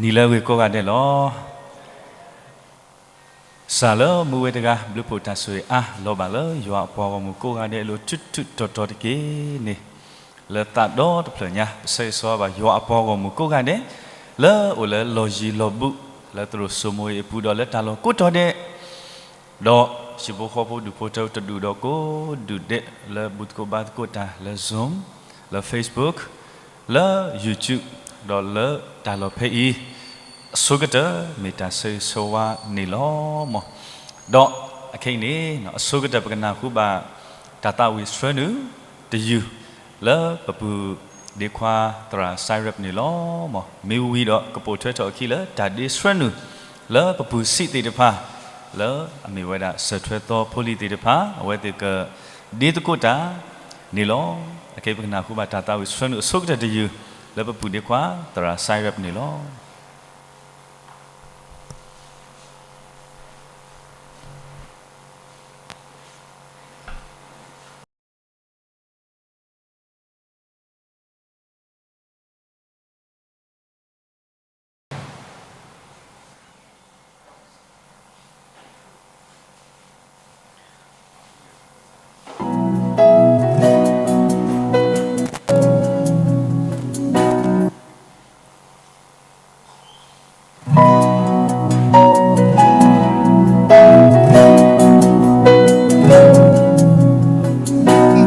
နံၤလၢအဂ့ၤကိးဂၤဒဲးလီၤ. စၢ်လၢမူဝဲတဂၤ ဘျုးဖှိၣ်တၢ်ဆိၣ်ဂ့ၤအါ လီၤဘၣ်လၢယွၤအပှၤဂီၢ်မုၢ်ကိးဂၤဒဲးအလိၤ ထူးထူးတီၤတီၤတက့ၢ်န့ၣ်, လၢသးဒီတဖျၢၣ်ညါ ပဆၢဂ့ၤဆၢဝါဘၣ်ယွၤအပှၤဂီၢ်မုၢ်ကိးဂၤဒဲး လၢအအိၣ်လၢလီၢ်ယံၤလီၢ်ဘူး လၢသရိာ်စိမိၤအံၤအပူၤဒီးလၢတၢ်လီၢ်ကိးတီၤဒဲး ဒီးဟံၣ်ဖိဃီဖိဒူၣ်ဖိထၢဖိတဒူၣ်ဒီးကိးဒူၣ်ဒဲး လၢဘူၣ်သကိးဘါသကိးတၢ်လၢ Zoom, လၢ Facebook, လၢ YouTube, ဒီးလၢတၢ်လီၢ်ဖဲအံၤ အဆိကတၢၢ် မ့ၢ်တၢ်ဆၢဂ့ၤဆၢဝါန့ၣ်လီၤ. ဒီးအခဲအံၤန့ၣ် အဆိကတၢၢ်ပကနၢ်ဟူဘၣ် တၢ်သးဝံၣ်ဆှၢနုာ်တယုၢ် လၢပပုၢ်ဒ့ခွါသရၣ်စဲးရ့းန့ၣ်လီၤ. မ့ၢ်ဝံၤဒီးကပိာ်ထွဲထီၣ်အခံလၢတၢ်ဒ့ဆှၢနုာ် လၢပပုၢ်ဆံးသ့ၣ်တဖၣ် လၢအမ့ၢ်ဝဲဒၣ်စၢၢ်ထွဲသီဖိလံၤသ့ၣ်တဖၣ် အဝဲသ့ၣ်ကဒ့သကိးတၢ်န့ၣ်လီၤ. အခဲအံၤပကနၢ်ဟူဘၣ်တၢ်သးဝံၣ်ဆှၢနုာ်အဆိကတၢၢ်တယုၢ် လၢပပုၢ်ဒ့ခွါသရၣ်စဲးရ့းန့ၣ်လီၤ.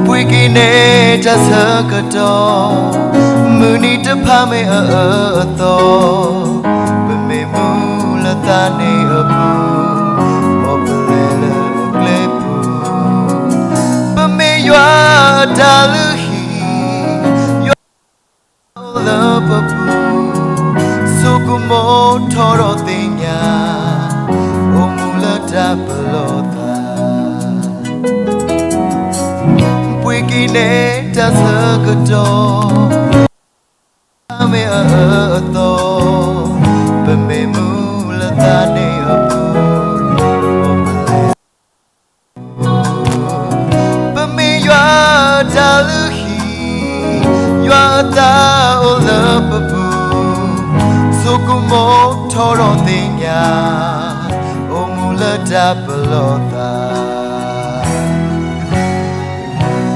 ပှ့ၤက့ၤန့ၢ်တၢ်ဆၢကတီၢ်, မုၢ်နံၤတဖၣ်မ့ၢ်အအၢအသီ, ပမ့ၢ်မူလၢသးန့ၣ်အပူၤ, မ်ပလဲၤလၢအကျဲပူၤ, ပမ့ၢ်ယွၤအတၢ်လုၢ်ဟံၣ်, ယွၤ အိၣ်လၢပပူၤ, ဆိကမိၣ်ထီၣ်ဒီးသ့ၣ်ညါ, အိၣ်မူလၢတၢ်ပလီၢ်သး, ပှ့ၤက့ၤန့ၢ်တၢ်ဆၢကတီၢ်, မ့ၢ်အအၢအသီ, ပမ့ၢ်မူလၢသးန့ၣ်အပူၤ, ပမ့ၢ်ယွၤအတၢ်လုၢ်ဟံၣ်, ယွၤအသးအိၣ်လၢပပူၤ, ဆိကမိၣ်ထီၣ်ဒီးသ့ၣ်ညါ, အိၣ်မူလၢတၢ်ပလီၢ်သး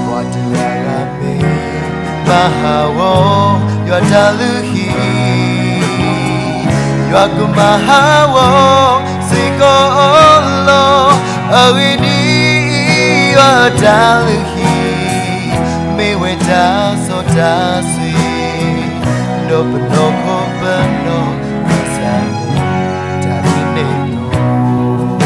ပှၤတဂၤဂၤမ့ၢ်မၤဟးဂီၤ ယွၤတၢ်လုၢ်ဟံၣ်, ယွၤကမၤဟးဂီၤစ့ၢ်ကီးအီၤလီၤ. အဂ့ၢ်ဒ်အံၤ, ယွၤအတၢ်လုၢ်ဟံၣ် မ့ၢ်ဝဲတၢ်စီတၢ်ဆှံ, ဒီးပနီၢ်ခိပနီၢ် ကစၢ်မ့ၢ်တၢ်ဒ်န့ၣ်လီၤ.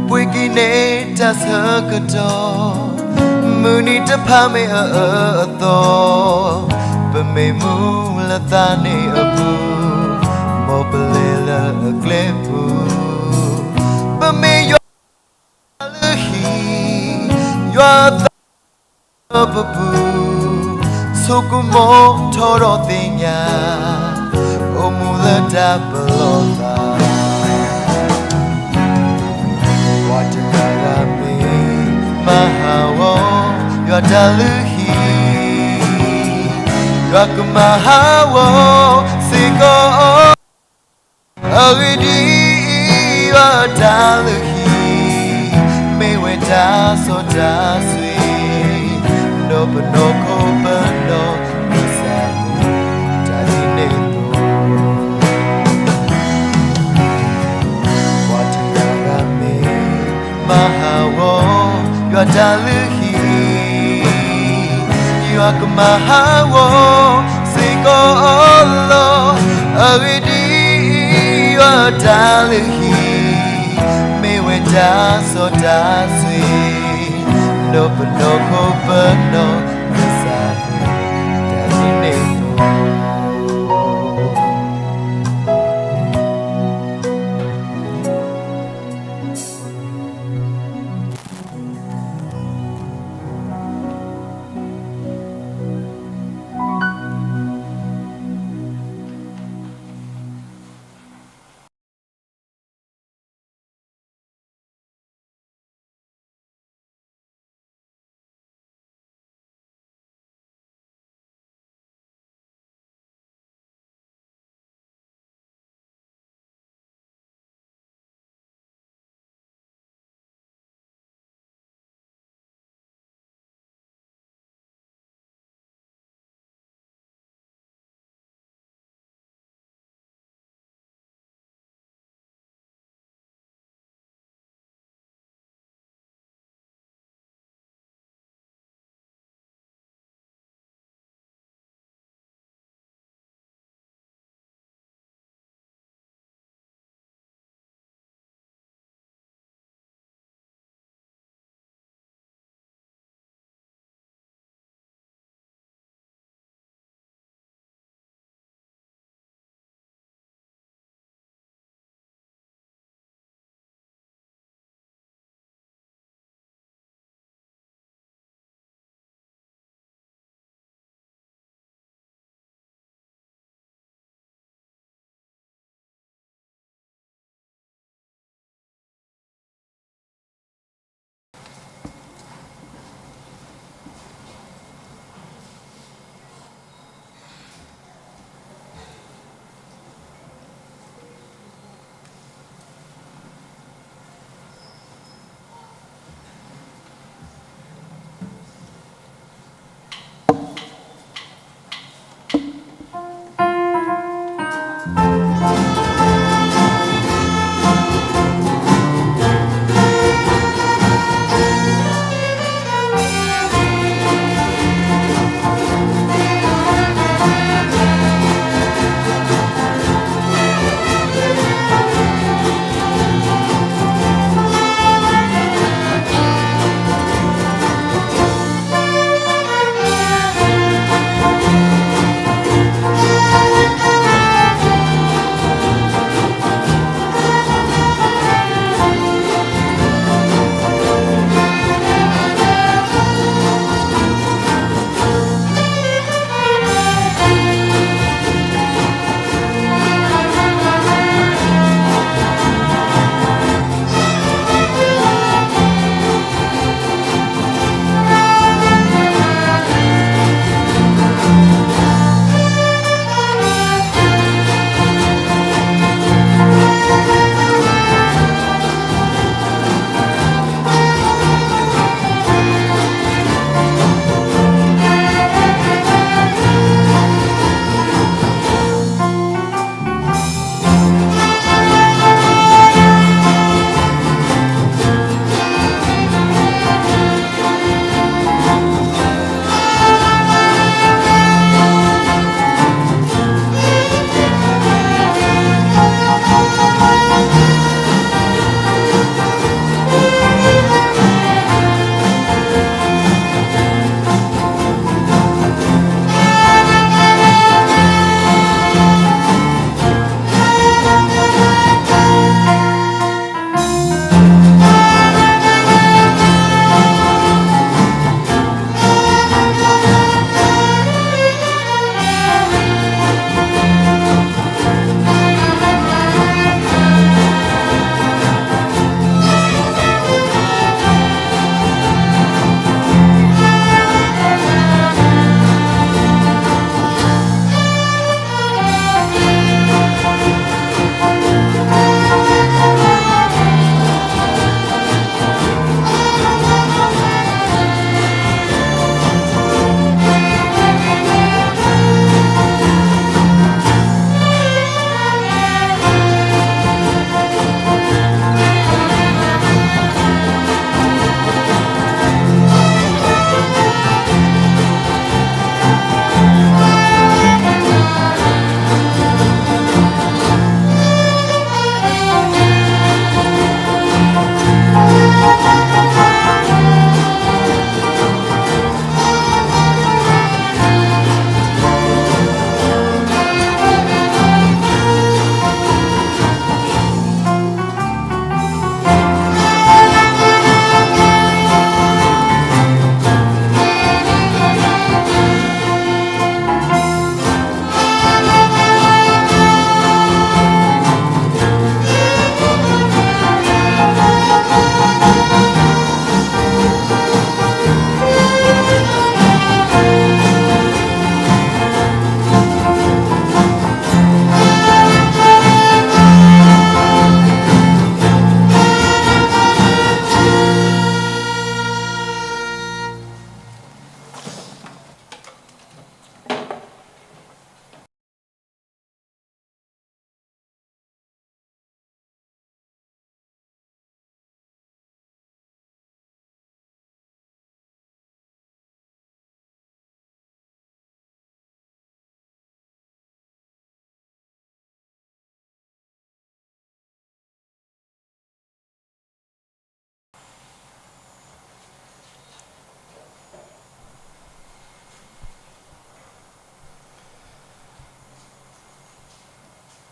ပှ့ၤက့ၤန့ၢ်တၢ်ဆၢကတီၢ်, မုၢ်နံၤတဖၣ်မ့ၢ်အအၢအသီ, ပမ့ၢ်မူလၢသးန့ၣ်အပူၤ, မ်ပလဲၤလၢအကျဲပူၤ, ပမ့ၢ်ယွၤ လုၢ်ဟံၣ်, ယွၤအသးလၢပပူၤ, ဆိကမိၣ်ထီၣ်ဒီးသ့ၣ်ညါ, အိၣ်မူလၢတၢ်ပလီၢ်သး, ပှၤတဂၤဂၤမ့ၢ်မၤဟးဂီၤ ယွၤတၢ်လုၢ်ဟံၣ်, ယွၤကမၤဟးဂီၤစ့ၢ်ကီးအီၤ အဂ့ၢ်ဒ်အံၤ, ယွၤအတၢ်လုၢ်ဟံၣ် မ့ၢ်ဝဲတၢ်စီတၢ်ဆှံ, ဒီးပနီၢ်ခိပနီၢ် ကစၢ်မ့ၢ်တၢ်ဒ်န့ၣ်လီၤ. ပှၤတဂၤဂၤမ့ၢ်မၤဟးဂီၤ ယွၤတၢ်လုၢ်ဟံၣ်, ယွၤကမၤဟးဂီၤစ့ၢ်ကီးအီၤလီၤ. အဂ့ၢ်ဒ်အံၤ, ယွၤအတၢ်လုၢ်ဟံၣ် မ့ၢ်ဝဲတၢ်စီတၢ်ဆှံ, ဒီးပနီၢ်ခိပနီၢ် ကစၢ်မ့ၢ်တၢ်ဒ်န့ၣ်လီၤ. ပ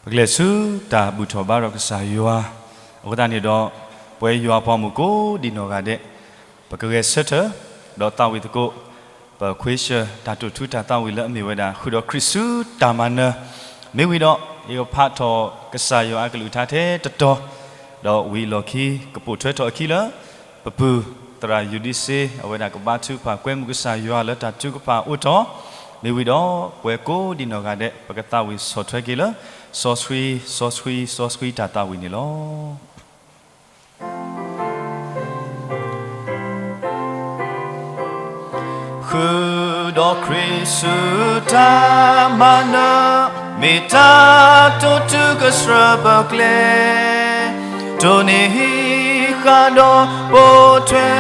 ပကလဲၤဆူတၢ်ဘူၣ်ထီၣ်ဘါထီၣ်ကစၢ်ယွၤ, အဃိသတးန့ၣ်ဒီး ပဝဲယွၤအပှၤမုၣ်ကိးဒံနီၢ်ဂၤဒဲး, ပကဂဲၤဆၢထၢၣ်, ဒီးသးဝံၣ်သကိး, ပခွ့ဆၢၣ်တၢ်တိာ်ထူတၢ်သးဝံၣ်လၢအမ့ၢ်ဝဲဒၣ် ဃုာ်ဒီးခရံာ်ဆူတၢ်မၤနၢၤ, မ့ၢ်ဝံၤဒီး ယကဖးထီၣ်ကစၢ်ယွၤအကလုၢ်ကထါထဲတတီၤ, ဒီးဝံၤအလီၢ်ခံ ကပိာ်ထွဲထီၣ်အခံလၢ ပပုၢ်သရၣ်ယူၤဒံစ့ အဝဲဒၣ်ကဘါထုကဖၣ်ကွဲမုာ်ကစၢ်ယွၤလၢတၢ်ထုကဖၣ်အိၣ်ထီၣ်, မ့ၢ်ဝံၤဒီး ပဝဲကိးဒံနီၢ်ဂၤဒဲး ပကသးဝံၣ်ဆီၣ်ထွဲက့ၤလၢ စီဆှံ, စီဆှံ, စီဆှံတၢ်သးဝံၣ်န့ၣ်လီၤ. ဃုာ်ဒီးခရံာ်ဆူတၢ်မၤနၢၤ, မ့ၢ်တၢ်တိာ်ထူကစၢၢ်ပကျဲ, တိၢ်နီၣ်ဟံးဃာ်ဒီးပိာ်ထွဲ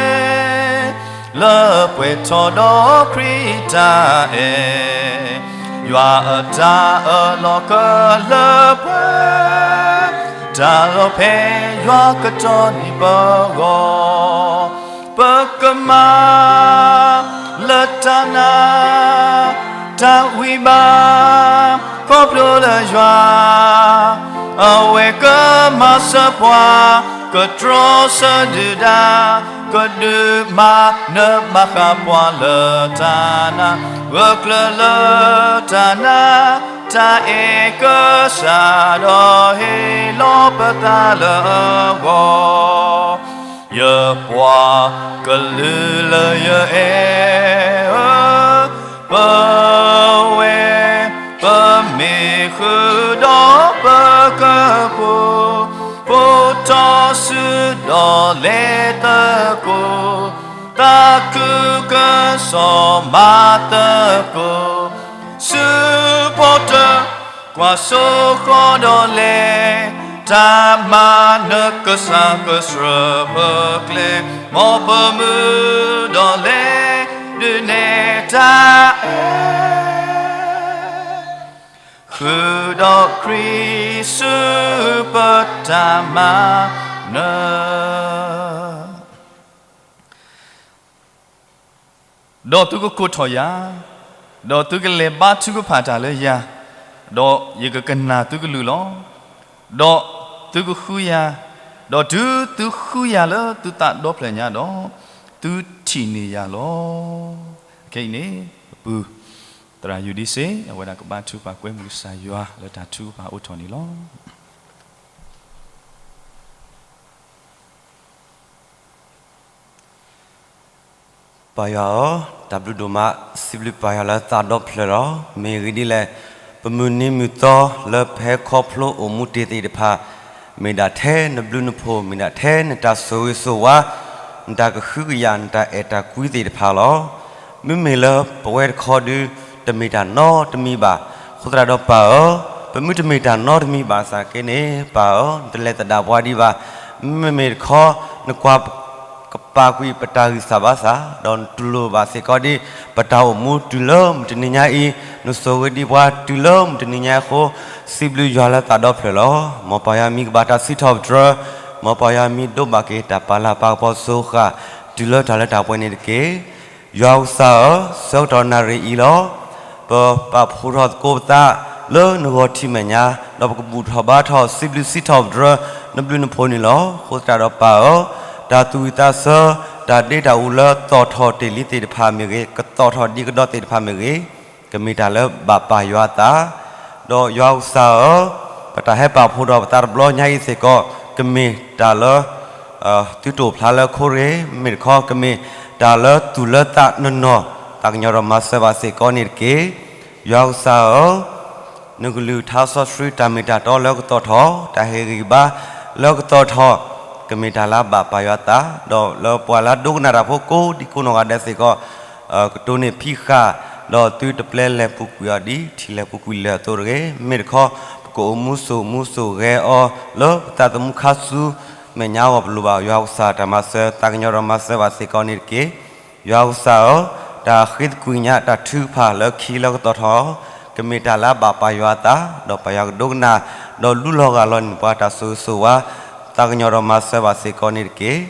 လၢပှဲၤထီၣ်ဒီးခရံာ်တၢ်အဲၣ်, ယွၤအတၢ်အၢၣ်လီၤကလၢပှဲၤ, တၢ်လီၤဖဲယွၤကတီၢ်န့ၢ်ပဂီၢ်, ပကမၤလၢတၢ်နာ် တၢ်ဝံဘၣ် ခီဖျိလၢယွၤ အဝဲကမၤစၢၤပှၤ, ကတြီဆၢဒုၣ်ဒါ, ကဒုးမၤနၢၤဘၣ်ဃးပှၤလၢတၢ်နာ်, ဂၢၢ်ကျၢၤလၢတၢ်နာ်, တၢ်အဲၣ်ကစၢ်ဒီးဟ့ၣ်လီၤပသးလၢအဂီၢ် ယပှၤကလုာ်လၢယအဲၣ်ဧၢ, ပဝဲ ပမ့ၢ်ဃုာ်ဒီးပကဖိ, ဖိထီၣ်စုဒီးလဲၤသကိး, သးခုကစီၣ်မၤသကိး, ဆူပီၣ်တၢၢ် ကွၢ်စိဃီဒီးလဲၤ, တၢ်မၤနၢၤကစၢ်ကစၢၢ်ပကျဲ, မ်ပမုၢ်ဒီးလဲၤ ဒုးနဲၣ်တၢ်အဲၣ်, ဃုာ်ဒီးခရံာ်ဆူပတၢ်မၤနၢၤ ဒီးသုကကိးထီၣ်ယၤ, ဒီးသုကလဲၤဘါထုကဖၣ်တၢ်လၢယၤ, ဒီးယကကနၣ်သုကလုၢ်လီၤ. ဒီးသုကဃုယၤ, ဒီးတုၤသုဃုယၤလၢသုသးဒီဖျၢၣ်ညါဒီး, သုထံၣ်န့ၢ်ယၤလီၤ. အခဲအံၤန့ၣ် ပပုၢ်သရၣ်ယူၤဒံစ့ အဝဲဒၣ်ကဘါထုကဖၣ်ကွဲမုာ်ကစၢ်ယွၤလၢတၢ်ထုကဖၣ်အိၣ်ထီၣ်န့ၣ်လီၤ. ပၢ်ယွၤဧၢ, တၢ်ဘျုးဒိၣ်မး, စံးဘျုးပၢ်ယွၤလၢသးဒီဖျၢၣ်လီၤ. မ့ၢ်ဂ့ၢ်ဒ်လဲၣ်, ပမုၢ်နံၤမုၢ်သီလၢပဟဲခီဖျိအိၣ်မူတ့ၢ်သ့ၣ်တဖၣ်, မ့ၢ်ဒၣ်ထဲနဘျုးနဖှိၣ်, မ့ၢ်ဒၣ်ထဲနတၢ်ဆိၣ်ဂ့ၤဆိၣ်ဝါ, နတၢ်ကဟုကယာ်, နတၢ်အဲၣ်တၢ်ကွံသ့ၣ်တဖၣ်လီၤ. မ့မ့ၢ်လၢပဝဲတခီဒုး တမ့ၢ်တၢ်နီတမံၤဘၣ်. အဃိသတးဒီးပၢ်ဧၢ, ပမ့ၢ်တမ့ၢ်တၢ်နီတမံၤဘၣ်ဆၣ်က့န့ၣ်, ပၢ်ဧၢ, နတလဲၤသဒၣ်ပှၤဒံးဘၣ်. မ့မ့ၢ်တခီ, နကွၢ်ကပာ်ကွံာ်ပတၢ်ဂံၢ်စၢ်ဘါစၢ်, ဒီးနတူၢ်လိာ်ဘၣ်စ့ၢ်ကီးဒ်ပတၢ်အိၣ်မူတုၤလၢမုၢ်တနံၤညါအံၤ, နဆိၣ်ဂ့ၤဒံးပှၤတုၤလၢမုၢ်တနံၤညါအဃိ, စံးဘျုးယွၤလၢသးဒီဖျၢၣ်လီၤ. မ်ပၢ်ယွၤမံၤကဘၣ်တၢ်စံးထီၣ်ပတြၢၤ, မ်ပၢ်ယွၤမံၤဒိးဘၣ်က့ၤတၢ်ပာ်လၤပာ်ကပီၤစိဃာ်, တုၤလၢတၢ်လၢတၢ်ပှဲၤန့ၣ်တက့ၢ်. ယွၤကစၢ်ဧၢ, ဆၢကတီၢ်နၣ်ရံၣ်အံၤလီၤ. ပပာ်ဖှိၣ်ထီၣ်သကိးပသးလၢနဂီၢ်ထံးမဲာ်ညါ, ဒီးပကဘူၣ်ထီၣ်ဘါထီၣ်စံးဘျုးစံးထီၣ်ပတြၢၤ နဘျုးနဖှိၣ်န့ၣ်လီၤ. အဃိသတးဒီးပၢ်ဧၢ, တၢ်သူၣ်ဝံၣ်သးဆၢ, တၢ်ဒ့တၢ်အူလၢသီၣ်ထီၣ်တ့ၢ်လံသ့ၣ်တဖၣ်မ့ၢ်ဂ့ၤ, ကသီၣ်ထီၣ်ဒံးကဒီးသ့ၣ်တဖၣ်မ့ၢ်ဂ့ၤ, ကမ့ၢ်တၢ်လၢဘၣ်ပၢ်ယွၤအသး ဒီးယွၤကစၢ်ဧၢ, ပတၢ်ဟဲပာ်ဖှိၣ်ထီၣ်ပသးတဘျီညါအံၤစ့ၢ်ကီး, ကမ့ၢ်တၢ်လၢ သုတအိၣ်ဖျါလၢခိရ့ၣ်, မ့မ့ၢ်တခီကမ့ၢ်တၢ်လၢသူၣ်လၢသးနီၢ်နီၢ်, သးကညီၤဒီးမၤစၢၤဘၣ်စ့ၢ်ကီးန့ၣ်တက့ၢ်. ယွၤကစၢ်ဧၢ, နကလုၢ်ကထါစီဆှံတၢ်မ့ၢ်တၢ်တီလၢကသီၣ်ထီၣ်, တၢ်ဟ့ၣ်ဂံၢ်ဘါလၢကသီၣ်ထီၣ်, ကမ့ၢ်တၢ်လၢအဘၣ်ပၢ်ယွၤအသး, ဒီးလၢပှၤလၢအဒိကနၣ်တၢ်ဖိကိးဒံကိးနီၢ်ဂၤဒဲးစ့ၢ်ကီး ကတိၢ်န့ၢ်ဖံးဃာ်, ဒီးသုတပျဲလဲၤပူၤကွံာ်အီၤဒ်ထံလဲၤပူၤကွံာ်လၢၢ်အသိးတဂ့ၤ. မ့မ့ၢ်တခီ, ပကအိၣ်မူစိာ်မူစိာ်ဂဲၤအီၤလၢပသးသမူခါဆူမဲာ်ညါအဂီၢ် ပလိၣ်ဘၣ်ယွၤကစၢ်တၢ်မၤစၢၤ, သးကညီၤဒီးမၤစၢၤဘၣ်စ့ၢ်ကီးန့ၣ်တက့ၢ်. ယွၤကစၢ်ဧၢ, တၢ်ဃ့သကွံာ်ညါတၢ်ထုကဖၣ်လၢခံလၢကသီၣ်ထီၣ်, ကမ့ၢ်တၢ်လၢအဘၣ်ပၢ်ယွၤအသး, ဒီးပၢ်ယွၤကဒိကနၣ်, ဒီးလူလီၤဂၢ်လီၤန့ၢ်ပှၤတၢ်ဆိၣ်ဂ့ၤဆိၣ်ဝါ, သးကညီၤဒီးမၤစၢၤဘၣ်စ့ၢ်ကီးန့ၣ်တက့ၢ်.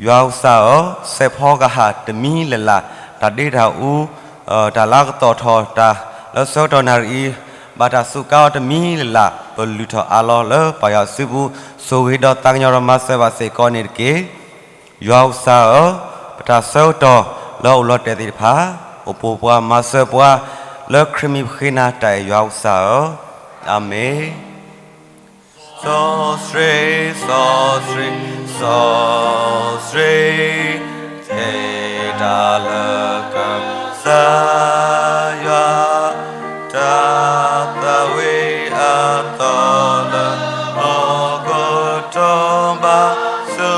ယွၤကစၢ်ဧၢ, စဲးဖီကဟၣ်တမံၤလၢ်လၢ်, တၢ်ဒ့တၢ်အူ, တၢ်လၢကသီၣ်ထီၣ်, တၢ်လၢဆၢကတီၢ်နၣ်ရံၣ်အံၤ ဘၣ်တၢ်စူးကါအီၤတမံၤလၢ်လၢ် ပလုၢ်ထီၣ်အါလီၤလၢပၢ်ယွၤစုပူၤ, ဆိၣ်ဂ့ၤဒီးသးကညီၤဒီးမၤစၢၤဘၣ်စ့ၢ်ကီးန့ၣ်တက့ၢ်. ယွၤအိၣ်ကစၢ်ဧၢ, ပတၢ်ဆၢကတီၢ်လၢအအိၣ်လီၤတဲာ်သ့ၣ်တဖၣ်, အိၣ်ဖှိၣ်ပှၤမၤစၢၤပှၤ, လၢခရံာ်မံၤပဃ့နၤတၢ်အဲၣ်ယွၤအိၣ်ကစၢ်ဧၢ, အၤမ့ၣ်. စီဆှံ, စီဆှံ, စီဆှံ, သ့တၢ်လၢကစၢ်ယွၤ, တၢ်သးဝံၣ်အသီလၢ ဟီၣ်ခိၣ်ထီၣ်ဘၣ်ဆူ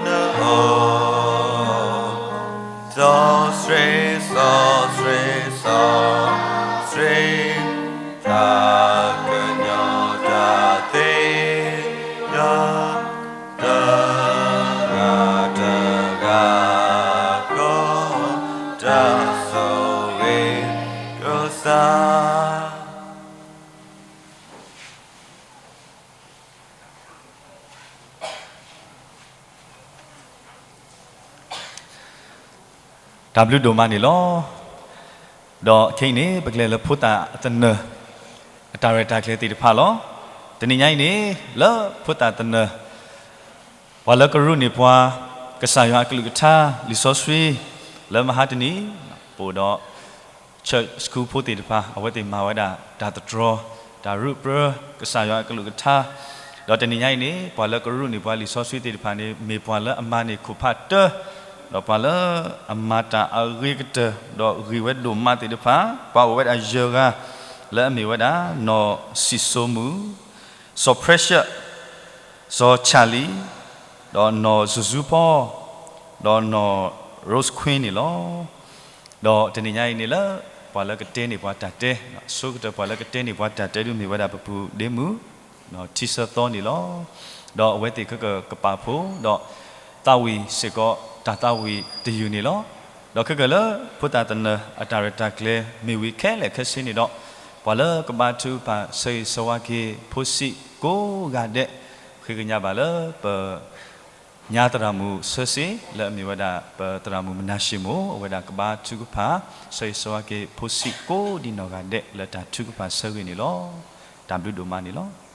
နအိၣ်, စီဆှံ, စီဆှံ, စီဆှံ, တၢ်ကညီၤတၢ်သ့ၣ်ညါ, တဂၤတဂၤဃီ, တၢ်ဆိၣ်ဂ့ၤကစၢ် တၢ်ဘျုးဒိၣ်မးန့ၣ်လီၤ. ဒီးခဲအံၤန့ၣ် ပကလဲၤလၢဖိသၣ်သနၢၣ် အတၢ်ရဲၣ်တၢ်ကျဲၤသ့ၣ်တဖၣ်လီၤ. တနံၤညါအံၤန့ၣ် လၢဖိသၣ်သနၢၣ် ပှၤလၢကရူၢ်န့ၢ်ပှၤ ကစၢ်ယွၤအကလုၢ်ကထါ လံာ်စီဆှံ လၢမဟါတနံၤ ပအိၣ်ဒီး church school ဖိသ့ၣ်တဖၣ် အဝဲသ့ၣ်မၤဝဲဒၣ်တၢ်သတြီၤ တၢ်ရုၢ်ပြၢ ကစၢ်ယွၤအကလုၢ်ကထါ, ဒီးတနံၤညါအံၤန့ၣ် ပှၤလၢကရူၢ်န့ၢ်ပှၤလံာ်စီဆှံသ့ၣ်တဖၣ်န့ၣ် မ့ၢ်ပှၤလၢအမၤန့ၢ်ခိၣ်ဖးတၢ, ဒီးပှၤလၢအမၤတၢ်အဂ့ၤကတၢၢ် ဒီးဂ့ၤဝဲဒိၣ်မးသ့ၣ်တဖၣ် ပှၤအိၣ်ဝဲဒၣ်ယဲၢ်ဂၤ လၢအမ့ၢ်ဝဲဒၣ် နီၢ်စံၣ်စိမူၣ်, စီၤ Precious, စီၤ Charlie, ဒီးနီၢ်စူၤစူၤဖီ, ဒီးနီၢ် Rose Queen န့ၣ်လီၤ. ဒီးတနံၤညါအံၤန့ၣ်လၢ ပှၤလၢကတဲန့ၢ်ပှၤတၢ်တဲ, ဆိကတၢၢ်ပှၤလၢကတဲန့ၢ်ပှၤတၢ်တဲဒုးမ့ၢ်ဝဲဒၣ်ပပုၢ်ဒ့မုၣ် ထံဆၢသီန့ၣ်လီၤ. ဒီးအဝဲသ့ၣ်ခဲကကပာ်ဖှိၣ် ဒီးသးဝံၣ်စ့ၢ်ကီးတၢ်သးဝံၣ်တယုၢ်န့ၣ်လီၤ. ဒီးခဲကလၢ ဖိသၣ်သနၢၣ်အတၢ်ရဲၣ်တၢ်ကျဲၤမ့ၢ်ဝံၤခဲလၢာ်ခဲဆ့န့ၣ်ဒီး ပှၤလၢကဘါထုကဖၣ်ဆၢဂ့ၤဆၢဝါက့ၤဖိဆံးကိးဂၤဒဲး ဃ့ကညးဘၣ်လၢပ ညါသရၣ်မုၣ်ဆၢစ့ လၢအမ့ၢ်ဝဲဒၣ် ပသရၣ်မုၣ်မနၤၡ့မိၢ် အဝဲဒၣ်ကဘါထုကဖၣ် ဆၢဂ့ၤဆၢဝါက့ၤဖိဆံးကိးဒံးနီၢ်ဂၤဒဲး လၢတၢ်ထုကဖၣ်ဆၢဂ့ၤန့ၣ်လီၤ. တၢ်ဘျုးဒိၣ်မးန့ၣ်လီၤ.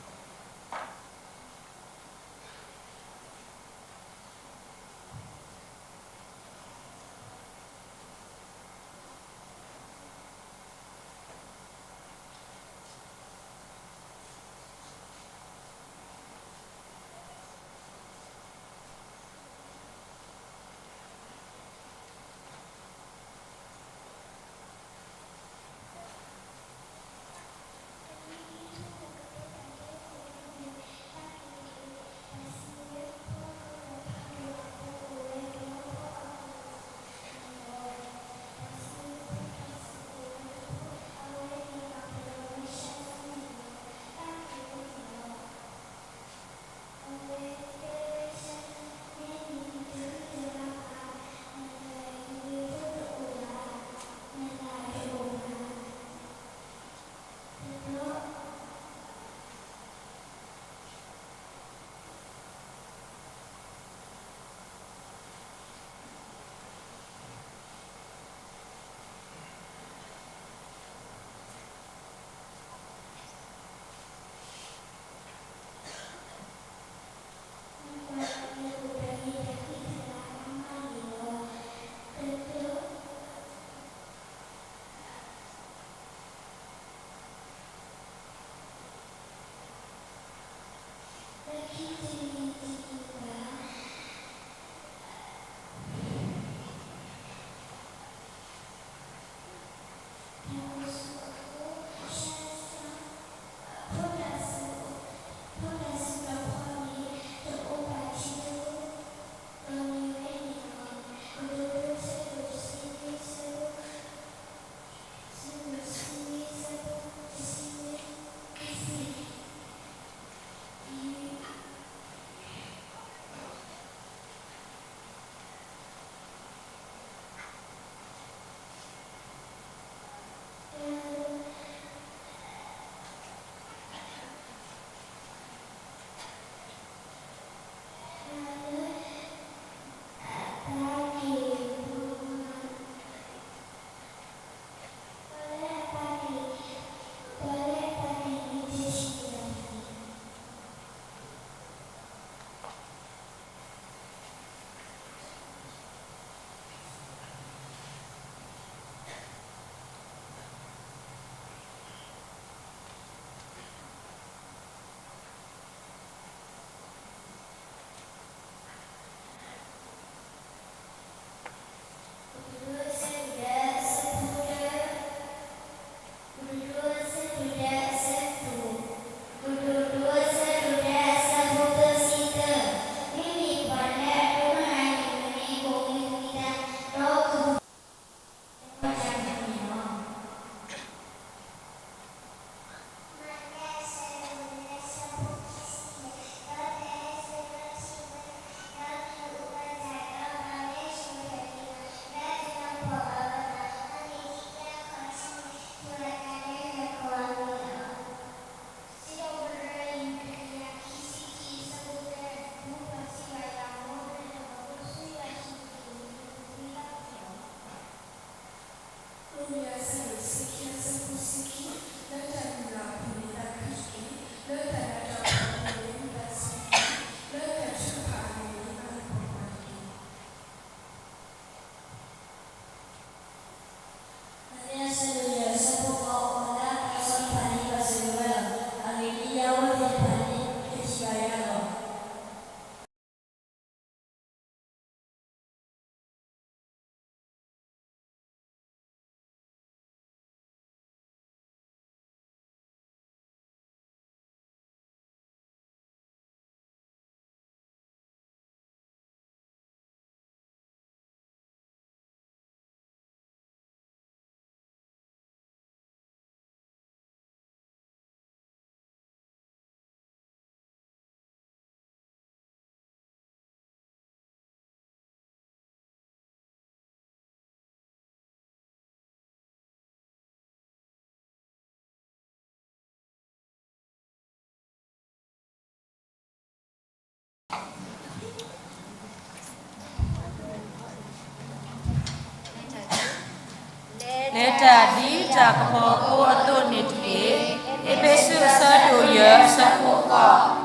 လဲၤတၢ်ဒ်တၢ်ကပီၤအဃိအသိးန့ၣ်တက့ၢ်. အ့းဖ့းစူး အဆၢဒိၣ်ယဲၢ် အဆၢဖိဃိး.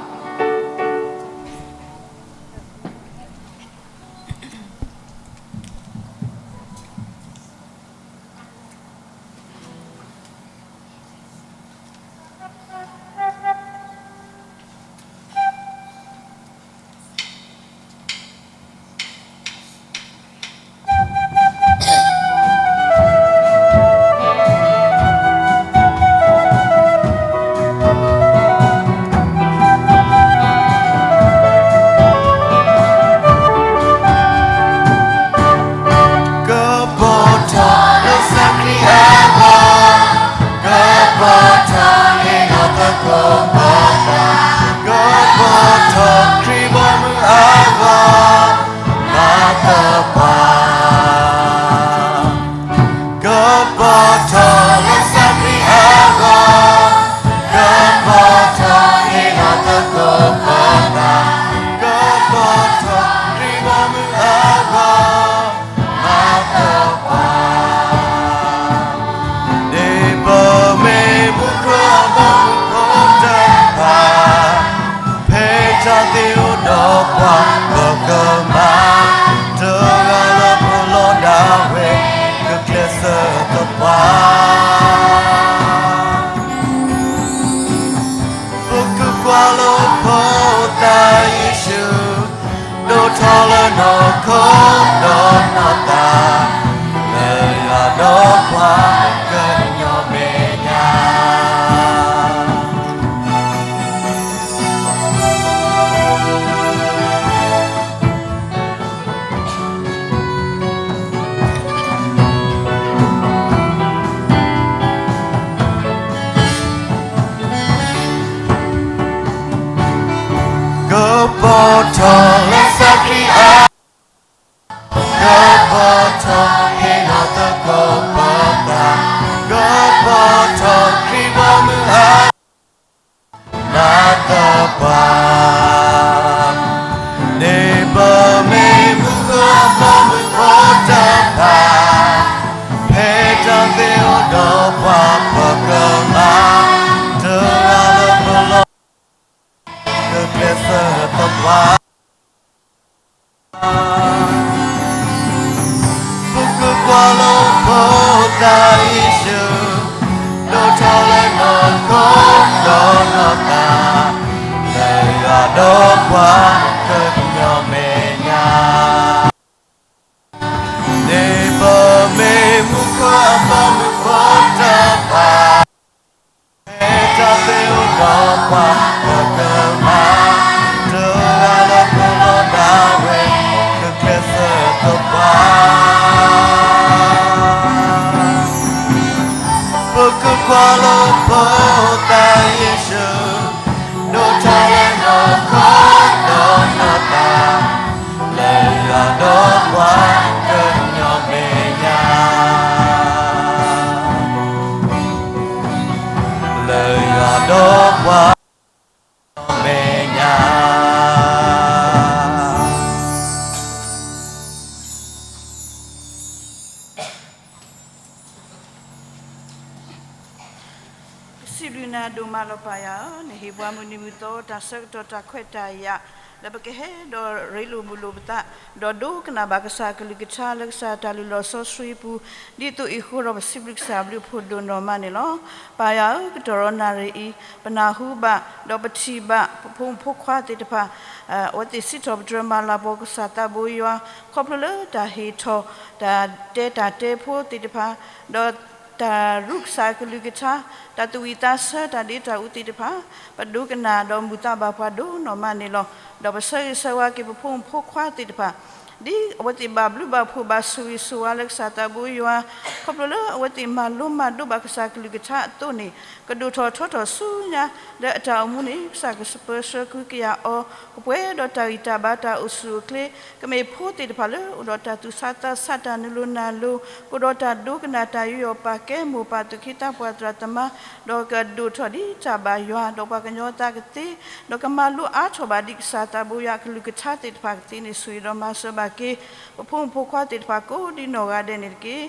ကပီၤထီၣ်လၢကစၢ်ခရံာ်အဂီၢ်, ကပီၤထီၣ်ဟ့ၣ်လီၤသကိးပသး, ကပီၤထီၣ်ခရံာ်ဘီမုၢ်အဂီၢ်, မၤသပှၢ် ကပီၤထီၣ်လၢကစၢ်ခရံာ်အဂီၢ်, ကပီၤထီၣ်ဟ့ၣ်လီၤသကိးပသး, ကပီၤထီၣ်ခရံာ်ဘီမုၢ်အဂီၢ်, မၤသပှၢ် ဒ်ပမ့ၢ်မူခိၣ်အဘီမုၢ်ဖိတဖၣ်, ဖဲတၢ်သ့အိၣ်ဒီးပှၤ ပကမၤ, တဂၤလၢ်လၢ်ပလီၢ်ဒၣ်ဝဲ ကကျဲးစၢးသပှၢ် ပကကွၢ်လၢဖိသၣ်ယ့ၣ်ၡူး, ဒိၣ်ထီၣ်လၢနီၢ်ခိဒီးနီၢ်သး, လၢယွၤဒီးပှၤကညီမဲာ်ညါ ကပီၤထီၣ်လၢကစၢ်ခရံာ်အဂီၢ်, ကပီၤထီၣ်ဟ့ၣ်လီၤသကိးပသး, ကပီၤထီၣ်ခရံာ်ဘီမုၢ်အဂီၢ်, မၤသပှၢ် ဒ်ပမ့ၢ်မူခိၣ်အဘီမုၢ်ဖိတဖၣ်, ဖဲတၢ်သ့အိၣ်ဒီးပှၤ ပကမၤ, တဂၤလၢ်လၢ်ပလီၢ်ဒၣ်ဝဲ ကကျဲးစၢးသပှၢ် ပကကွၢ်လၢဖိသၣ်ယ့ၣ်ၡူး, ဒိၣ်ထီၣ်လၢနီၢ်ခိဒီးနီၢ်သး, လၢယွၤဒီးပှၤကညီမဲာ်ညါ ဒ်ပမ့ၢ်မူခိၣ်အဘီမုၢ်ဖိတဖၣ်, ဖဲတၢ်သ့အိၣ်ဒီးပှၤ ပကမၤ, တဂၤလၢ်လၢ်ပလီၢ်ဒၣ်ဝဲ ကကျဲးစၢးသပှၢ် ပကကွၢ်လၢဖိသၣ်ယ့ၣ်ၡူး, ဒိၣ်ထီၣ်လၢနီၢ်ခိဒီးနီၢ်သး, လၢယွၤဒီးပှၤကညီမဲာ်ညါ လၢယွၤဒီးပှၤကညီမဲာ်ညါ ပစံးဘျုးနၤဒိၣ်မးလီၤ ပၢ်ယွၤဧၢ, နဟ့ၣ်ပှၤမုၢ်နံၤမုၢ်သီ တၢ်ဆၢကတီၢ်တၢ်ခွဲးတၢ်ယာ် လၢပကဟဲဒီးရ့လိာ်မုာ်လိာ်ပသး, ဒီးဒိကနၣ်ဘၣ်ကစၢ်ကလုၢ်ကထါလၢကစၢ်တၢ်လုၢ်လီၢ်စီဆှံပူၤ, ဒ်သိးအံၤအဃိဒီး ပစံးဘျုးကစၢ်အဘျုးအဖှိၣ်ဒိၣ်နီၢ်မးန့ၣ်လီၤ. ပၢ်ယွၤဧၢ, ကတီၢ်ဒီးနၣ်ရံၣ်အံၤ ပနၢ်ဟူဘၣ် ဒီးပထံၣ်ဘၣ် ပဖိမုၣ်ဖိခွါသ့ၣ်တဖၣ် အဝဲသ့ၣ်စံးထီၣ်ပတြၢၤမၤလၤကပီၤကစၢ်သးဘိယွၤ, ခီဖျိလၢတၢ်ဟ့ၣ်ထီၣ် တၢ်တဲတၢ်တဲဖိသ့ၣ်တဖၣ်, ဒီးတၢ်ရူၢ်ကစၢ်ကလုၢ်ကထါ, တၢ်သူၣ်ဝံၣ်သးဆၢ တၢ်ဒ့တၢ်အူသ့ၣ်တဖၣ်, ပဒိကနၣ်ဒီးမုာ်သးဘၣ်ပှၤဒိၣ်နီၢ်မးန့ၣ်လီၤ. ဒီးပဆၢဂ့ၤဆၢဝါက့ၤ ပဖိမုၣ်ဖိခွါသ့ၣ်တဖၣ် ဒ်အဝဲသ့ၣ်ဘၣ်ဘျုးဘၣ်ဖှိၣ်ဘၣ်ဆိၣ်ဂ့ၤဆိၣ်ဝါလၢကစၢ်သးဘိယွၤ, ခီဖျိလၢအဝဲသ့ၣ်မၤလိမၤဒိးဘၣ်ကစၢ်ကလုၢ်ကထါအသိးန့ၣ်, ကဒိၣ်ထီၣ်ထီထီၣ်ဆူညါ လၢအတၢ်အိၣ်မူန့ၣ် ကစၢ်ကစပၢၤဆှၢကဟုကယာ်အီၤ, ကပှဲၤဒီးတၢ်ဂံၢ်တၢ်ဘါတၢ်အိၣ်ဆူၣ်အိၣ်ချ့, ကမ့ၢ်ဖိသ့ၣ်တဖၣ်လၢအိၣ်ဒီးတၢ်သူၣ်ဆါသးဆါ တၢ်နုာ်လီၤနၢ်လီၤ, ကအိၣ်ဒီးတၢ်ဒိကနၣ်တၢ်ယူးယီၣ်ပာ်ကဲ မိၢ်ပၢ်သူၣ်က့သးပှၢ်သရၣ်သမါ, ဒီးကဒိၣ်ထီၣ်ဒ်တၢ်ဘၣ်ယွၤ ဒီးပှၤကညီသးကသ့, ဒီးကမၤလိအါထီၣ်ဘၣ်ဒ်ကစၢ်သးဘိယွၤအကလုၢ်ကထါသ့ၣ်တဖၣ်ကသ့န့ၣ် ဆိၣ်ဂ့ၤဒီးမၤစၢၤဘၣ်က့ၤ ပဖိမုၣ်ဖိခွါသ့ၣ်တဖၣ်ကိးဒ်နီၢ်ဂၤဒဲးန့ၣ်တက့ၢ်.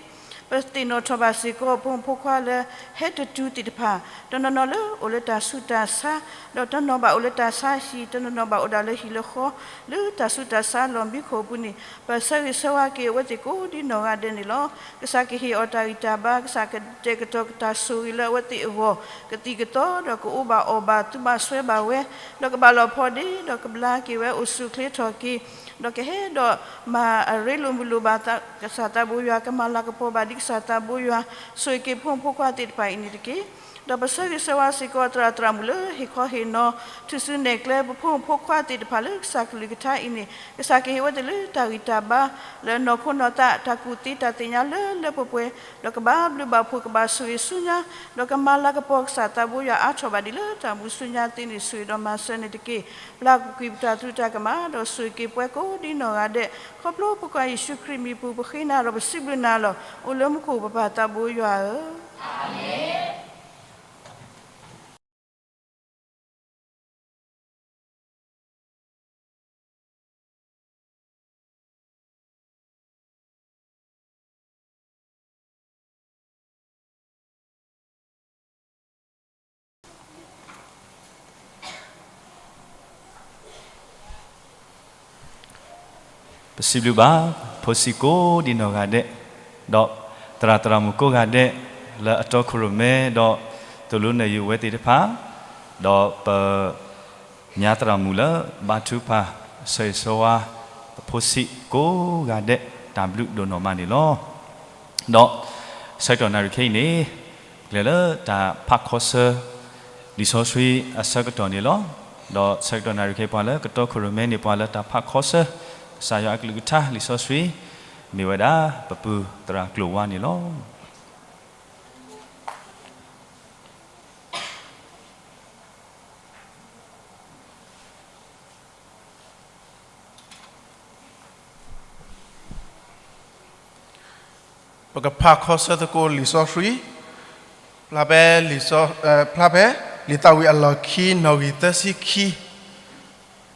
ပသ့ၣ်နီၣ်ထီၣ်ဘၣ်စ့ၢ်ကီး ပဖိမုၣ်ဖိခွါလၢဟဲတတုၤသ့ၣ်တဖၣ်, တနီၤနီၤလၢအိၣ်လၢတၢ်ဆူးတၢ်ဆါ, ဒီးတနီၤဘၣ်အိၣ်လၢတၢ်ဆါဟံၣ်, တနီၤနီၤဘၣ်အိၣ်ဒၣ်လၢဟံၣ်လၢဃီ, လၢတၢ်ဆူးတၢ်ဆါလီၢ်မံခိၣ်အပူၤန့ၣ်, ပဆၢဂ့ၤဆၢဝါက့ၤအဝဲသ့ၣ်ကိးဒ်နီၢ်ဂၤဒဲးန့ၣ်လီၤ. ကစၢ်ကဟ့ၣ်အီၤတၢ်ဂံၢ်တၢ်ဘါ, ကစၢ်ကတဲာ်ကတီၤကတၢ်ဆိၣ်ဂ့ၤလၢအဝဲသ့ၣ်အဂီၢ် ကသံၣ်ကသီ, ဒီးကအိၣ်ဘၣ်အီၣ်ဘၣ် သူဘၣ်စွဲဘၣ်ဝဲ, ဒီးကဘၣ်လီၤဖီဒ့, ဒီးကဘျါက့ၤဝဲအိၣ်ဆူၣ်အိၣ်ချ့ထီၣ်က့ၤ, ဒီးကဟဲဒီးမၤအရ့လိာ်မုာ်လိာ်ဘၣ် ကစၢ်သးဘိယွၤ, ကမၤလၤကပီၤဘၣ်ဒ်ကစၢ်သးဘိယွၤ, ဆိၣ်ဂ့ၤက့ၤပဖိမုၣ်ဖိခွါသ့ၣ်တဖၣ်အံၤန့ၣ်တက့ၢ်. ဒီးပဆၢဂ့ၤဆၢဝါစ့ၢ်ကီးသရၣ်သရၣ်မုၣ်လၢဟ့ၣ်ခီဟ့ၣ်နီၤ ထုးစုနဲၣ်ကျဲ ပဖိမုၣ်ဖိခွါသ့ၣ်တဖၣ်လၢကစၢ်ကလုၢ်ကထါအံၤန့ၣ်, ကစၢ်ကဟ့ၣ်ဝဲသ့ၣ်လၢတၢ်ဂံၢ်တၢ်ဘါ လၢနီၢ်ခိနီၢ်သး တၢ်ကူၣ်သ့တၢ်သ့ၣ်ညါလၢလၢပှဲၤပှဲၤ, ဒီးကဘၣ်ဘျုးဘၣ်ဖှိၣ် ကဘၣ်ဆိၣ်ဂ့ၤဆူညါ, ဒီးကမၤလၤကပီၤကစၢ်သးဘိယွၤအါထီၣ်ဘၣ်ဒ်လၢတၢ်မူဆူညါသ့န့ၣ်, ဆိၣ်ဂ့ၤဒီးမၤစၢၤန့ၣ်တက့ၢ်. ပျၢ်ကွံာ်ပတၢ်သရူးတၢ်ကမၣ်, ဒီးဆိၣ်ဂ့ၤက့ၤပှၤကိးဒ်နီၢ်ဂၤဒဲး, ခီဖျိဖိခွါယ့ၣ်ၡူးခရံာ်မံၤပူၤ ပဃ့နၤဒီးပစံးဘျုးနၤလီၤ. အိၣ်လၢမူခိၣ်ပပၢ်သးဘိယွၤဧၢ. ပစံးဘျုးဘၣ် ဖိဆံးကိးဒ်နီၢ်ဂၤဒဲး, ဒီးသရၣ်သရၣ်မုၣ်ကိးဂၤဒဲး လၢအတီခိၣ်ရိၣ်မဲ ဒီးသိၣ်လိနဲၣ်ယုာ်ဝဲသ့ၣ်တဖၣ်, ဒီးပ ညါသရၣ်မုၣ်လၢဘါထုကဖၣ် ဆၢဂ့ၤဆၢဝါ ပဖိဆံးကိးဂၤဒဲး တၢ်ဘျုးဒိၣ်နီၢ်မးန့ၣ်လီၤ. ဒီးဆၢကတီၢ်နၣ်ရံၣ်ခဲအံၤန့ၣ် ကလဲၤလၢတၢ်ဖးခီဆၢ လံာ်စီဆှံအဆၢကတီၢ်န့ၣ်လီၤ. ဒီးဆၢကတီၢ်နၣ်ရံၣ်ခဲအံၤ ပှၤလၢကတီခိၣ်ရိၣ်မဲန့ၣ် ပှၤလၢတၢ်ဖးခီဆၢ ကစၢ်ယွၤအကလုၢ်ကထါလံာ်စီဆှံ မ့ၢ်ဝဲဒၣ်ပပုၢ်သရၣ်ကျိၤဝါန့ၣ်လီၤ. ပကဖးခီဆၢသကိးလံာ်စီဆှံ, ဖျါဖဲလံာ်စီ, ဖျါဖဲ လံာ်သးဝံၣ်အလီၢ်ခံ နီၣ်ဂံၢ်သၢဆံခံ,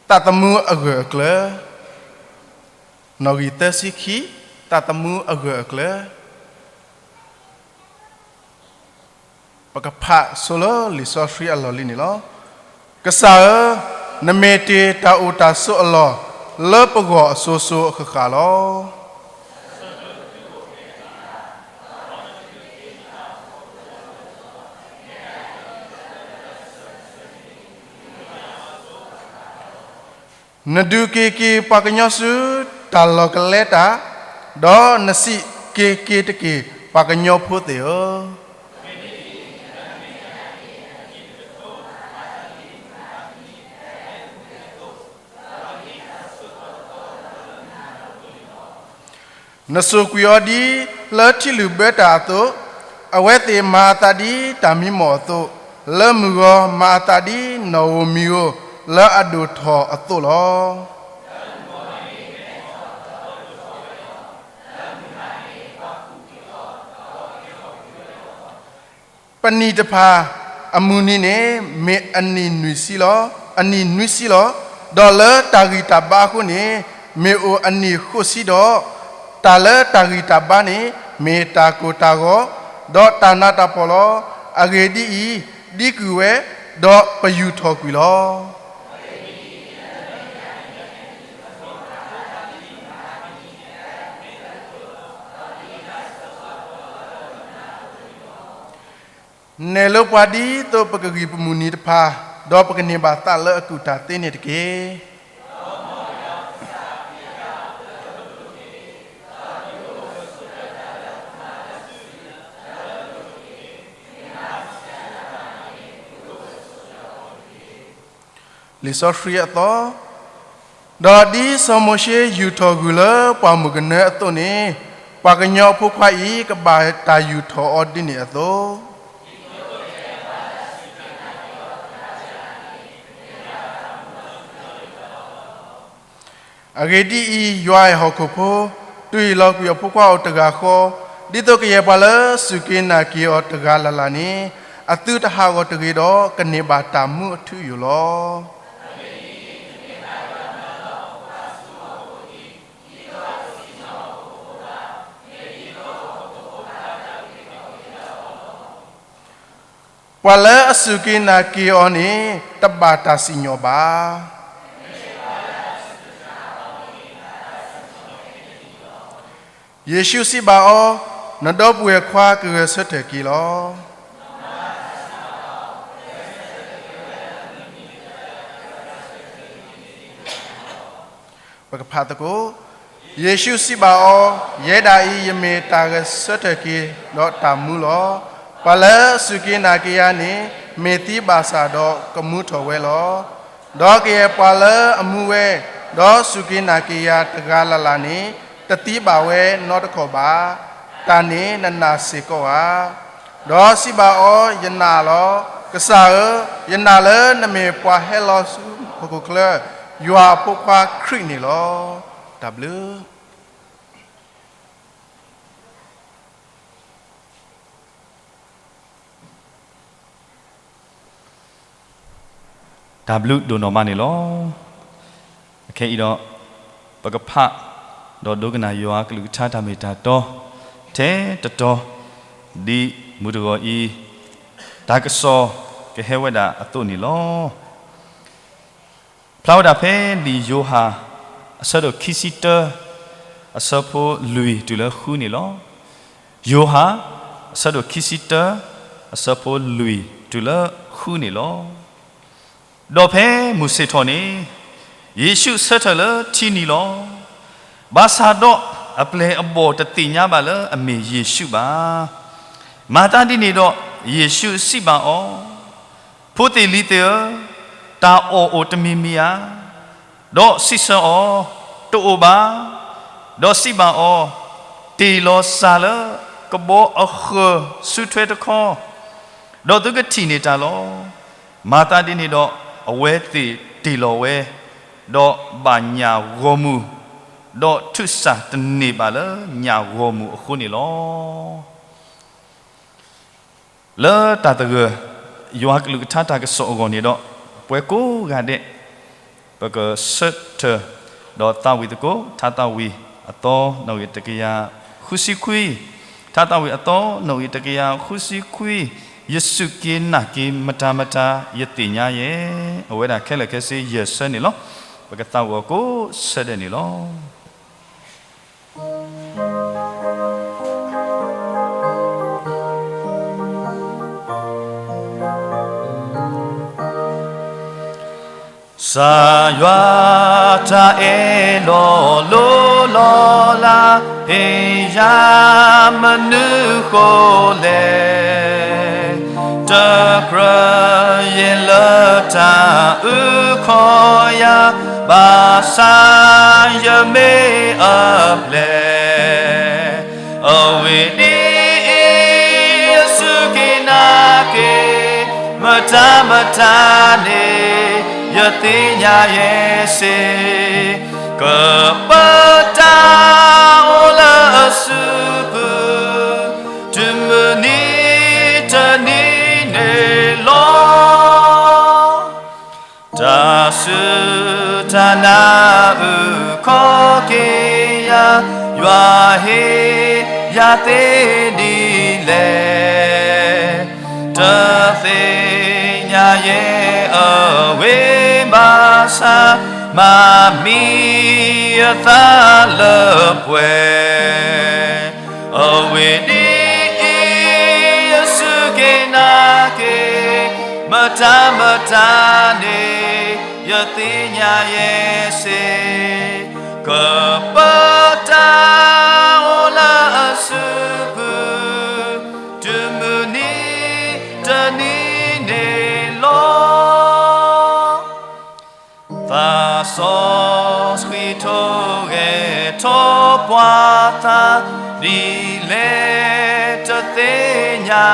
သးသမူအဂၢၢ်အကျၢၤ, နီၣ်ဂံၢ်သၢဆံခံ, သးသမူအဂၢၢ်အကျၢၤ. ပကဖးဆိလၢလံာ်စီဆှံအလီၢ်လံန့ၣ်လီၤ. ကစၢ်ဧၢ, နမ့ၢ်တ့ၢ်တၢ်အိၣ်တၢ်ဆိးအလီၢ် လၢပဂီၢ်အစိၤစိၤအဃၣ်ဃၣ်လီၤ. နဒုးက့ၤက့ၤပှၤကညီဆူတၢ်လီၢ်ကလဲတၢ်, ဒီးနစံးက့ၤက့ၤတက့ၢ် ပှၤကညီဖိသ့ၣ်ဧၢ. နစိာ်ကွံာ်အီၤဒ်လၢထံလုၢ်ဘၢတၢ်အသိး, အဝဲသ့ၣ်မၤအသးဒ်တၢ်မံမီၢ်အသိး, လၢမုၢ်ဂီၤမၤအသးဒ်နီၣ်ဧိၤမံၤဧိၤလၢအဒိၣ်ထီၣ်အသိးလီၤ. ပနံၣ်တဖၣ်အမုၢ်နံၤန့ၣ် မ့ၢ်အနံၣ်နွံဆံလီၤ, အနံၣ်နွံဆံလီၤ. ဒီးလၢတၢ်ဂံၢ်တၢ်ဘါအဃိန့ၣ် မ့ၢ်အိၣ်အနံၣ်ဃိးဆံဒီး, တၢ်လၢတၢ်ဂံၢ်တၢ်ဘါန့ၣ် မ့ၢ်တၢ်ကိၢ်တၢ်ဂီၤ, ဒီးတၢ်နးတၢ်ဖှီၣ်လီၤ. အဂ့ၢ်ဒ်အံၤ, ဒံကွံာ်ဝဲ, ဒီးပယူာ်ထီၣ်ကွံာ်လီၤ. နဲၣ်လိပှၤဒ်သိးပကဂံၢ်ပမုၢ်နံၤတဖၣ်, ဒီးပကန့ၢ်ဘၣ်သးလၢအကူၣ်တၢ်သ့န့ၣ်တက့ၢ်. လံာ်စီဆှံအသီ, ဒီးဒ်စီၤမိၤၡ့ယူာ်ထီၣ်ဂုၢ်လၢပှၢ်မုၢ်ကနၢအသိးန့ၣ်, ပှၤကညီအဖိခွါအံၤ ကဘၣ်တၢ်ယူာ်ထီၣ်အီၤဒ်န့ၣ်အသိး အဂ့ၢ်ဒ်အံၤ, ယွၤအဲၣ်ဟီၣ်ခိၣ်ဖိ, တုၤအံၤလီၤကွံာ်အဖိခွါအီၤတဂၤဃီ, ဒ်သိးကယဲၢ်ပှၤလၢစူၢ်က့ၤနာ်က့ၤအီၤတဂၤလၢ်လၢ်န့ၣ်, အသုတဟးဂီၤတဂ့ၤဒီး ကန့ၢ်ဘၣ်တၢ်မူအထူအယိာ်လီၤ. ပှၤလၢအစူၢ်က့ၤနာ်က့ၤအီၤန့ၣ် တဘၣ်တၢ်စံၣ်ညီၣ်ဘၣ်. ယ့ၣ်ၡူးစံးဘၣ်အီၤ, နဒီပုၢ်ဝဲၢ်ခွါကဂဲၤဆၢထၢၣ်က့ၤလီၤ. ပကဖးသကိး, ယ့ၣ်ၡူးစံးဘၣ်အီၤ, ယဲဒၣ်အံၤ ယမ့ၢ်တၢ်ဂဲၤဆၢထၢၣ်က့ၤဒီးတၢ်မူလီၤ. ပှၤလၢအစူၢ်က့ၤနာ်က့ၤယၤန့ၣ် မ့ၢ်သံဘၣ်ဆၣ်ဒီးကမူထီၣ်ဝဲလီၤ. ဒီးကယဲၢ်ပှၤလၢအမူဝဲ, ဒီးစူၢ်က့ၤနာ်က့ၤယၤတဂၤလၢ်လၢ်န့ၣ် တသံဘၣ်ဝဲနီတခီၣ်ဘၣ်. တၢ်န့ၣ်နနာ်စ့ၢ်ကီးဧါ. ဒီးစံးဘၣ်အီၤ, ယနာ်လီၤ. ကစၢ်ဧၢ, ယနာ်လၢနမ့ၢ်ပှၤဟဲလီၤဆူဟီၣ်ခိၣ်ချၢ ယွၤအဖိခွါခရံာ်န့ၣ်လီၤ. တၢ်ဘျုး တၢ်ဘျုးဒိၣ်နီၢ်မးန့ၣ်လီၤ. အခဲအံၤဒီး ပကဖး ဒီးဒိကနၣ်ယွၤအကလုၢ်ကထါတၢ်မ့ၢ်တၢ်တီ ထဲတတီၤ ဒ်မုၢ်တဂီၤအံၤ တၢ်ကစီၣ်ကဟဲဝဲဒၣ်အသိးန့ၣ်လီၤ. ဖျါဝဲဒၣ်ဖဲလံာ်ယိၤဟၣ် အဆၢဒိၣ်ခံဆံတၢ အဆၢဖိလွံၢ်တုၤလၢဃုန့ၣ်လီၤ. ယိၤဟၣ် အဆၢဒိၣ်ခံဆံတၢ အဆၢဖိလွံၢ်တုၤလၢဃုန့ၣ်လီၤ. ဒီးဖဲမုၢ်ဆ့ၣ်ထီၣ်န့ၣ် ယ့ၣ်ၡူးဆၢထၢၣ်လၢထံနံၤလီၤ. ဘၣ်ဆၣ်ဒီးအပျဲၢ်အဘီၣ်တသ့ၣ်ညါဘၣ်လၢအမ့ၢ်ယ့ၣ်ၡူးဘၣ်. မၤသးဒ်န့ၣ်ဒီး ယ့ၣ်ၡူးစံးဘၣ်အီၤ, ဖိသ့ၣ်လံၤသ့ၣ်ဧၢ, တၢ်အီၣ်အိၣ်တမံၤမံၤဧါ. ဒီးစံးဆၢအီၤ, တအိၣ်ဘၣ်. ဒီးစံးဘၣ်အီၤ, တ့ၢ်လီၤစၢ်လၢကဘီအဃၢၤစုထွဲတခီ, ဒီးသုကထံၣ်န့ၢ်တၢ်လီၤ. မၤသးဒ်န့ၣ်ဒီး အဝဲသ့ၣ်တ့ၢ်လီၤဝဲ, ဒီးဘၣ်ညၣ်ဂီၤမုၢ်, ဒီးထုးစၢ်တန့ၢ်ဘၣ်လၢညၣ်ဂီၤမုၢ်အဃိန့ၣ်လီၤ. လၢတၢ်သဂၢၢ် ယွၤကလုၢ်ကထါတၢ်ကစီၣ်အဂီၢ်န့ၣ်ဒီး ပှၤကိးဂၤဒဲး ပကဆၢထၢၣ် ဒီးသးဝံၣ်သကိး ထါသးဝံၣ်အသီ နီၣ်ဂံၢ်တကယၤဃုဆံခွံ, ထါသးဝံၣ်အသီ နီၣ်ဂံၢ်တကယၤဃုဆံခွံ, ယစူၢ်က့ၤနာ်က့ၤမတၤမတၤ ယသ့ၣ်ညါယဲ, အဝဲဒၣ်ခဲလၢာ်ခဲဆ့ယဲၢ်ဆၢန့ၣ်လီၤ. ပကသးဝံၣ်အီၤကိးဆၢဒဲးန့ၣ်လီၤ. ကစၢ်ယွၤတၢ်အဲၣ်လီၤလိၤလီၤလး ဟ့ၣ်ယၤမနုၤဃိလဲၣ်, တကြၢးယ့ၢ်လၢတၢ်အုၣ်ကီၤယၤ, ဘၣ်ဆၣ်ယမ့ၢ်အပျဲၢ် အဝဲဒ်အံၤ ယစူၢ်က့ၤနာ်က့ၤ မတၤမတၤန့ၣ် ယသ့ၣ်ညါယဲစ့ၢ်, ကပၢတၢ်အိၣ်လၢအစုပူၤ တမုၢ်နံၤတနံၤန့ၣ်လီၤ. တၢ်စူၢ်တၢ်နာ်အုၣ်ကီၤက့ၤယၤ, ယွၤဟ့ၣ်ယၤသ့ဒ်လဲၣ်, တသ့ၣ်ညါယဲအဝဲဘၣ်ဆၣ်, မၤမံယသးလၢပှဲၤ အဝဲဒ်အံၤ ယစူၢ်က့ၤနာ်က့ၤ မတၤမတၤန့ၣ် ယသ့ၣ်ညါယဲစ့ၢ်, ကပၢတၢ်အိၣ်လၢအစုပူၤ တမုၢ်နံၤတနံၤန့ၣ်လီၤ. သးစီဆှံထိၣ်ဂဲၤထီၣ်ပှၤသး ဒ်လဲၣ်တသ့ၣ်ညါ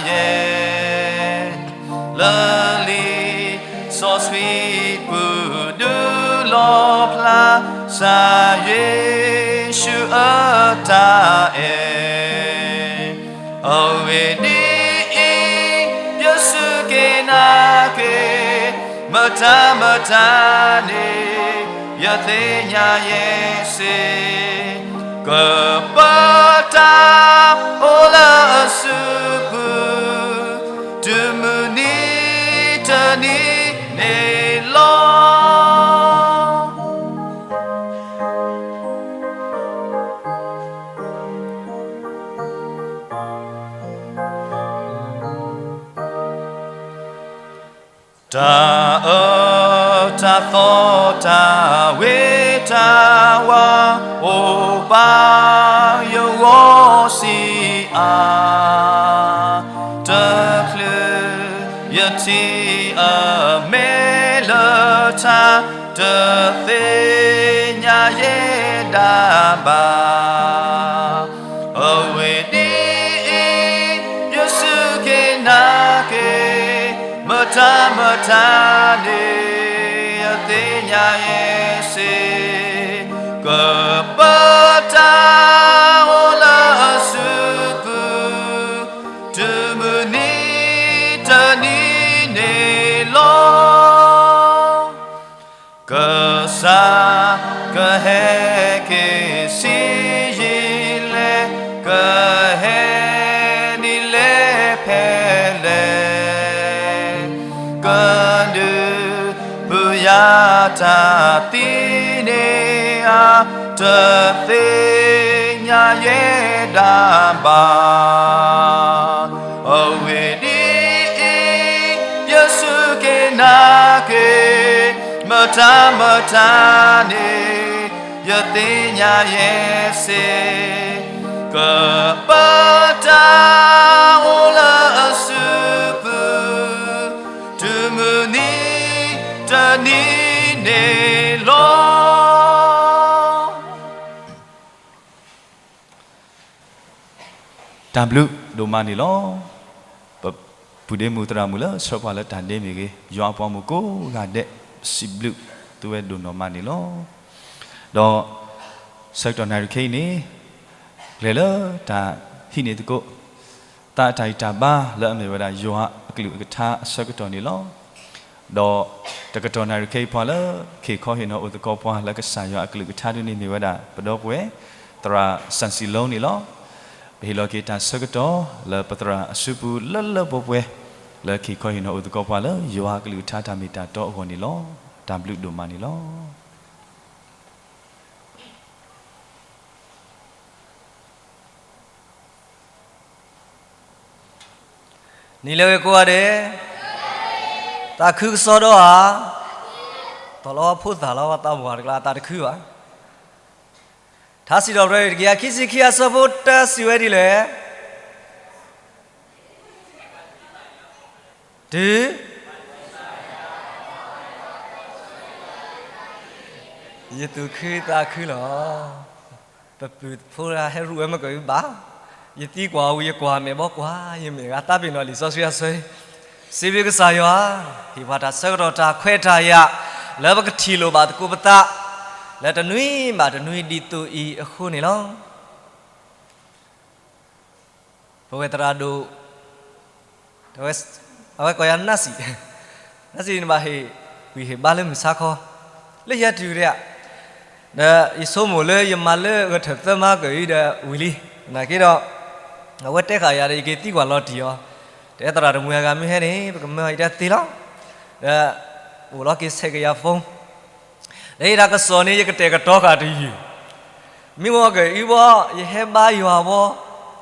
ယဲ, လၢလံာ်စီဆှံပူၤဒုးလီၣ်ဖျါ ကစၢ်ယ့ၣ်ၡူးအတၢ်အဲၣ် အဝဲဒ်အံၤ ယစူၢ်က့ၤနာ်က့ၤ မတၤမတၤန့ၣ် ယသ့ၣ်ညါယဲစ့ၢ်, ကပၢတၢ်အိၣ်လၢအစုပူၤ တမုၢ် တၢ်အၢတၢ်သီတၢ်ဝ့တၢ်ဝါ အိၣ်ဘၣ်ယဂီၢ်စံးအါ, တချုးယထံၣ်အမဲာ်လၢထါ တသ့ၣ်ညါယဲဒၣ်ဘၣ်. အဝဲဒ်အံၤ, ယစူၢ်က့ၤနာ်က့ၤ, မတၤမတၤန့ၣ် ယသ့ၣ်ညါယဲစ့ၢ်, ကပၢတၢ်အိၣ်လၢအစုပူၤ တုၤမုၢ်နံၤတနံၤန့ၣ်လီၤ. ကစၢ်ကဟဲက့ၤဆံးယံာ်လဲၣ်, ကဟဲနံၤလဲၣ်ဖဲလဲၣ်, ကဒုးပယၤတၢ်သံန့ၣ်ဧါ, တသ့ၣ်ညါယဲဒၣ်ဘၣ်. အဝဲဒ်အံၤ, ယစူၢ်က့ၤနာ်က့ၤ, မတၤမတၤန့ၣ် ယသ့ၣ်ညါယဲစ့ၢ်, ကပၢတၢ်အိၣ်လၢအစုပူၤ တုၤမုၢ်နံၤတနံၤန့ၣ်လီၤ. တၢ်ဘျုးဒိၣ်မးန့ၣ်လီၤ. ပပုၢ်ဒ့မုၣ်သရၣ်မုၣ်လၢဆှၢပှၤလၢတၢ်ဒ့မ့ၢ်ဂ့ၤ, ယွၤအပှၤမုၣ်ကိးဂၤဒဲး စံးဘျုးသုဝဲဒိၣ်နီၢ်မးန့ၣ်လီၤ. ဒီးဆၢကတီၢ်နၣ်ရံၣ်ခဲအံၤန့ၣ်, ကျဲၤလၢတၢ်ဟံးန့ၢ်သကိး သးအတၢ်ဂံၢ်တၢ်ဘါလၢအမ့ၢ်ဝဲဒၣ်ယွၤအကလုၢ်အကထါအဆၢကတီၢ်န့ၣ်လီၤ. ဒီးတကတီၢ်နၣ်ရံၣ်ခဲအံၤ ပှၤလၢက့ၤခီဟ့ၣ်နီၤအိၣ်သကိးပှၤလၢကစၢ်ယွၤအကလုၢ်ကထါဒ်န့ၣ်မ့ၢ်ဝဲဒၣ် ပဒီပုၢ်ဝဲၢ် သရၣ်စၣ်စံလိန့ၣ်လီၤ. ပဟ့ၣ်လီၤက့ၤတၢ်ဆၢကတီၢ်လၢပသရၣ်အစုပူၤလၢလၢပှဲၤပှဲၤ လၢက့ၤခီဟ့ၣ်နီၤအိၣ်သကိးပှၤလၢယွၤအကလုၢ်ကထါတၢ်မ့ၢ်တၢ်တီအဂီၢ်န့ၣ်လီၤ. တၢ်ဘျုးဒိၣ်မးန့ၣ်လီၤ. နံၤလၢဂ့ၤကိးဂၤဒဲး, သးခုကစီဒီဧါ, တီၢ်လီၤဝဲဖိသၣ်လီၤ ပှၤသးပှၢ်တကျါသးတခုဘၣ်. ထါစံးထီၣ်ပတြၢၤ တကယၤခံဆံခံအဆၢဖိတၢ စံးဝဲဒ်လဲၣ်. တုၤ ယသူၣ်ခုသးခုလီၤ. ပပုၢ်ဖိဟဲရူၢ်ဝဲမ့ၢ်ကဘၣ်, ယသံကွၢ်ဝံၤ ယကွၢ်မဲာ်ဘီကွၢ် ယမဲာ်ဂၤသးပ့ၤနီၣ်လံာ်စီဆှံအဆၢ, စံးဘျုးကစၢ်ယွၤ, ဟ့ၣ်ပှၤတၢ်ဆၢကတီၢ်တၢ်ခွဲးတၢ်ယာ် လၢပကထံၣ်လိာ်ဘၣ်သကိးပသး လၢတနွံဘၣ်တနွံဒ်သိးအံၤအဃိန့ၣ်လီၤ. ပဝဲသရၣ်ဒိၣ် အဝဲကိးယၤနၢ်စံး, နၢ်စံးန့ၣ်ဘၣ်ဟ့ၣ်ကွံာ်ဟ့ၣ်ဘါလၢမုၢ်ဆါခီ, လၢယၤတုၤဒၣ်ဧါ, ဒီးယဆိကမိၣ်လၢယမၤလၢဂဲၤထၢၣ်သၢမါကၢၢ်အံၤဒီးဝံၤလံ, နာ်က့ဒီး အဝဲတဲဃာ်ယၤဒီး ယက့ၤသံကွၢ်လီၤတံၢ်အီၤ, တအဲၣ်သရၣ်တမှံၤအဂၤမ့ၢ်ဟဲန့ၣ် ပကမၢအီၤအံၤတသ့လီၤ, ဒီးအိၣ်လီၤက့ၤဆဲးကယၤ phone ဒီးယတၢ်ကစီၣ်န့ၣ် ယကတဲာ်ကတီၤဃာ်တယုၢ်, မ့ၢ်ဝဲက့ၤအံၤဘီ ယဟဲဘါယွၤဘီ,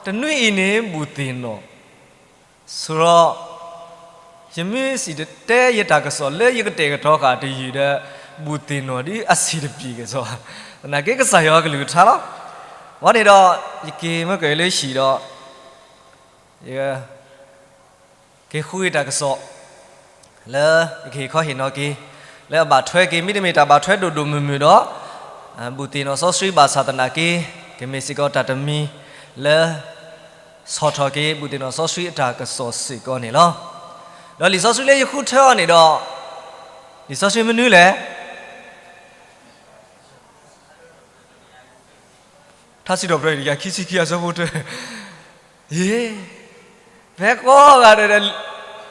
တနွံအံၤန့ၣ် ဘူးသ့ၣ်နီၣ်, ဆိဒီး ယမ့ၢ်စံၣ်တဲၤတဲယတၢ်ကစီၣ်လၢယကတဲာ်ကတီၤဃာ်တယုၢ်ဒီး ဘူးသ့ၣ်နီၣ်ဒ်အဆံးတပျံၤကစီၣ်, သနာ်က့ကစၢ်ယွၤကလုၢ်ကထါလီၤ. ဝဲန့ၣ်ဒီး ယက့ၤမ့ၢ်က့ၤလၢဟံၣ်ဒီး ယ က့ၤဃုက့ၤတၢ်ကစီၣ် လၢယကဟ့ၣ်ခီဟ့ၣ်နီၤက့ၤ လၢအဘၣ်ထွဲက့ၤ မ့တမ့ၢ်တၢ်ဘၣ်ထွဲဒိၣ်ဒိၣ်မုၢ်မုၢ်ဒီး ဘူးသ့ၣ်နီၣ်စီဆှံဘၣ်ဆၣ်သနာ်က့ ကမ့ၢ်စ့ၢ်ကီးတၢ်တမံၤလၢ ဆီၣ်ထီၣ်က့ၤ ဘူးသ့ၣ်နီၣ်စီဆှံအတၢ်ကစီၣ်စ့ၢ်ကီးန့ၣ်လီၤ. ဒီးလံာ်စီဆှံလၢယဃုထၢအီၤန့ၣ်ဒီး လံာ်စီဆှံမနုၤလဲၣ်. ထါစံးထီၣ်ပတြၢၤ ခံဆံခံအဆၢဖိတၢ, ယ့, ဖဲကိးဂၤဒဲးဒီး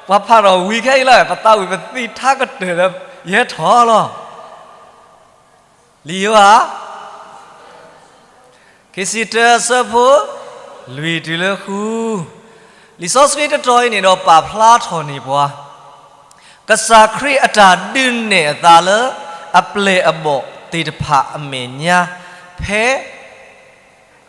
ပှၤဖးထီၣ်ဝံၤခဲအံၤလီၤ, ပသးဝံၣ်ပသံထါကတၢၢ်ဒီး ယဟဲထီၣ်လီၤ. လံာ်ယိၤဟၣ် ခံဆံတၢအဆၢဖိ လွံၢ်တုၤလၢဃု, လံာ်စီဆှံတတီၤအံၤန့ၣ်ဒီး ပာ်ဖျါထီၣ်န့ၢ်ပှၤ ကစၢ်ခရံာ်အတၢ်ဒုးနဲၣ်အသးလၢ အပျဲၢ်အဘီၣ်သ့ၣ်တဖၣ်အမဲာ်ညါ ဖဲ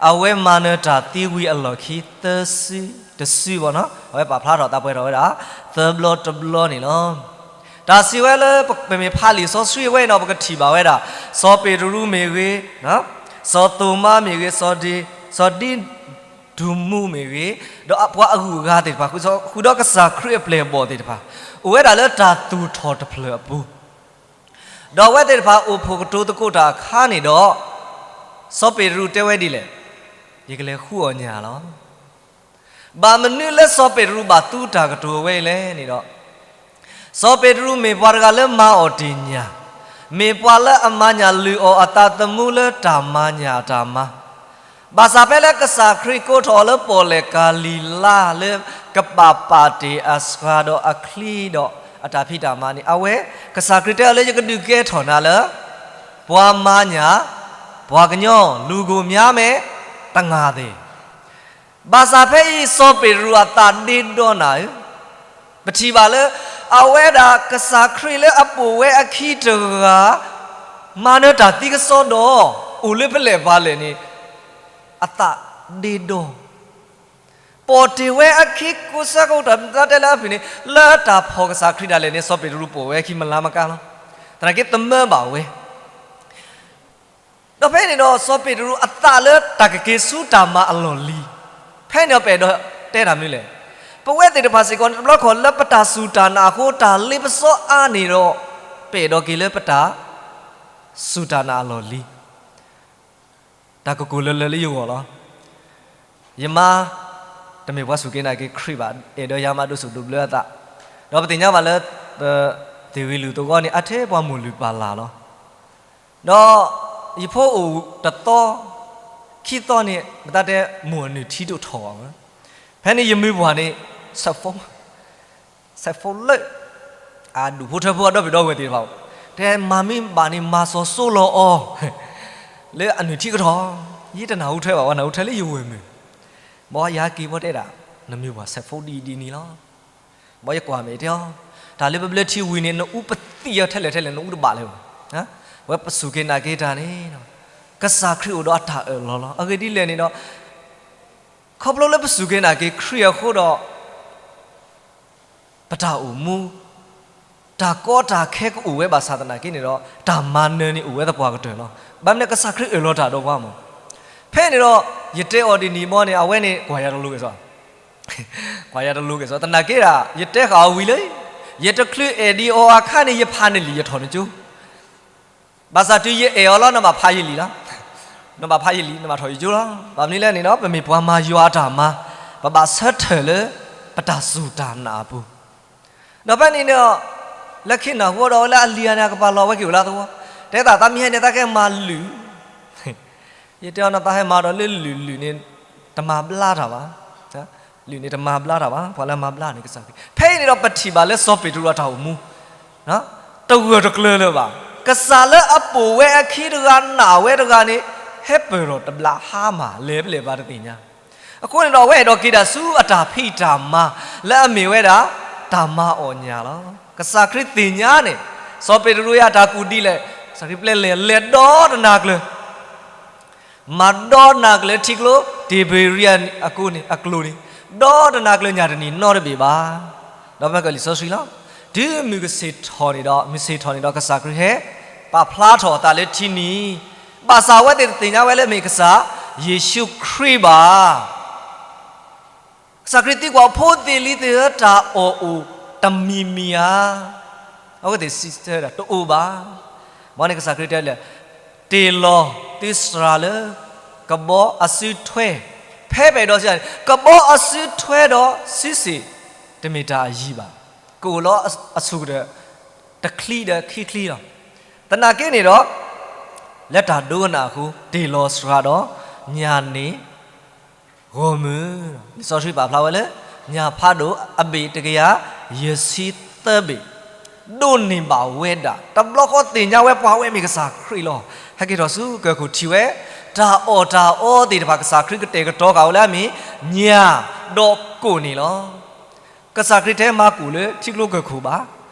အဝဲမၤနၢၤတၢ်သံဝံၤအလီၢ်ခံ သၢစု, တစုဘၣ်နီၤ, အဝဲပာ်ဖျါထီၣ်သးပှဲၤထီၣ်ဝဲဒၣ် သၢဘျီတဘျီန့ၣ်လီၤ. တၢ်စံးဝဲလၢပမ့ၢ်ဖးလံာ်စီဆှံဝဲအံၤဒီး ပကထံၣ်ဘၣ်ဝဲဒၣ် စီၤပ့းတရူးမ့ၢ်ဂ့ၤ, စီၤသိၤမါမ့ၢ်ဂ့ၤ, စီၤဒ့, စီၤဒ့ဒူမူးမ့ၢ်ဂ့ၤ, ဒီးပှၤအဂုၤအဂၤသ့ၣ်တဖၣ် ဃုာ်ဒီးကစၢ်ခရံာ်အပျဲၢ်အဘီၣ်သ့ၣ်တဖၣ် အိၣ်ဝဲဒၣ်လၢတၢ်သူၣ်ထီၣ်တဖျၢၣ်အပူၤ, ဒီးအဝဲသ့ၣ်တဖၣ်အိၣ်ဖှိၣ်ကတိၤသကိးတၢ်အခါန့ၣ်ဒီး စီၤပ့းတရူးတဲဝဲဒ်လဲၣ်, ယကလဲၤဃုအီၣ်ညၣ်လီၤ. ဘၣ်မနုၤလၢစီၤပ့းတရူးဘၣ်သူတၢ်ကတိၤအဝဲအံၤလဲၣ်န့ၣ်ဒီး, စီၤပ့းတရူးမ့ၢ်ပှၤတဂၤလၢမၤအီၣ်တ့ၢ်ညၣ်, မ့ၢ်ပှၤလၢအမၤညၣ်လုၢ်အီၣ်အသးသမူလၢတၢ်မၤညၣ်အတၢ်မၤ, ဘၣ်ဆၣ်ဖဲလၢကစၢ်ခရံာ်ကိးထီၣ်အီၤလၢပီၣ်လဲၣ်ကၤလံၤလါလၢကပာ်ပာ်တ့ၢ်အစှၤဒီးအချံဒီးအတၢ်ဖံးတၢ်မၤန့ၣ် အဝဲ ကစၢ်ခရံာ်တဲအီၤလၢယကဒုးကဲထီၣ်နၤလၢ ပှၤမၤညၣ်, ပှၤကညီလူၤကိၢ်မၠါမဲာ်တနၤသ့ၣ် ဘၣ်ဆၣ်ဖဲအံၤ စီၤပ့းတရူးအသးဒ့ဒီနၤဧၢ, ပထံၣ်ဘၣ်လၢ အဝဲဒၣ်ကစၢ်ခရံာ်လၢအပိာ်ဝဲအခံတဂၤ မၤနၢၤတၢ်သံကစီဒီး အိၣ်လၢပလဲၣ်ပှၤလဲၣ်န့ၣ် အသးဒ့ဒီ ပိာ်တ့ၢ်ဝဲအခံကိးဆၢကတီၢ် မတၤတဲလၢအဖုၣ်န့ၣ် လၢတၢ်ဖီၣ်ကစၢ်ခရံာ်ဒၣ်လဲာ်န့ၣ် စီၤပ့းတရူးပိာ်ဝဲအခံမလါမကါလီၤ. သနာ်က့သမၢဘၣ်ဝဲ ဒီးဖဲန့ၣ်ဒီး စီၤပ့းတရူးအသးလၢတၢ်ကက့ၤဆူတၢ်မၤအလီၢ်လံၤ, ဖဲန့ၣ်ဒီးပအဲၣ်ဒိးတဲတၢ်မနုၤလဲၣ်. ပဝဲသ့ၣ်တဖၣ်စ့ၢ်ကီးန့ၣ် တဘျီခီၣ်လၢပတၢ်စူၢ်တၢ်နာ်အဃိ တၢ်လ့ပစီအါန့ၣ်ဒီး ပအဲၣ်ဒိးက့ၤလၢပတၢ်စူၢ်တၢ်နာ်အလီၢ်လံၤ တၢ်ကကိၢ်လၢလၢလၢယဂီၢ်လီၤ. ယမါ တမ့ၢ်ပှၤစူၢ်က့ၤနာ်က့ၤခရံာ်ဘၣ်, အဲၣ်ဒိးယၤမးဒိးဆူၣ်ဒိးဘျၢအသး, ဒီးပသ့ၣ်ညါဘၣ်လၢ ပသ့ၣ်ဂ့ၤလုၢ်သဝီန့ၣ် အါထဲပှၤမိၢ်လုၢ်ပၢ်လၢ်လီၤ. ဒီးယဖိအိၣ်တသီ ခံသီန့ၣ် ပတၢ်တဲမိၢ်အနုၢ်ထံဒိၣ်ထီၣ်ဘၣ်ဝဲ, ဖဲန့ၣ်ယမုၢ်ပှၢ်န့ၣ် ဆဲးဖိ ဆဲးဖိလၢ အဒူၣ်ဖိထၢဖိအဒီပုၢ်ဒီဝဲၢ်သ့ၣ်တဖၣ်, တဲမၤမ့ၢ်ဘၣ်န့ၣ် မၤစီၤစိလီၤအီၤ လၢအနုၢ်ထံကထီၣ်, ယတနၢ်ဟူထွဲဘၣ်, ပှၤနၢ်ဟူထွဲလၢယဝဲၢ်မုၢ်, ဘီယဟဲက့ၤဘီတဲဒၣ် နမုၢ်ပှၢ်ဆဲးဖိဒ်အံၤဒ်န့ၣ်လီၤ. ဘီယကွၢ်မဲာ်တဲအီၤ, တၢ်လၢပဘျၢထံဝံၤန့ၣ် နအူပသံၣ်အီၤထဲလဲၣ်ထဲလဲၣ် နအူတဘၣ်လၢၤဘၣ်. ဝဲပစူၢ်က့ၤနာ်က့ၤတၢ်န့ၣ် ကစၢ်ခရံာ်အိၣ်ဒီးအတၢ်အၢၣ်လီၤလီၤ. အဂ့ၢ်ဒ်လဲၣ်န့ၣ်ဒီး ခီဖျိလၢပစူၢ်က့ၤနာ်က့ၤခရံာ်အဃိဒီး ပတၢ်အိၣ်မူ တၢ်ကီတၢ်ခဲကအိၣ်ဝဲဘၣ်ဆၣ်သနာ်က့န့ၣ်ဒီး တၢ်မၤနၢၤန့ၣ်အိၣ်ဝဲသပှၢ်ကတၢၢ်လီၤ. ဘၣ်မနုၤကစၢ်ခရံာ်အၢၣ်လီၤတၢ်ဒီးပှၤမး. ဖဲန့ၣ်ဒီး ယတဲအီၤဒ်န့ၣ်ဘီန့ၣ် အဝဲန့ၣ်ကွၢ်ယၤတလိၤက့ၤစ့ၢ်, ကွၢ်ယၤတလိၤက့ၤစ့ၢ်, သနာ်က့ဒၣ် ယတဲဃာ်အီၤဝံၤလၢ ယတချုးအဲၣ်ဒံးအီၤအခါန့ၣ် ယဖးနလံာ်ယထီၣ်နကၠိ ဘၣ်ဆၣ်တုၤယအဲၣ်အီၤလီၤ နဘၣ်ဖးယလံာ်လီၤ. နဘၣ်ဖးယလံာ် နဘၣ်ထီၣ်ယကၠိလီၤ. ဘၣ်မနုၤလဲၣ်န့ၣ်ဒီး ပမ့ၢ်ပှၤမၤယွၤအတၢ်မၤ, ပဘၣ်ဆၢထၢၣ်လၢပတၢ်စူၢ်တၢ်နာ်အပူၤ. ဒီးဖဲန့ၣ်ဒီး လၢခံနၢ်ဟူဒီးဝဲလၢအလံၤဧါန့ၣ် အကပၤလီၤဝဲက့ၤအိၣ်လၢသဝီ, တဲသးသးမ့ၢ်ဟဲန့ၣ် သးကဟဲမၤလုၢ် ယတဲအီၤနီၤ သးဟဲမၤဒီးလၢလုၢ်လုၢ်န့ၣ် တမၤဘျါတၢ်ဘၣ်, လုၢ်န့ၣ်တမၤဘျါတၢ်ဘၣ်, ပှၤလၢမၤဘျါန့ၣ်ကစၢ်ခရံာ်. ဖဲအံၤန့ၣ်ဒီးပထံၣ်ဘၣ်လၢစီၤပ့းတရူးအတၢ်အိၣ်မူ တဂၢၢ်တကျၢၤလၢၤဘၣ်. ကစၢ်လၢအပိာ်ဝဲအခံတဂၤနာ်ဝဲတဂၤန့ၣ် ဟဲပၢၢ်ထီၣ်တဘျးဟါမၢ် လဲၤပလဲၣ်ပှၤတသ့ၣ်ညါ. အဃိန့ၣ်ဒီး အဝဲအဲၣ်ဒိးက့ၤတၢ်ဆူအတၢ်ဖံးတၢ်မၤ လၢအမ့ၢ်ဝဲဒၣ် တၢ်မၤအီၣ်ညၣ်လီၤ. ကစၢ်ခရံာ်သ့ၣ်ညါန့ၣ် စီၤပ့းတရူးအတၢ်ကူၣ်ဒ်လဲၣ်, ကစၢ်ခရံာ်ပျဲလဲၤ လဲၤဒီတနၤကျၢၤ မၤဒီနၤကျၢၤထံကျိ တ့ၢ်ဘ့ရံယၤအကျိန့ၣ်အကျိၤန့ၣ်, ဒီတနၤကျၢၤညၣ်တနံၤနီတဘ့ၣ်ဘၣ်. ဒီးမ့ၢ်ကလံာ်စီဆှံလီၤ. တုၤမုၢ်ကဆ့ၣ်ထီၣ်န့ၣ်ဒီး, မုၢ်ဆ့ၣ်ထီၣ်န့ၣ်ဒီး ကစၢ်ခရံာ်ဟဲပာ်ဖျါထီၣ်အသးလၢထံနံၤ, ဘၣ်ဆၣ်အဝဲသ့ၣ်တသ့ၣ်ညါဝဲလၢမ့ၢ်ကစၢ်ယ့ၣ်ၡူးခရံာ်ဘၣ်. ကစၢ်ခရံာ်သံကွၢ်ဖိသ့ၣ်လံၤသ့ၣ်ဧၢ တၢ်အီၣ်အိၣ်တမံၤမံၤဧါ. အဝဲသ့ၣ်စံးဆၢဒၣ် တအိၣ်ဘၣ်. မ်န့ၣ်ကစၢ်ခရံာ်တဲလဲၣ်, တ့ၢ်လီၤသုစှၤလၢ ကဘီအစုထွဲ, ဖဲပအဲၣ်ဒိးစံးန့ၣ် ကဘီအစုထွဲဒီးစုစ့ၣ် တမ့ၢ်တၢ်အယံၤဘၣ်. ကအိၣ်လီၤအဆူၣ်ကတၢၢ် တချံဒီးခံချံလီၤ. သနာ်က့န့ၣ်ဒီး လၢတၢ်ဒိကနၣ်အဃိ တ့ၢ်လီၤစှၤဒီး ညၣ်န့ၣ် ဂီၢ်မုၢ်, လံာ်စီဆှံပာ်ဖျါဝဲလၢ ညၣ်ဖးဒိၣ်အဘ့ၣ်တကယၤယဲၢ်ဆံသၢဘ့ၣ်, ဒိးန့ၢ်ဘၣ်ဝဲဒၣ်, တဘျီဃီသ့ၣ်ညါဝဲပှၤဝဲမ့ၢ်ကစၢ်ခရံာ်လီၤ. ဟဲက့ၤထီၣ်ဆူကၢၢ်ခိၣ်ထံၣ်ဝဲ တၢ်အီၣ်တၢ်အီသ့ၣ်တဖၣ် ကစၢ်ခရံာ်ကတဲာ်ကတီၤဃာ်ဝဲလၢအမ့ၢ် ညၣ်ဒီးကိၣ်န့ၣ်လီၤ. ကစၢ်ခရံာ်တဟဲမၤကိၣ်လၢထံကျိကၢၢ်ခိၣ်ဘၣ်.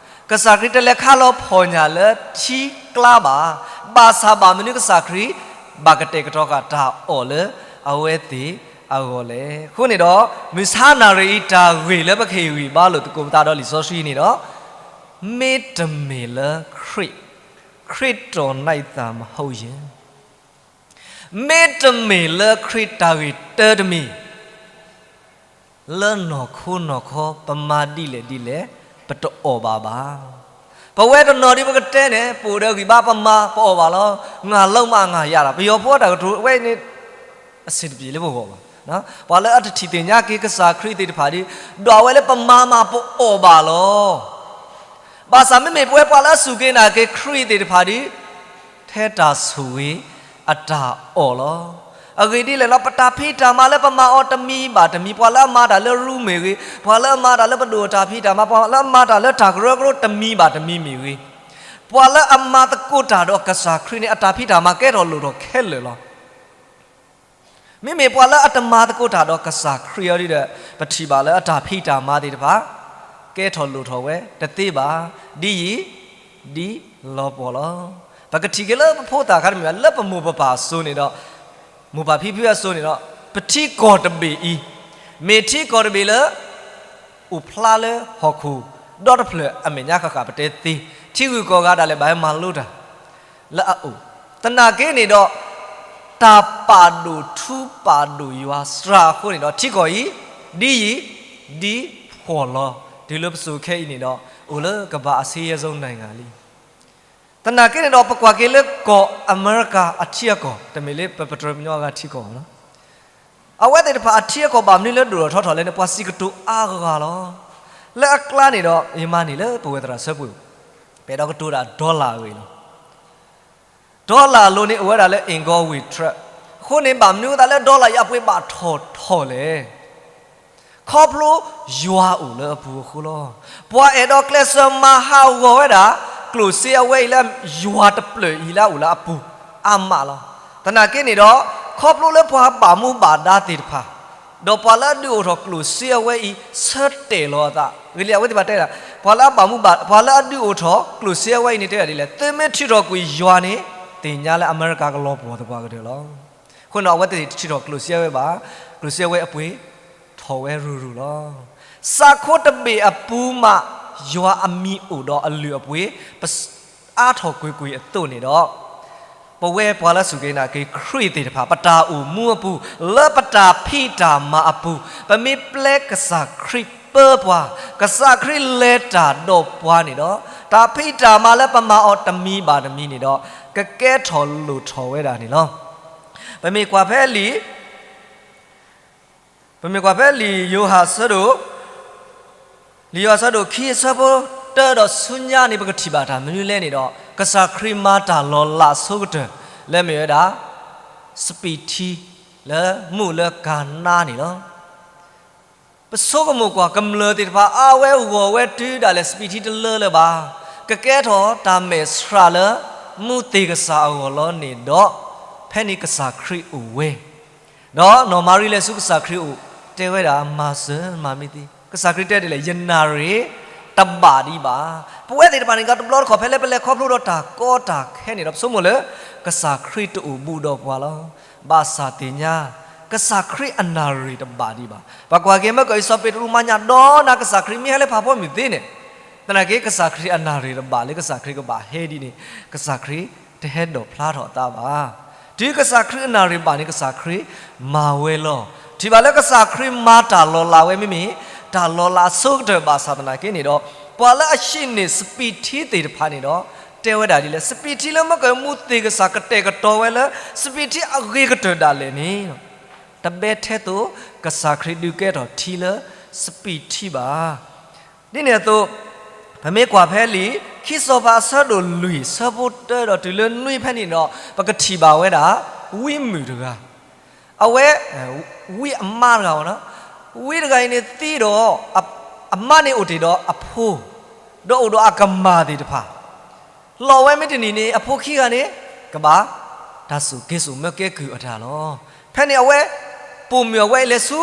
ကစၢ်ခရံာ်တလဲၤခါလီၤဖီၣ်ညၣ်လၢထံကျါဘၣ်. ဘၣ်ဆၣ်ဘၣ်မနုၤကစၢ်ခရံာ် ဘၣ်ကတဲာ်ကတီၤဃာ်တၢ်အီၣ်လၢအဝဲသ့ၣ်အဂီၢ်လဲၣ်. အဃိန့ၣ်ဒီး မုၢ်ဆါနၣ်ရံၣ်အံၤတၢ်ဂ့ၢ်လၢပကဟ့ၣ်ဂံၢ်ဘါလိာ်သကိးပသးဒီးလံာ်စီဆှံန့ၣ်ဒီး မ့တမ့ၢ်လၢခရံာ်, ခရစ်တော် နိုင်သာ မဟုတ်ရင်, မ့တမ့ၢ်လၢခရံာ်တၢ်ဂ့ၤတၢတမံၤ, လၢနီၢ်ခိနီၢ်ခီ ပမၤဒ်လဲၣ်ဒ်လဲၣ် ပတအီၣ်ဘၣ်ဘၣ်. ပဝဲတနီၤဒ်ပကတဲန့ၣ် ပအိၣ်ဒီးဂံၢ်ဘါ ပမၤပအီၣ်ဘၣ်လီၤ. ငါလုပ်မှငါရတာ, ပယီၤဖိအတၢ်ကတိၤဝဲန့ၣ် အဆင်တပြေလၢပဂီၢ်ဘၣ်. ပှၤလၢအတထံၣ်သ့ၣ်ညါက့ၤကစၢ်ခရံာ်သ့ၣ်တဖၣ်ဒီး ဒွးဝဲလၢပမၤမးပအီၣ်ဘၣ်လီၤ. ဘၣ်ဆၣ်မ့မ့ၢ်ပဝဲပှၤလၢအစူၢ်က့ၤနာ်က့ၤခရံာ်သ့ၣ်တဖၣ်ဒီး ထဲတၢ်ဆိၣ်ဂ့ၤအတၢ်အီၣ်လီၤ. အဂ့ၢ်ဒ်လဲၣ်လီၤ, ပတၢ်ဖံးတၢ်မၤလၢပမၤအီၤတမံၤဘၣ်တမံၤ, ပှၤလၢအမၤတၢ်လၢရူမ့ၢ်ဂ့ၤ, ပှၤလၢအမၤတၢ်လၢပဒိၣ်အတၢ်ဖံးတၢ်မၤ, ပှၤလၢအမၤတၢ်လၢတၢ်ကရၢကရိတမံၤဘၣ်တမံၤမ့ၢ်ဂ့ၤ, ပှၤလၢအမၤသကိးတၢ်ဒီးကစၢ်ခရံာ်န့ၣ် အတၢ်ဖံးတၢ်မၤကဲထီၣ်လိၣ်ထီၣ်ခဲလၢာ်လီၤ. မ့မ့ၢ်ပှၤလၢအတမၤသကိးတၢ်ဒီးကစၢ်ခရံာ်အီၤဒီး ပထံၣ်ဘၣ်လၢအတၢ်ဖံးတၢ်မၤသ့ၣ်တဖၣ် ကဲထီၣ်လိၣ်ထီၣ်ဝဲတသ့ဘၣ်, ဒ်ယံာ်ဒ်လီၤပှီၢ်လီၤ. ပကထံၣ်က့ၤလၢပဖိသၣ်ခါတမံၤ လၢပမိၢ်ပပၢ်အစိၤန့ၣ်ဒီး မိၢ်ပၢ်ဖံဖုအစိၤန့ၣ်ဒီး ပထံကီၢ်တဘ့ၣ်အံၤ, မ့ၢ်ထံကီၢ်တဘ့ၣ်လၢ အိၣ်ဖျါလၢဟီၣ်ခိၣ်ဒီတဖျၢၣ်အမဲာ်ညါဃၣ်ဃၣ် ပတဲသ့, ထံဂုၤကီၢ်ဂၤဒၣ်လဲာ်ဘၣ်ဟဲမၤလိတၢ် လၢအအိၣ်, သနာ်က့န့ၣ်ဒီး တၢ်ပာ်ဒိၣ်ထူပာ်ဒိၣ်ယွၤစှၤအဃိန့ၣ်ဒီး ထံကီၢ်အံၤ ဒ်ယံာ်ဒ်ဖှီၣ်လီၤ. တုၤလၢပစိၤခဲအံၤန့ၣ်ဒီး အိၣ်လၢကမ္ဘာ့အဆင်းရဲဆုံးနိုင်ငံလံ. သနာ်က့န့ၣ်ဒီး ပကွၢ်က့ၤလၢကီၢ်အမဲရကၤအထံအကီၢ်, တမ့ၢ်လၢပပတြၢၤပညီအဂၤထံကီၢ်ဘၣ်လီၤ. အဝဲသ့ၣ်တဖၣ်အထံအကီၢ်ဘၣ်မနုၤလၢဒိၣ်ထီၣ်ထီထီၣ်လဲၣ်န့ၣ် ပှၤစံးကတိၤအါဂၤလီၤ. လၢအကျါန့ၣ်ဒီး ယမၤန့ၢ်လၢပဝဲသရၣ်ဆၢပှဲၤ, ပအဲၣ်ဒိးကတိၤတၢ် dollar အဂ့ၢ်လီၤ. dollar အလိၤန့ၣ် အိၣ်ဝဲဒၣ်လၢ Inglewood Trust အဃိန့ၣ် ဘၣ်မနုၤအသးလၢ dollar အံၤအပှ့ၤဘၣ်ထီၣ်ထီၣ်လဲၣ်. ခီဖျိယွၤအိၣ်လၢအပူၤအဃိလီၤ. ပှၤအဲၣ်ဒိးကျဲးစၢးမၤဟးဂီၤဝဲဒၣ် ကျိၣ်စ့အဝဲအံၤလၢယွၤတဖျၢၣ်အံၤလၢအအိၣ်လၢအပူၤအါမးလီၤ. သနာ်က့န့ၣ်ဒီး ခီဖျိလၢပှၤဘၣ်မူဘၣ်ဒါသ့ၣ်တဖၣ် ဒီးပှၤလၢအဒုးအိၣ်ထီၣ်ကျိၣ်စ့အဝဲအံၤ ဆၢတဲာ်လီၤအသး, ဂ့ၤလံ အဝဲသ့ၣ်တဖၣ်တဲဒၣ် ပှၤလၢအဘၣ်မူဘၣ် ပှၤလၢအဒုးအိၣ်ထီၣ်ကျိၣ်စ့အဝဲအံၤန့ၣ် တဲဒၣ်ဒ်လဲၣ်, သုမ့ၢ်ထုးထီၣ်ကွံာ်ယွၤန့ၣ် သ့ၣ်ညါလၢအမဲရကၤကလီၤပှီၢ်သပှၢ်ကတၢၢ်လီၤ. အဃိန့ၣ် အဝဲသ့ၣ်တထုးထီၣ်ကျိၣ်စ့အဝဲဘၣ်, ကျိၣ်စ့အဝဲအပှ့ၤထီၣ်ဝဲရုၢ်ရုၢ်လီၤ. စးခိတဘ့ၣ်အပူၤမး ယွၤအမံၤအိၣ်ဒီးအလုၢ်အပှ့ၤ ပ အါထီၣ်ကွ့ၢ်ကွ့ၢ်အသိးန့ၣ်ဒီး ပဝဲပှၤလၢစူၢ်က့ၤနာ်က့ၤခရံာ်သ့ၣ်တဖၣ် ပတၢ်အိၣ်မူအပူၤ လၢပတၢ်ဖံးတၢ်မၤအပူၤ ပမ့ၢ်ပျဲကစၢ်ခရံာ်ပၢပှၤ, ကစၢ်ခရံာ်လဲၤတၢ်ဒီးပှၤန့ၣ်ဒီး တၢ်ဖံးတၢ်မၤလၢပမၤအီၤတမံၤဘၣ်တမံၤန့ၣ်ဒီး ကကဲထီၣ်လိၣ်ထီၣ်ဝဲဒၣ်န့ၣ်လီၤ. ပမ့ၢ်ကွၢ်ဖဲလံာ် ပမ့ၢ်ကွၢ်ဖဲလံာ်ယိၤဟၣ်ဆၢဒိၣ်, လံာ်ယိၤဟၣ်ဆၢဒိၣ်ခံအဆၢဖိတၢဒီးဆူညါန့ၣ် ပကထံၣ်ဘၣ်တၢ်မနုၤလဲၣ်န့ၣ်ဒီး ကစၢ်ခရံာ်မၤတၢ်လီၤလးအဆိကတၢၢ် လၢမ့ၢ်ဝဲဒၣ် စပံးထံ လၢမူးလၢကၤနါန့ၣ်လီၤ. ပဆိကမိၣ်ကွၢ် ကမျၢၢ်သ့ၣ်တဖၣ်အါဝဲဂီၢ်ဝဲတုၤဒၣ်လဲာ် စပံးထံတလၢလၢၤဘၣ်, ကကဲထီၣ်တၢ်မဲာ်ဆှးလၢ မူးသ့ၣ်ကစၢ်အဂီၢ်လီၤန့ၣ်ဒီး ဖဲန့ၣ်ကစၢ်ခရံာ်အိၣ်ဝဲ ဒီးနီၢ်မၤရံလဲၤဆူကစၢ်ခရံာ်အအိၣ် တဲဝဲဒၣ် မၤစၢၤမၤမ့ၢ်သ့, ကစၢ်ခရံာ်တဲဒ်လဲၣ်, ယနၣ်ရံၣ်တဘၣ်ဒံးဘၣ်. ပဝဲသ့ၣ်တဖၣ်န့ၣ် ကတဘျီတခီၣ် ဖဲလၢပလဲၤခီဖျိဒီးတၢ်ကီတၢ်ခဲန့ၣ်ဒီး ပဆိကမိၣ်လၢ ကစၢ်ခရံာ်တအိၣ်ဘူးဒီးပှၤလီၤ. ဘၣ်ဆၣ်သ့ၣ်ညါ ကစၢ်ခရံာ်အနၣ်ရံၣ်တဘၣ်ဒံးဘၣ်. ပကွၢ်က့ၤ မၢကၢၣ်အံၤ စီၤပ့းတရူးမၤညၣ်ဒီးနၤ ကစၢ်ခရံာ်မ့ၢ်ဟဲလၢဖးဖီမုၢ်သ့န့ၣ်, သနာ်က့ ကစၢ်ခရံာ်အနၣ်ရံၣ်တဘၣ်လၢ ကစၢ်ခရံာ်ကဘၣ်ဟဲဒ်န့ၣ် ကစၢ်ခရံာ်တဟဲဒိးဖျါထီၣ်အသးဘၣ်. တုၤကစၢ်ခရံာ်အနၣ်ရံၣ်ဘၣ်န့ၣ် ကစၢ်ခရံာ်မၤဝဲလီၤ. ထံၣ်ဘၣ်လၢကစၢ်ခရံာ်မၤတၢ်လီၤလးဝဲ မ့မ့ၢ်တၢ်လီၤလးအဆိကတၢၢ်ဘၣ်ဆၣ်သနာ်က့န့ၣ်ဒီး ပှၤလၢအဟံးန့ၢ်စပံးထံသ့ၣ်တဖၣ်န့ၣ်ဒီး တဲဝဲဒၣ်ဒ်လဲၣ်, စပံးထံလၢမၢကၢၣ်မူးသ့ၣ်ကစၢ်ကတဲာ်ကတီၤဝဲလၢ စပံးထံအဂ့ၤကတၢၢ်ဒၣ်လဲာ်န့ၣ် တဘၣ်ထဲသိးကစၢ်ခရံာ်ဒုးကဲထီၣ်ထံလၢစပံးထံဘၣ်. ဒ်န့ၣ်အသိး ပမ့ၢ်ကွၢ်ဖဲလံာ် ခံစီၤပၤအဆၢဒိၣ်လွံၢ် ဆၢဖိတၢဒီးတုၤလၢနွံဖဲန့ၣ်ဒီး ပကထံၣ်ဘၣ်ဝဲဒၣ် ဝံမုၣ်တဂၤ, အဝဲ ဝံအမါတဂၤဘၣ်နီၤ, ဝံတဂၤအံၤန့ၣ်သံဒီး အမါန့ၣ်အိၣ်တ့ၢ်ဒီးအဖိ ဒီးအိၣ်ဒီးအကမၢ်သ့ၣ်တဖၣ် လီၤဝဲမ့ၢ်တနံၤန့ၣ် အဖိခံဂၤန့ၣ် ကဘၣ်တၢ်စိာ်က့ၤစိာ်မၢကဲကုၢ်အတၢ်လီၤ. ဖဲန့ၣ်အဝဲ ပိာ်မုၣ်အဝဲအံၤလဲၤဆူ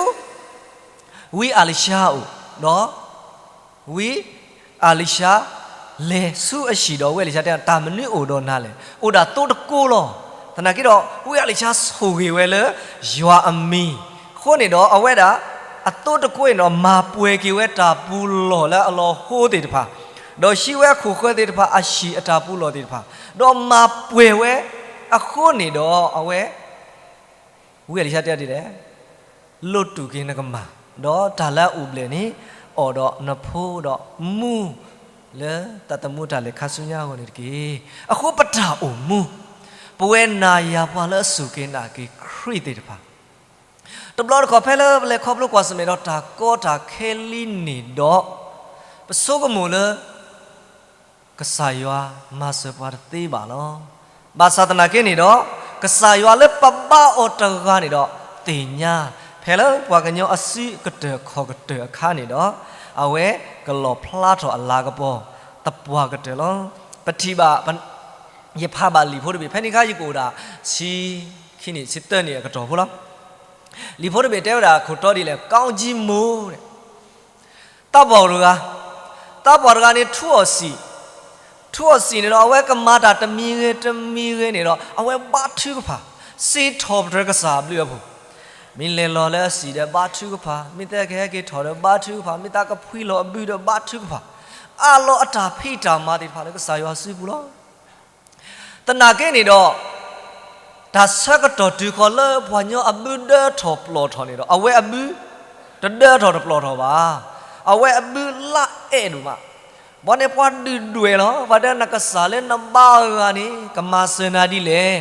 ဝံအၤလံၤၡါအအိၣ်ဒီး ဝံအၤလံၤၡါ လဲၤဆူအဟံၣ်ဒီး ဝံအၤလံၤၡါတဲ တၢ်မနုၤအိၣ်ဒီးနၤလဲၣ်, အိၣ်ဒၣ်သိတကိးလီၤ. သနာ်က့ဒီး ဝံအၤလံၤၡါဆိၣ်ဂ့ၤဝဲလၢ ယွၤအမံၤ, အဃိန့ၣ်ဒီး အဝဲဒၣ် အသိတကိးအံၤန့ၣ်ဒီး မၤပှဲၤက့ၤဝဲတၢ်ပူၤလီၢ်လၢအလီၤဟိသ့ၣ်တဖၣ် ဒီးဟံးဝဲအခိၣ်ဃၢၤသ့ၣ်တဖၣ်အဟံၣ်အတၢ်ပူၤလီၢ်သ့ၣ်တဖၣ်, ဒီးမၤပှဲၤဝဲအဃိန့ၣ်ဒီး အဝဲ ဝံအလံၤၡါတဲဒ်လဲၣ်, လိၣ်တူၢ်က့ၤနကမၢ်, ဒီးတၢ်လၢအအိၣ်ဘျဲၣ်န့ၣ် အီၣ်ဒီးနဖိဒီးမူ လၢသးသမူတၢ်လဲၤခါဆူညါအဂီၢ်န့ၣ်တက့ၢ်. အဃိပတၢ်အိၣ်မူ, ပဝဲနၤယၤပှၤလၢအစူၢ်က့ၤနာ်က့ၤခရံာ်သ့ၣ်တဖၣ် တဘျီတခီၣ်ဖဲလၢပလဲၤခီဖျိကွၢ်ဆၢၣ်မဲာ်ဒီးတၢ်ကီတၢ်ခဲလံန့ၣ်ဒီး, ပဆိကမိၣ်လၢ ကစၢ်ယွၤမၤစၢၤပှၤတသ့ဘၣ်လီၤ. ဘၣ်ဆၣ်သနာ်က့န့ၣ်ဒီး, ကစၢ်ယွၤလၢပဘါအီၤတဂၤန့ၣ်ဒီး သ့ၣ်ညါ, ဖဲလၢပှၤကညီအစုကတၢၢ်ခီၣ်ကတၢၢ်အခါန့ၣ်ဒီး, အဝဲကလီၣ်ဖျါထီၣ်အလၤကပီၤသပှၢ်ကတၢၢ်လီၤ. ပထံၣ်ဘၣ် ယဖးဘၣ်လံာ်ဖိတဘ့ၣ်, ဖဲန့ၣ်အခါယကအိၣ်ဒၣ် ဆံခံနံၣ် ဆံသၢနံၣ်အကတီၢ်ဖိလီၤ. လံာ်ဖိတဘ့ၣ်တဲဝဲဒၣ်ခိၣ်တီဒ်လဲၣ်, ကောင်းကြီးမိုး သးပှၢ်တဂၤ, သးပှၢ်တဂၤန့ၣ်ထူအီၣ်စံာ်, ထူအီၣ်စံာ်န့ၣ်ဒီး အဝဲကမၤတၢ်တမံၤဂ့ၤတမံၤဂ့ၤန့ၣ်ဒီး အဝဲဘါထုကဖၣ်, စံးထီၣ်ပတြၢၤကစၢ်အဘျုးအဖှိၣ်, မ့ၢ်လဲၤလီၤလၢအစံာ်ဒီးဘါထုကဖၣ်, မ့ၢ်သးကဟဲက့ၤထီၣ်ဒီးဘါထုကဖၣ်, မ့ၢ်သးကဖှံလီၤအဘုဒီးဘါထုကဖၣ်, အးလီၤအတၢ်ဖံးတၢ်မၤသ့ၣ်တဖၣ်လၢကစၢ်ယွၤစုပူၤလီၤ. သနာ်က့န့ၣ်ဒီး တၢ်ဆၢကတီၢ်တုၤဃီၤလၢပှၤကညီအဘုဒၢထီၣ်ပျီၢ်ထီၣ်န့ၣ်ဒီး အဝဲအဘုတဒၢထီၣ်တပျီၢ်ထီၣ်ဘၣ်. အဝဲအဘုလါအဲၣ်ဒိၣ်မး. ဘီန့ၣ်ပှၤဒုၣ်ဒွဲၣ်လီၤ. ပှၤတဲနကစၢ်လၢနဘါအဂၤန့ၣ် ကမၤစၢၤနၤဒ်လဲၣ်.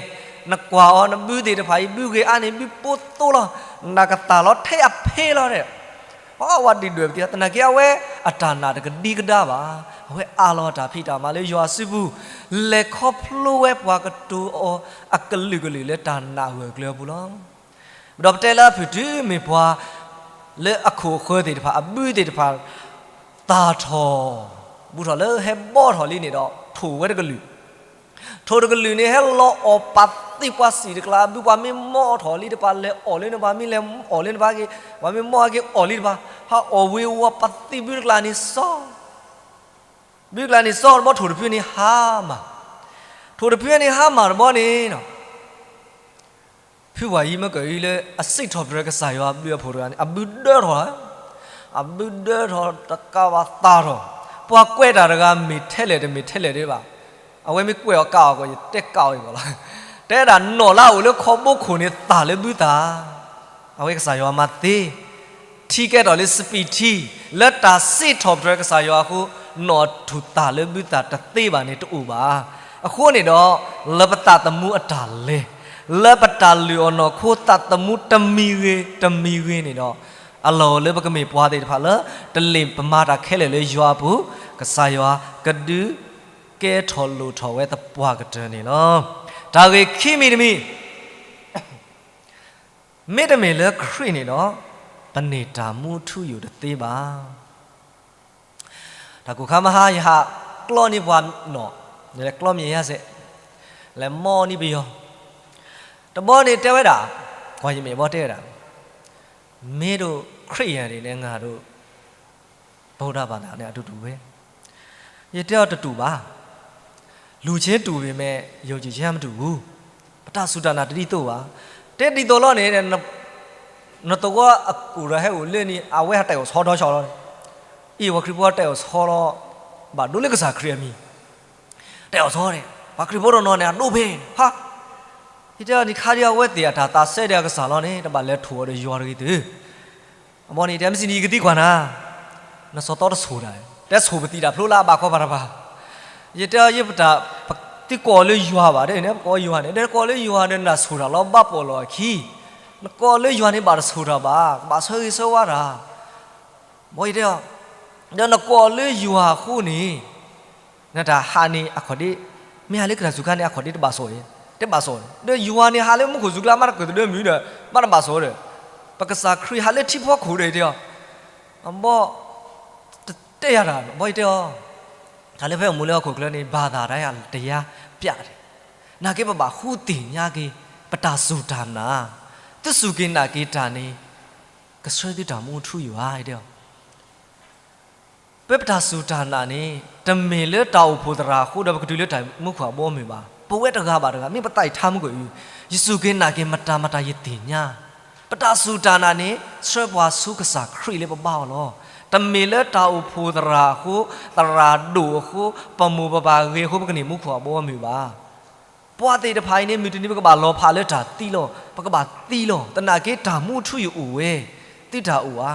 နကွၢ်အီၤ နဘုသ့ၣ်တဖၣ်အံၤ ဘုဂ့ၤအါန့ၣ် ဘုပိသိလီၤ. နကသၣ်လီၤထဲအဖ့လီၤဒီး အဝဲဒုၣ်ဒွဲၣ်ပသံ သနာ်က့အဝဲအတၢ်နာ်တကဒံကဒါဘၣ်. အဝဲအးလီၤတၢ်ဖံးတၢ်မၤလၢယွၤစုပူၤ, လဲၤခီဖျိဝဲပှၤကတိၤအီၤအကလုာ်ကလုာ်လၢတၢ်နာ်ဂၢၢ်ကျၢၤအပူၤလီၤ. ဒီးပတဲလၢအဖုၣ်တုၤမ့ၢ်ပှၤလၢအခိၣ်အဃၢၤသ့ၣ်တဖၣ် အဘုသ့ၣ်တဖၣ် သၣ်ထီၣ် ဘူးထီၣ်လၢဟဲဘီထီၣ်လံန့ၣ်ဒီး ထိၣ်ဝဲတကလုာ် ထိၣ်တကလုာ်န့ၣ် ဟဲလီၤအီၣ်ပာ်သံပှၤစံာ်တကျါ ဘုပှၤမ့ၢ်မီထီၣ်လံတပၤ လဲၤအီၣ်လၢနပၤ မ့ၢ်လဲၤအီၣ်လၢနပၤက့ၤ ပှၤမ့ၢ်မီအက့ၤအီၣ်လံတပၤ ဟးအီၣ်ဝ့ၤဝီၤပာ်သံဘုတကျါန့ၣ်စီ ဘုတကျါန့ၣ်စီတဘီ ထိၣ်တဖုန့ၣ်ဟါမၢ် ထိၣ်တဖုန့ၣ်ဟါမၢ်တဘီန့ၣ် ဖုပှၤယံၤမ့ၢ်ကၢအံၤလၢအစံးထီၣ်ပတြၢၤကစၢ်ယွၤအဘျုးအဖှိၣ်တဂၤန့ၣ် အဘုဒၢထီၣ် အဘုဒၢထီၣ်တကးဘၣ်သၣ်ထီၣ် ပှၤကွဲးတၢ်တဂၤမ့ၢ်ထဲလဲၣ်တမ့ၢ်ထဲလဲၣ်ဒံးဘၣ် အဝဲမ့ၢ်ကွဲးအီၤကးအီၤကီး ယတဲကးအီၤအံၤဘၣ်လီၤ တဲဒၣ်နီၢ်လၢအအိၣ်လၢခီဘိခိၣ်န့ၣ်သၣ်လၢဘုသၣ် အဝဲကစၢ်ယွၤမၤသ့ ထံကဲထီၣ်လၢစပံးထံ လၢတၢ်စံးထီၣ်ပတြၢၤကစၢ်ယွၤအဃိ နီၢ်ထူၣ်သၣ်လၢဘုသၣ်တသ့ဘၣ်န့ၣ်တအိၣ်ဘၣ်. အဃိန့ၣ်ဒီး လၢပသးသမူအတၢ်လဲၤ လၢပတၢ်လုၢ်အီၣ်နီၢ်ခိသးသမူတမံၤဂ့ၤတမံၤဂ့ၤန့ၣ်ဒီး အလီၢ်အိၣ်လၢပကမ့ၢ်ပှၤသ့ၣ်တဖၣ်လၢ တလ့ၣ်ပမၤတၢ်ခဲလၢာ်လၢယွၤအပူၤ ကစၢ်ယွၤကဒုးကဲထီၣ်လိၣ်ထီၣ်ဝဲသပှၢ်ကတၢၢ်န့ၣ်လီၤ. တၢ်ဂ့ၢ်ခံမံၤတမံၤ မ့တမ့ၢ်လၢခရံာ်န့ၣ်ဒီး ပန့ၢ်တၢ်မူထူယိာ်တသ့ဘၣ်. တၢ်ကိၢ်ခါမဟါ ယဟးကျီန့ၢ်ပှၤနီၢ် လဲၤကျီမ့ၢ်ယါစဲး လဲၤမီၢ်န့ၢ်ပယီၤ တဘီန့ၣ်တဲဝဲဒၣ် ကွၢ်ယမဲာ်ဘီတဲဝဲဒၣ် မ့ၢ်ဒိၣ်ခရံာ်ယၤဒ်လဲၣ် ငါဒိၣ် ဗုဒ္ဓဘာသာန့ၣ် အတူတူပဲ ယတဲအီၤတတူၢ်ဘၣ် လူချင်းတူပေမဲ့ ယုံကြည်ခြင်းမတူဘူး ပတၢ်စူၢ်တၢ်နာ်တဒ်သိးဘၣ် တဲဒ်သိးလီၤန့ၣ် နသဝီအကူၣ်ဒီးဟဲအိၣ်လၢန့ၣ် အဝဲဟးတဲာ်အိၣ်ဆီဒီဆီလီၤ အံၤပှၤခရံာ်ဖိတဲာ်အိၣ်ဆီလီၤ ဘၣ်ဒိလၢကစၢ်ခရံာ်အမံၤ တဲာ်အိၣ်ဆီန့ၣ် ပှၤခရံာ်ဖိတနီၤန့ၣ် အဒိဖဲန့ၣ် ဟါ ယတဲအီၤန့ၣ် ခါဒံးအဝဲသ့ၣ်အတၢ်သးစဲဒၣ်အကစၢ်လီၤန့ၣ် တဘၣ်လဲၤထိၣ်အီၤဒီးယွၤတဂ့ၤသု အဘီန့ၣ် တဲမ့ၢ်စံးန့ၣ် ယကသံကွၢ်နၤ နစီၤသီတဆိၣ်တၢ် တဲဆိၣ်ပသံတၢ်ဖျိလၢအဘၣ်ခီဘၣ်တဘၣ် ယတဲအီၤ ယပတၢ် ပသံကိးအီၤလၢယွၤဘၣ် တဲန့ၣ် ပကိးယွၤန့ၣ် တဲကိးလၢယွၤဒီးနတၢ်ဆိၣ်တၢ်လီၤဘၣ်ပီၣ်လီၤအခံ နကိးလၢယွၤန့ၣ်ဘၣ်တဆိၣ်တၢ်ဘၣ် ကဘၣ်ဆၢဂ့ၤဆၢဝါတၢ် ဘီယတဲအီၤ ဒီးနကိးလၢယွၤအဃိန့ၣ် နတၢ်ဟးန့ၣ်အခီၣ်ဒ့ မ့ၢ်ဟးလၢကတၢ်စူၤခါန့ၣ် အခီၣ်ဒ့တဘၣ်စီၣ်အံၤ တဘၣ်စီၣ်ဒီး ယွၤန့ၣ်ဟးလၢမူခိၣ်စူၤကျါ မ့ၢ်တကၢၢ်တဒၢမုၢ်ဒီး မ့ၢ်တဘၣ်စီၣ်ဒီး ပကစၢ်ခရံာ်ဟးလၢထံဖီခိၣ်ဒီးတဲအီၤ အဘီ တတဲယၤတၢ် ဘီယတဲအီၤ တၢ်လၢဖဲအမူလၢဟီၣ်ခိၣ်ချၢန့ၣ် ဘၣ်သးတၢ်ယၤ တယါပျး နာ်က့ပဘၣ်ဃုသ့ၣ်ညါက့ၤ ပတၢ်စူၢ်တၢ်နာ် သုစူၢ်က့ၤနာ်က့ၤတၢ်န့ၣ် ကဆှၢသုတၢ်မူထူယိာ်ဧါ တဲအီၤ ပပတၢ်စူၢ်တၢ်နာ်န့ၣ် တမ့ၢ်လၢတၢ်အိၣ်ဖှိၣ်သရၣ်အဃိဒီး ပကတုၤလၢတၢ်မူခိၣ်အဘီအမုၢ်ဘၣ်. ပဝဲတဂၤဘၣ်တဂၤ မ့ၢ်ပသးအံၤထါမုၢ်ကီၢ်အံၤ, ယစူၢ်က့ၤနာ်က့ၤမတၤမတၤယသ့ၣ်ညါ, ပတၢ်စူၢ်တၢ်နာ်န့ၣ် ဆှၢပှၤဆူကစၢ်ခရံာ်လၢပဘါအီၤလီၤ. တမ့ၢ်လၢတၢ်အိၣ်ဖှိၣ်သရၣ်အဃိ, သရၣ်ဒိၣ်အဃိ, ပမိၢ်ပပၢ်ဂ့ၤအဃိ ပကန့ၢ်မူခိၣ်အဘီအမုၢ်ဘၣ်. ပှၤသ့ၣ်တဖၣ်အံၤန့ၣ် မုၢ်တနံၤပကဘၣ်လီၤဖးလၢတၢ်သံလီၤ. ပကဘၣ်သံလီၤ. သနာ်က့တၢ်မူထူယိာ်အိၣ်ဝဲ, သုတၢ်အိၣ်ဧါ.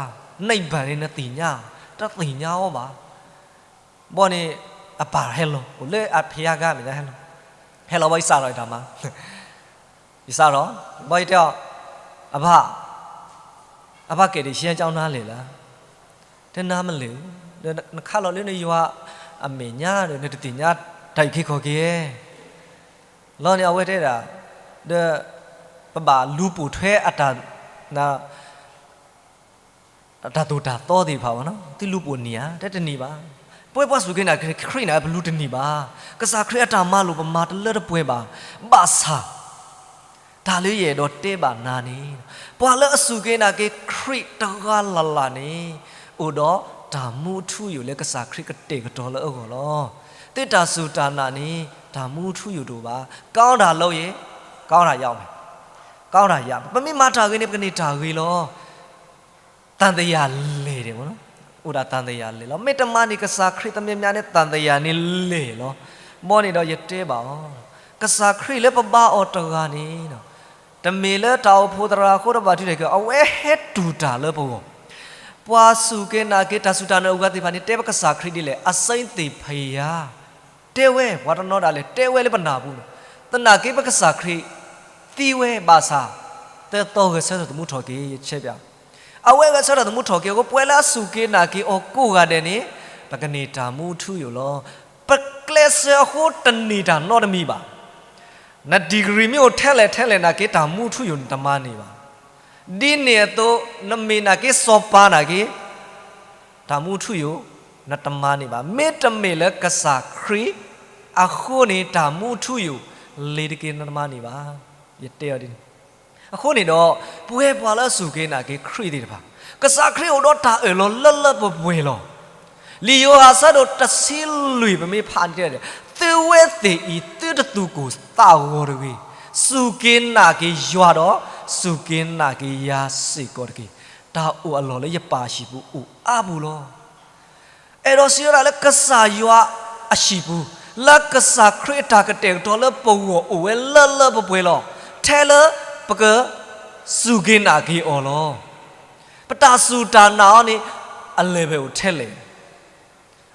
နိဗ္ဗာန်န့ၣ်နသ့ၣ်ညါ, တသ့ၣ်ညါအီၤဘၣ်. ဘီန့ၣ် အပၢ်ဟဲလီၤ, အိၣ်လၢအဖံးအါကါမဲာ်ညါဟဲလီၤ, ဟဲလီၤဘီယစးထီၣ်ယတၢ်မၤ ယစးထီၣ်, ဘီယတဲအီၤ, အဘၣ်, အဘၣ်ကဲဒံးဆံကၠီနါလဲၣ်လၢ, တဲနါမလဲၣ်, ဒီးနခးလီၤလၢနယွၤအမဲာ်ညါဒီး နတသ့ၣ်ညါတၢ်အုၣ်က့ၤခီၣ်က့ၤဧါ. လီၤန့ၣ်အဝဲတဲဒၣ်, ဒီး ပဘၣ်လူၤပိာ်ထွဲအတၢ် တၢ်သိၣ်တၢ်သီသ့ၣ်တဖၣ်ဘၣ်နီၤ, သုလူၤပိာ်န့ၢ်ဧါ, တဲတန့ၢ်ဘၣ်. ပဝဲပှၤစူၢ်က့ၤနာ်က့ၤခရံာ်န့ၣ် ပလူၤတန့ၢ်ဘၣ်. ကစၢ်ခရံာ်အတၢ်မၤလိာ်ပမၤတလၢတပှဲၤဘၣ်. ဘၣ်ဆၣ် တၢ်လၢယအဲၣ်ဒိးတဲဘၣ်နၤန့ၣ်, ပှၤလၢအစူၢ်က့ၤနာ်က့ၤခရံာ်တဂၤလၢ်လၢ်န့ၣ်, အိၣ်ဒီးတၢ်မူထူယိာ်လၢကစၢ်ခရံာ်ကတဲာ်ကတီၤလၢအဂီၢ်လီၤ. သုတၢ်စူၢ်တၢ်နာ်န့ၣ် တၢ်မူထူယိာ်တအိၣ်ဘၣ်. ကောင်းတာလုပ်ရင်, ကောင်းတာရမယ်, ကောင်းတာရမယ်. ပမ့ၢ်မၤတၢ်ဂ့ၤန့ၣ် ပကန့ၢ်တၢ်ဂ့ၤလီၤ. သံသယလဲၤဒံးမ့ၢ်နီၤ, အိၣ်ဒၣ်သံသယလဲၤလီၤ. မ့ၢ်တမၤန့ၢ်ကစၢ်ခရံာ်သမျၢ်မၢ်န့ၣ် သံသယန့ၣ်လဲၤလီၤ. ဘီန့ၣ်ဒီးယတဲဘၣ်အီၤ, ကစၢ်ခရံာ်လၢပဘါအီၤတဂၤန့ၣ်, တမ့ၢ်လၢတၢ်အိၣ်ဖှိၣ်သရၣ်အဃိတဘၣ်ထုးထီၣ်က့ၤ, အဝဲဟဲတူၢ်တၢ်လၢပဂီၢ်. ပှၤစူၢ်က့ၤနာ်က့ၤတၢ်စူၢ်တၢ်နာ်အဂၤသ့ၣ်တဖၣ်န့ၣ် တဲပကစၢ်ခရံာ်ဒ်လဲၣ်, အစံသ့ၣ်ဖယါ တဲဝဲ, ပှၤတနီၤဒၣ်လဲာ် တဲဝဲလၢပနၢ်ပူၤန့ၣ်, သနာ်က့ပကစၢ်ခရံာ်သံဝဲဘၣ်ဆၣ်, သၢသီဂဲၤဆၢထၢၣ်သမူထီၣ်က့ၤ, ယဆဲးပျး, အဝဲဂဲၤဆၢထၢၣ်သမူထီၣ်က့ၤအဃိ ပဝဲလၢအစူၢ်က့ၤနာ်က့ၤအီၤကိးဂၤဒဲးန့ၣ်, ပကန့ၢ်တၢ်မူထူယိာ်လီၤ. ပကျဲးစၢးအဃိတန့ၢ်တၢ်နီတမံၤဘၣ်. န degree မ့ၢ်အိၣ်ထဲလဲၣ်ထဲလဲၣ်နာ်က့ၤ တၢ်မူထူယိာ်နတမၤန့ၢ်ဘၣ်. ဒ်န့ၣ်အသိး နမ့ၢ်နာ်က့ၤစီၤပၤနာ်က့ၤ တၢ်မူထူယိာ် နတမၤန့ၢ်ဘၣ်. မ့တမ့ၢ်လၢကစၢ်ခရံာ်အဃိန့ၣ် တၢ်မူထူယိာ် လ့ၤတက့ၤနတမၤန့ၢ်ဘၣ်. ယတဲအီၤဒ်န့ၣ်. အဃိန့ၣ်ဒီး ပဝဲပှၤလၢအစူၢ်က့ၤနာ်က့ၤခရံာ်သ့ၣ်တဖၣ်, ကစၢ်ခရံာ်အိၣ်ဒီးတၢ်အၢၣ်လီၤလၢလၢပှဲၤပှဲၤလီၤ. လံာ်ယိၤဟၣ်အဆၢဒိၣ်တဆံလွံၢ် ပမ့ၢ်ဖးန့ၣ်တဲဒၣ်, သုဝဲသ့ၣ်အံၤ သုတသူၣ်ကိၢ်သးဂီၤတဂ့ၤ, စူၢ်က့ၤနာ်က့ၤယွၤဒီး စူၢ်က့ၤနာ်က့ၤယၤစ့ၢ်ကီးတက့ၢ်. တၢ်အိၣ်အလီၢ်လၢယပၢ်အဟံၣ်ပူၤအိၣ်အါပူၤလီၤ. အဲၣ်ဒိးစံးဝဲဒၣ်လၢကစၢ်ယွၤအဟံၣ်ပူၤ, လၢကစၢ်ခရံာ်အတၢ်ကတဲာ်ကတီၤလၢပဂီၢ်အိၣ်ဝဲလၢလၢပှဲၤပှဲၤလီၤ. ထဲလၢပကစူၢ်က့ၤနာ်က့ၤအီၤလီၤ. ပတၢ်စူၢ်တၢ်နာ်အီၤန့ၣ် အလၢၢ်ပအိၣ်ထဲလဲၣ်.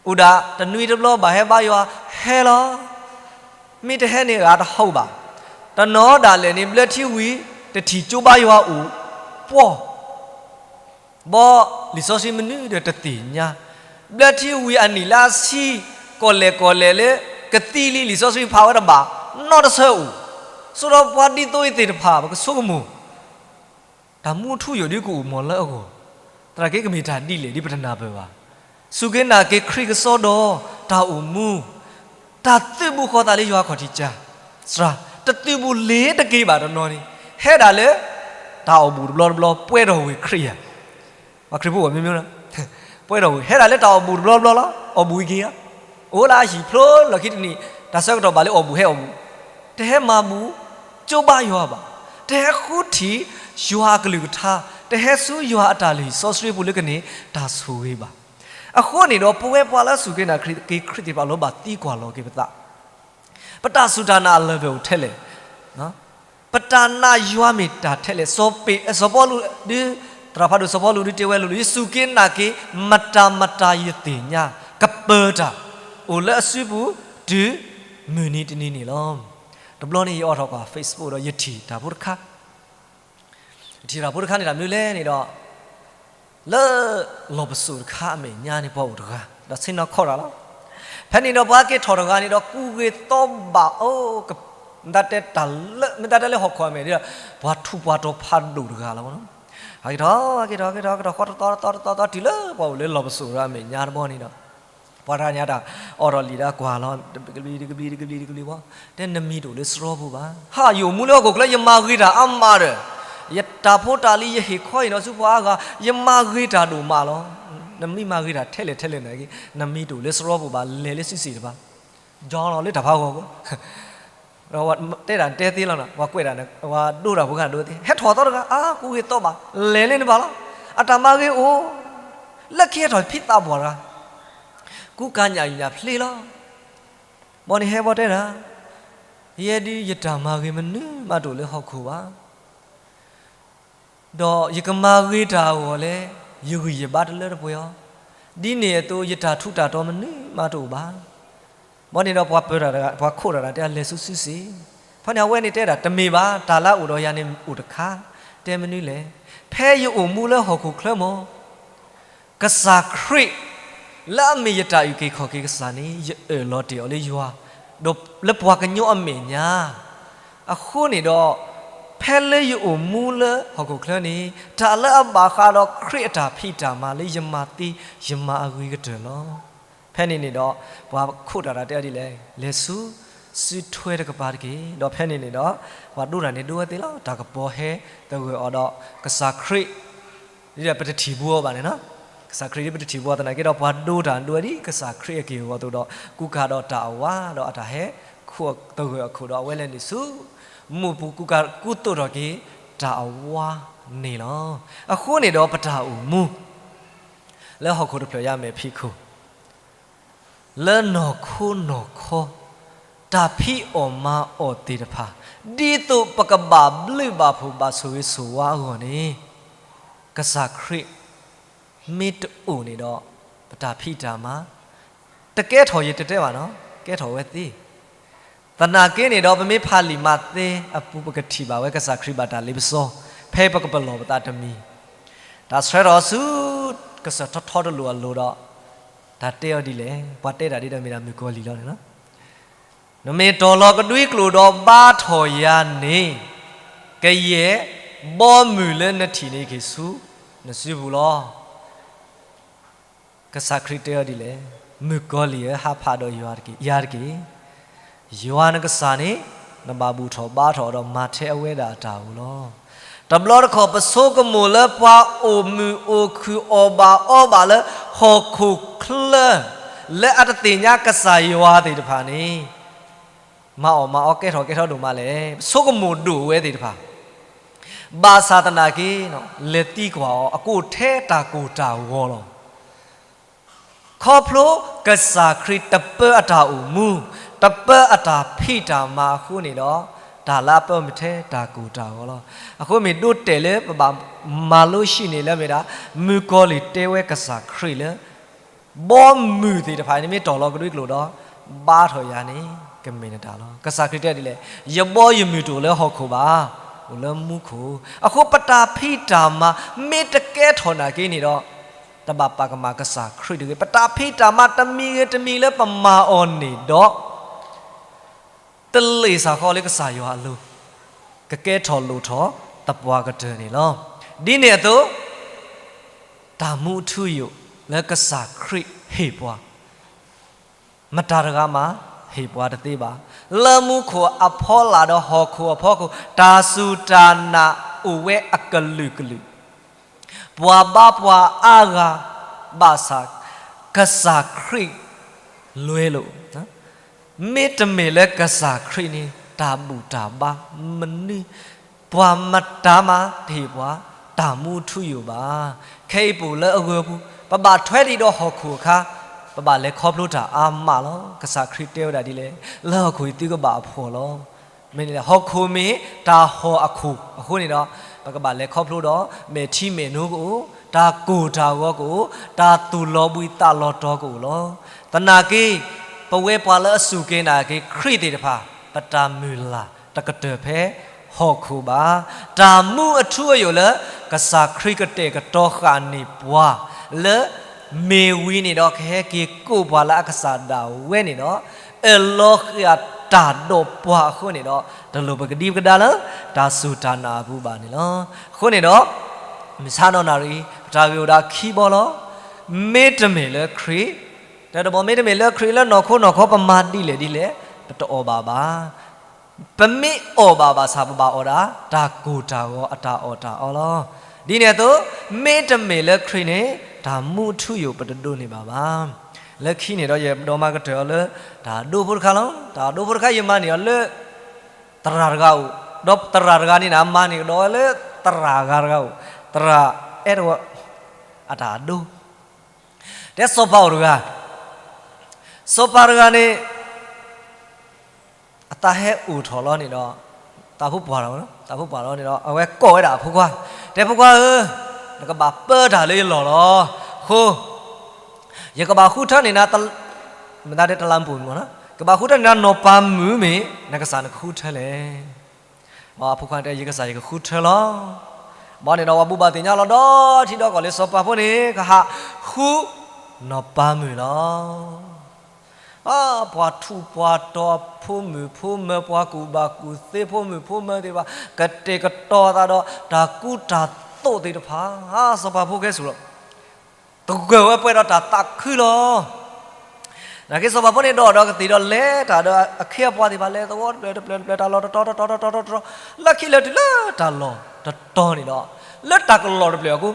အိၣ်ဒၣ်တနွံတဘျီဘၣ်ဟဲဘါယွၤဟဲလီၤ. မ့ၢ်တဟဲန့ၣ်ဂၤတဟီၣ်ဘၣ်. တနီၤဒၣ်လဲာ်န့ၣ် ဘျၢထံဝံၤတထံၣ်ကၠိဘါယွၤအိၣ်ပှီၢ် ဘီလံာ်စီဆှံမနုၤဒီးတသ့ၣ်ညါ, ဘျၢထံဝံၤအနံၣ်လၢအဆံ ကီၢ်လဲၣ်ကီၢ်လဲၣ်လၢ ကသံလံလံာ်စီဆှံဖးဝဲတဘၣ်, နီတဆၢအိၣ်, ဆိဒီးပှၤဒ်သိးအံၤသ့ၣ်တဖၣ် ပကဆိကမိၣ်, တၢ်မူထူယိာ်ဒ်ကအိၣ်မီၢ်လၢအဂီၢ်, သနာ်က့ကမ့ၢ်တၢ်ဒ်လဲၣ်ဒ်ပတနၢ်ပၢၢ်ဘၣ်. စူၢ်က့ၤနာ်က့ၤခရံာ်ကစီဒီး တၢ်အိၣ်မူ တၢ်သုးဘူးဃီသးလၢယွၤအခီၣ်ထံးကစၢ်, စှၤ, တသုးဘူးလ့ၤတက့ၢ်ဘၣ်တနီၤန့ၣ်, ဟဲဒၣ်လၢ တၢ်အီၣ်ဘူၣ်တဘျီတဘျီ ပှဲၤထီၣ်ဝံၤခရံာ်ယၤ, ပှၤခရံာ်ဖိဝဲမ့မ့ၢ်, ပှဲၤထီၣ်ဝံၤ ဟဲဒၣ်လၢတၢ်အီၣ်ဘူၣ်တဘျီတဘျီလီၤ, အီၣ်ဘူၣ်အံၤက့ၤဧါ, အိၣ်လၢအဟံၣ်ဖျိလီၢ်ခံတနံၤ, တၢ်ဆၢကတီၢ်ဘၣ်လၢအီၣ်ဘူၣ်ဟဲအီၣ်ဘူၣ်, တဟဲမၤဘူၣ် ကၠိဘါယွၤဘၣ်, တဟဲဃုထံၣ်ယွၤအကလုၢ်ကထါ, တဟဲဆူယွၤအတၢ်လုၢ်ဟံၣ်စီဆှံပူၤလၢကန့ၢ်တၢ်ဆိၣ်ဂ့ၤဘၣ်. အဃိန့ၣ်ဒီး ပဝဲပှၤလၢအစူၢ်က့ၤနာ်က့ၤခရံာ်သ့ၣ်တဖၣ်လီၤ ဘၣ်သံကွၢ်လီၤက့ၤပသး, ပတၢ်စူၢ်တၢ်နာ်အလၢၢ်ပအိၣ်ထဲလဲၣ်, ပတၢ်နာ်ယွၤမ့ၢ်တၢ်ထဲလဲၣ်. စီၤပ့း, စီၤပီလူးဒုး, သရၣ်ဖးဒိၣ်စီၤပီလူးဒုးတဲဝဲလိၤလိၤ, ယစူၢ်က့ၤနာ်က့ၤ မတၤမတၤယသ့ၣ်ညါ, ကပၢၤတၢ်အိၣ်လၢအစုပူၤ တုၤမုၢ်နံၤတနံၤန့ၣ်လီၤ. တဘျီန့ၣ်ယအိးထီၣ်ကွၢ် Facebook ဒီးယထံၣ်တၢ်ဖိတခါ, ယထံၣ်တၢ်ဖိတခါန့ၣ် တၢ်မနုၤလဲၣ်န့ၣ်ဒီး လၢလီၢ်ပစိာ်တခါအမဲာ်ညါန့ၣ် ပှၤအိၣ်တဂၤ, ဒီးဆ့ၣ်နီၤခီၣ်တၢ်လီၤ. ဖဲန့ၣ်ဒီးပှၤက့ၤထီၣ်တဂၤန့ၣ်ဒီး ကူဂ့ၤသီဘၣ်အိၣ်, မ့ၢ်တၢ်တဲတၢ်လၢ, မ့ၢ်တၢ်တဲလၢဟီၣ်ခိၣ်အမဲာ်ဒီး ပှၤထူးပှၤတီၤဖးဒိၣ်တဂၤလီၤ. အက့ၤထီၣ်, အက့ၤထီၣ်, အက့ၤထီၣ်, အက့ၤထီၣ်ဃီတသီတသီတသီတသီ တုၤလၢပှၤအိၣ်လၢလီၢ်ပစိာ်တဂၤအမဲာ်ညါတဘျီန့ၣ်ဒီး ပှၤတဂၤညါတၢ်အိးထီၣ်လံာ်ဒီးကွၢ်လီၤ, တကဘျံးတကဘျံးတကဘျံးတကဘျံးဘီ, တဲနမံၤတအိၣ်လၢစရီပူၤဘၣ်. ဟး, ယအိၣ်မူလၢဟီၣ်ခိၣ်ချၢ ယမၤဂ့ၤတၢ်အါမးဒီး ယတၢ်ဖိတၢ်လံၤ ယဟ့ၣ်ခီအံၤနီၤဆူပှၤအါဂၤ, ယမၤဂ့ၤတၢ်ဒိၣ်မးလီၤ. နမ့ၢ်မၤဂ့ၤတၢ်ထဲလဲၣ်ထဲလဲၣ်နာ်က့, နမံၤတအိၣ်လၢစရီပူၤဘၣ်, လဲၤလၢစုစ့ၣ်တဖၣ်, ကၠီလီၤလၢတၢ်ဖးဂီၤအဂီၢ် တဲဒၣ်တဲသ့လီၤ, ပှၤကွဲးဒၣ်, ပှၤဒိတၢ်ဖိခါဒိသ့, ဟဲထီၣ်သီတဂၤ, အါ, ကူဂ့ၤသီဘၣ်, လဲၤလၢန့ၣ်ဘၣ်လီၤ. အတၢ်မၤဂ့ၤအိၣ်, လၢခံကထီၣ်ဖံးသးပှၢ်တဂၤ, ကူကၤညၣ်အုၣ်ညၣ်ဖျ့လီၤ. ဘီန့ၣ်ဟဲဘီတဲဒၣ်, ယဲဒုး ယတၢ်မၤဂ့ၤမနုၤမးတအိၣ်လၢဟီၣ်ခိၣ်ဘၣ်. ဒီးယကမၤဂ့ၤတၢ်အဂီၢ်လၢ ယဂံၢ်ယဘါတလၢတပှဲၤအီၤ, ဒ်န့ၣ်အသိး ယတၢ်ထူးတၢ်တီၤမနုၤမးတအိၣ်ဘၣ်. ဘီန့ၣ်ဒီးပှၤပၢၤတၢ်တဂၤ ပှၤခိးတၢ်တဂၤတဲ လဲၤဆူစုစ့ၣ်. ဖဲန့ၣ်အဝဲန့ၣ်တဲဒၣ်, တမ့ၢ်ဘၣ်, တၢ်လၢအအိၣ်ဒီးယၤန့ၣ်အိၣ်တခါ, တဲမနုၤလဲၣ်. ဖဲယအိၣ်မူလၢဟီၣ်ခိၣ်ချၢမီၤ ကစၢ်ခရံာ် လၢအမ့ၢ်ယတၢ်အုၣ်က့ၤခီၣ်က့ၤကစၢ်န့ၣ် ယအၢၣ်လီၤတ့ၢ်အီၤလၢယွၤ, ဒီးလၢပှၤကညီအမဲာ်ညါ. အဃိန့ၣ်ဒီး ဖဲလၢယအိၣ်မူလၢဟီၣ်ခိၣ်ချၢန့ၣ် တၢ်လၢအဘၣ်ဃးဒီးခရံာ်အတၢ်ဖံးတၢ်မၤလၢယမၤသ့ ယမၤအဂ့ၤကတၢၢ်လီၤ. ဖဲန့ၣ်န့ၣ်ဒီး ပှၤခိးတၢ်တဂၤတဲအီၤဒ်လဲၣ်, လဲၤဆူစုထွဲတကပၤတက့ၢ်. ဒီးဖဲန့ၣ်န့ၣ်ဒီး ပှၤဒိတၢ်န့ၣ်ဒိဝဲသ့လီၤ. တၢ်ကပီၤဟဲသဂၢၢ်အီၤဒီး ကစၢ်ခရံာ် ဒ်ပတထံၣ်ဘၣ်အီၤဘၣ်န့ၣ်လီၤ. ကစၢ်ခရံာ်ဒ်ပတထံၣ်ဘၣ်အီၤသနာ်က့ဒီး ပှၤဒိတၢ်ဒိဝဲဒ်ကစၢ်ခရံာ်အက့ၢ်အဂီၤအသိးဒီး ကူကၤဒီးတၢ်အဝါ ဒီးအတၢ်ဟဲခိးသဂၢၢ်အခိၣ်ဒီး အဝဲလဲၤနုာ်ဆူ မုၢ်ပူၤကူကၤကူသိးထီၣ်က့ၤ တၢ်အဝါန့ၣ်လီၤ. အဃိန့ၣ်ဒီးပတၢ်အိၣ်မူ လၢဟီၣ်ခိၣ်တဖျၢၣ်ညါမဲာ်ဖံးခိၣ် လၢနီၢ်ခိနီၢ်ခီ တၢ်ဖံးအီၣ်မၤအီၣ်သ့ၣ်တဖၣ် ဒ်သိးပကဘၣ်ဘျုးဘၣ်ဖှိၣ်ဘၣ်ဆိၣ်ဂ့ၤဆိၣ်ဝါအဂီၢ်န့ၣ် ကစၢ်ခရံာ် မ့ၢ်တအိၣ်န့ၣ်ဒီး ပတၢ်ဖံးတၢ်မၤ တကဲထီၣ်ယတတဲဘၣ်နီၤ ကဲထီၣ်ဝဲသ့ သနာ်က့န့ၣ်ဒီး ပမ့ၢ်ဖးလံာ်မးသဲအပူၤ ပကထံၣ်ဘၣ်ဝဲကစၢ်ခရံာ်ဘၣ်တၢ်လ့ပစီ ဖဲပကပလီၢ်ပသးတမံၤ တၢ်ဆှၢထီၣ်ဆူ ကစၢၢ်ထီထီတလိာ်အလိၤဒီး တၢ်တဲအီၤဒ်လဲၣ် ပှၤတဲတၢ်ဒ်ဒီးမ့ၢ်ဒၣ်မုၣ်ကီၤလံၢ်လီၤန့ၣ်လီၤ. နမ့ၢ်တီၢ်လီၤကဒွံကျိာ်ဒီးဘါထီၣ်ယၤန့ၣ် ကယဲၢ်ဘီမုၢ်လၢနထံၣ်န့ၣ်က့ၤဆူ နစုပူၤလီၤ. ကစၢ်ခရံာ်တဲအီၤဒ်လဲၣ်, မုၣ်ကီၤလံၢ်ဧၢ, ဟးဖးဒီးယၤတက့ၢ်, ယၤတက့ၢ်. ယွၤနကစၢ်န့ၣ် နဘၣ်ဘူၣ်ထီၣ်ဘါထီၣ်ဒီးမၤထဲအဝဲဒၣ်အတၢ်အိၣ်လီၤ. တဘျီတခီၣ် ပဆိကမိၣ်လၢပှၤအိၣ်မုာ်အိၣ်ခုၣ်အီၣ်ဘၣ်အီဘၣ်လၢဟီၣ်ခိၣ်ချၢ လၢအတသ့ၣ်ညါကစၢ်ယွၤသ့ၣ်တဖၣ်န့ၣ် မၤအီၣ်မၤအီကဲထီၣ်ကဲထီၣ်ဒိၣ်မးလဲၣ်. ပဆိကမိၣ်ဒိၣ်ဝဲသ့ၣ်တဖၣ် ဘၣ်ဆၣ်သနာ်က့ လဲၤသံကွၢ်အီၤ အကအိၣ်ထဲတၢ်ကိၢ်တၢ်ဂီၤလီၤ. ခီဖျိကစၢ်ခရံာ်တပၢအတၢ်အိၣ်မူ, တပၢအတၢ်ဖံးတၢ်မၤအဃိန့ၣ်ဒီး တၢ်လၢအပၢမ့ၢ်ထဲတၢ်ကိၢ်တၢ်ဂီၤလီၤ. အဃိမ့ၢ်ဒိတဲာ်လၢပဘၣ်မၤလိဟံးန့ၢ်လၢမ့ၢ်ဒၣ် မုၣ်ကီၤလံၢ်တဲဝဲကစၢ်ခရံာ်လၢ ဘီမုၢ်သ့ၣ်တဖၣ်န့ၣ်မ့ၢ်တီၢ်လီၤကဒွံကျိာ်ဒီး ဘါထီၣ်ယၤန့ၣ် ကမ့ၢ်နတၢ်လီၤ. ကစၢ်ခရံာ်တဲဒ်လဲၣ်, ယဘီယမုၢ်တအိၣ်လၢဟီၣ်ခိၣ်ဘၣ်, အိၣ်လၢမူခိၣ်. အဃိပတၢ်ဖံးတၢ်မၤ မ့ၢ်တကဲထီၣ်နာ်က့န့ၣ်ဒီး တဘၣ်ပာ်ကမၣ်ကစၢ်ခရံာ်တဂ့ၤ. ပတၢ်ဖံးတၢ်မၤတမံၤဂ့ၤတမံၤလၢပမၤအီၤန့ၣ်ဒီး တလ့ၣ်စ့ၢ်ကီးလၢကစၢ်ယွၤအလိၤ, ကကဲထီၣ်လိၣ်ထီၣ်သပှၢ်ကတၢၢ်န့ၣ်လီၤ. ဒ်န့ၣ်အသိး တၢ်မူအထူအယိာ်လၢကစၢ်ခရံာ်ဟ့ၣ်ပှၤ, မတၤတဂၤမး ဟ့ၣ်ပှၤတသ့ဘၣ်. လၢမူခိၣ်အဖီလာ်ဒီးဟီၣ်ခိၣ်အဖီခိၣ် တၢ်စူၢ်တၢ်နာ်အိၣ်ဝဲအကလုာ်ကလုာ်, ပှၤဘါပှၤအါဂၤ ဘၣ်ဆၣ်ကစၢ်ခရံာ်လွဲလိာ် မ့တမ့ၢ်လၢကစၢ်ခရံာ်န့ၣ် တၢ်ဘူၣ်တၢ်ဘါမနုၤ ပှၤမတၤမးတဟ့ၣ်ပှၤ တၢ်မူထူယိာ်ဘၣ်. ခဲအံၤပအိၣ်လၢအဂၢၤပူၤ ပဘၣ်ထွဲဒံးဒီးဟီၣ်ခိၣ်အခါ ပဘၣ်လဲၤခီဖျိတၢ်အါမးလီၤ. ကစၢ်ခရံာ်တဲဝဲဒၣ်ဒ်လဲၣ်, လၢဟီၣ်ခိၣ်ယသုကဘၣ်အဖှီၣ်လီၤ. မ့ၢ်န့ၣ်လၢဟီၣ်ခိၣ်မ့ၢ်တၢ်ဟီၣ်အခိၣ်အဃိန့ၣ်ဒီး ပကဘၣ်လဲၤခီဖျိဒီး မဲာ်ထံမဲာ်နိကအိၣ်, တၢ်ကိၢ်တၢ်ဂီၤကအိၣ်, တၢ်သူၣ်လီၤဘှံးသးလီၤတီၤကအိၣ်လီၤ. သနာ်က့ ပဝဲပှၤလၢအစူၢ်က့ၤနာ်က့ၤခရံာ်သ့ၣ်တဖၣ် ပတၢ်မုၢ်လၢ်တကတၢၢ်ဖဲဟီၣ်ခိၣ်ဘၣ်. တၢ်မူအထူအယိာ်လၢ ကစၢ်ခရံာ်ကတဲာ်ကတီၤဃာ်န့ၢ်ပှၤ လၢမ့ၢ်ဝံၤန့ၣ်ဒီး ကဟဲက့ၤကိးပှၤလၢအကစၢ်ဒၣ်ဝဲန့ၣ်ဒီး အၢၣ်လီၤဃာ်တၢ်ဒီးပှၤအဃိန့ၣ်ဒီး တလိၣ်ပကဒံပကဒါလၢ တၢ်စူၢ်တၢ်နာ်အပူၤဘၣ်န့ၣ်လီၤ. အဃိန့ၣ်ဒီး မုၢ်ဆါနီၣ်နၣ်ရံၣ် ပတၢ်ဂ့ၢ်အိၣ်ဒၣ်ခံဘီလီၤ. မ့တမ့ၢ်လၢခရံာ်, တၢ်တဘီ မ့တမ့ၢ်လၢခရံာ်လၢနီၢ်ခိနီၢ်ခီ ပမၤဒ်လဲၣ်ဒ်လဲၣ် ပတအီၣ်ဘၣ်ဘၣ်. ပမ့ၢ်အီၣ်ဘၣ်ဘၣ်ဆၣ် ပဘၣ်အီၣ်ဒၣ် တၢ်ကိၢ်တၢ်ဂီၤအတၢ်အီၣ်တၢ်အီလီၤ. ဒ်န့ၣ်အသိး မ့တမ့ၢ်လၢခရံာ်န့ၣ် တၢ်မူအထူအယိာ်ပတဒိးန့ၢ်ဘၣ်ဘၣ်. လၢခံန့ၣ်ဒီး ယဒိးမၤကတၢၢ်အီၤလၢ တၢ်ဒိဖိတခါလီၤ. တၢ်ဒိဖိတခါ ယမၤန့ၢ်အီၤလၢ သရၣ်တဂၤအိၣ်, ဒီးသရၣ်တဂၤန့ၣ် မၤန့ၢ်ကဒီးဝဲလၢသရၣ်ဂၤတဂၤအိၣ်, သရၣ်အဲၣ်တဝဲ အတၢ်ဒိ တဲစီၤပၤအိၣ်တဂၤ, စီၤပၤတဂၤန့ၣ် အသးဟဲအိၣ်ထီၣ်လီၤန့ၣ်ဒီး, သးဖိပှၢ်လီၤ, သးဖိပှၢ်လီၤန့ၣ်ဒီး အဝဲကိးဝဲဒၣ်အဖိခွါ, တဲဖိခွါဧၢ, နကဘၣ်ပၢတၢ်လၢယလီၢ်လီၤ. အဃိ ယကဘၣ်ဃုထၢန့ၢ်နၤ, မတၤဒဲး တလးမူးမ့ၢ်နီၤ, ကဘၣ်ဃုထၢန့ၢ်နၤနီၢ်ပၤမုၣ်မ့ၢ် နကစၢ်နကဃုထၢလဲၣ်. အဖိခွါတဲ ယကစၢ်ယကဃုထၢလီၤ. ဘၣ်န့ၣ်ဒီး ပှၤဘူၣ်ဘၣ်သ့ၣ်ညါလီၤဒီး ထံဒီးကီၢ်လၢစီၤပၤဖိန့ၣ် ကဟးဃုနီၢ်ပၤမုၣ်လီၤ. ပှၤထူးပှၤတီၤ ဖိမုၣ်ဖိမၢၤ ပှၤကူၣ်ဘၣ်ကူၣ်သ့ ဖိမုၣ်ဖိမၢၤသ့ၣ်တဖၣ် ကတဲာ်ကတီၤသးဒီး တၢ်ကူတၢ်သိးသ့ၣ်တဖၣ်, စီၤပၤဖိကဲဆူၣ်လီၤ. တဂၢၢ်ဝဲပှဲၤဒီးတၢ်သးခုလီၤ. နာ်က့စီၤပၤဖိန့ၣ် ဒီးဒီးကသ့ၣ်ဒီးလဲၤတၢ်ဒီးအခ့အပှၤသ့ၣ်တဖၣ် လဲၤသဝီတဖျၢၣ်တဖျၢၣ်တဖျၢၣ် တၢ်လီၢ်တတီၤတတီၤတတီၤတတီၤတတီၤ, လၢခံလၢာ်တုၤလၢတၢ်လီၢ်တတီၤန့ၣ်ဒီး လၢတၢ်ကလီၢ်တဖျၢၣ်အဃိ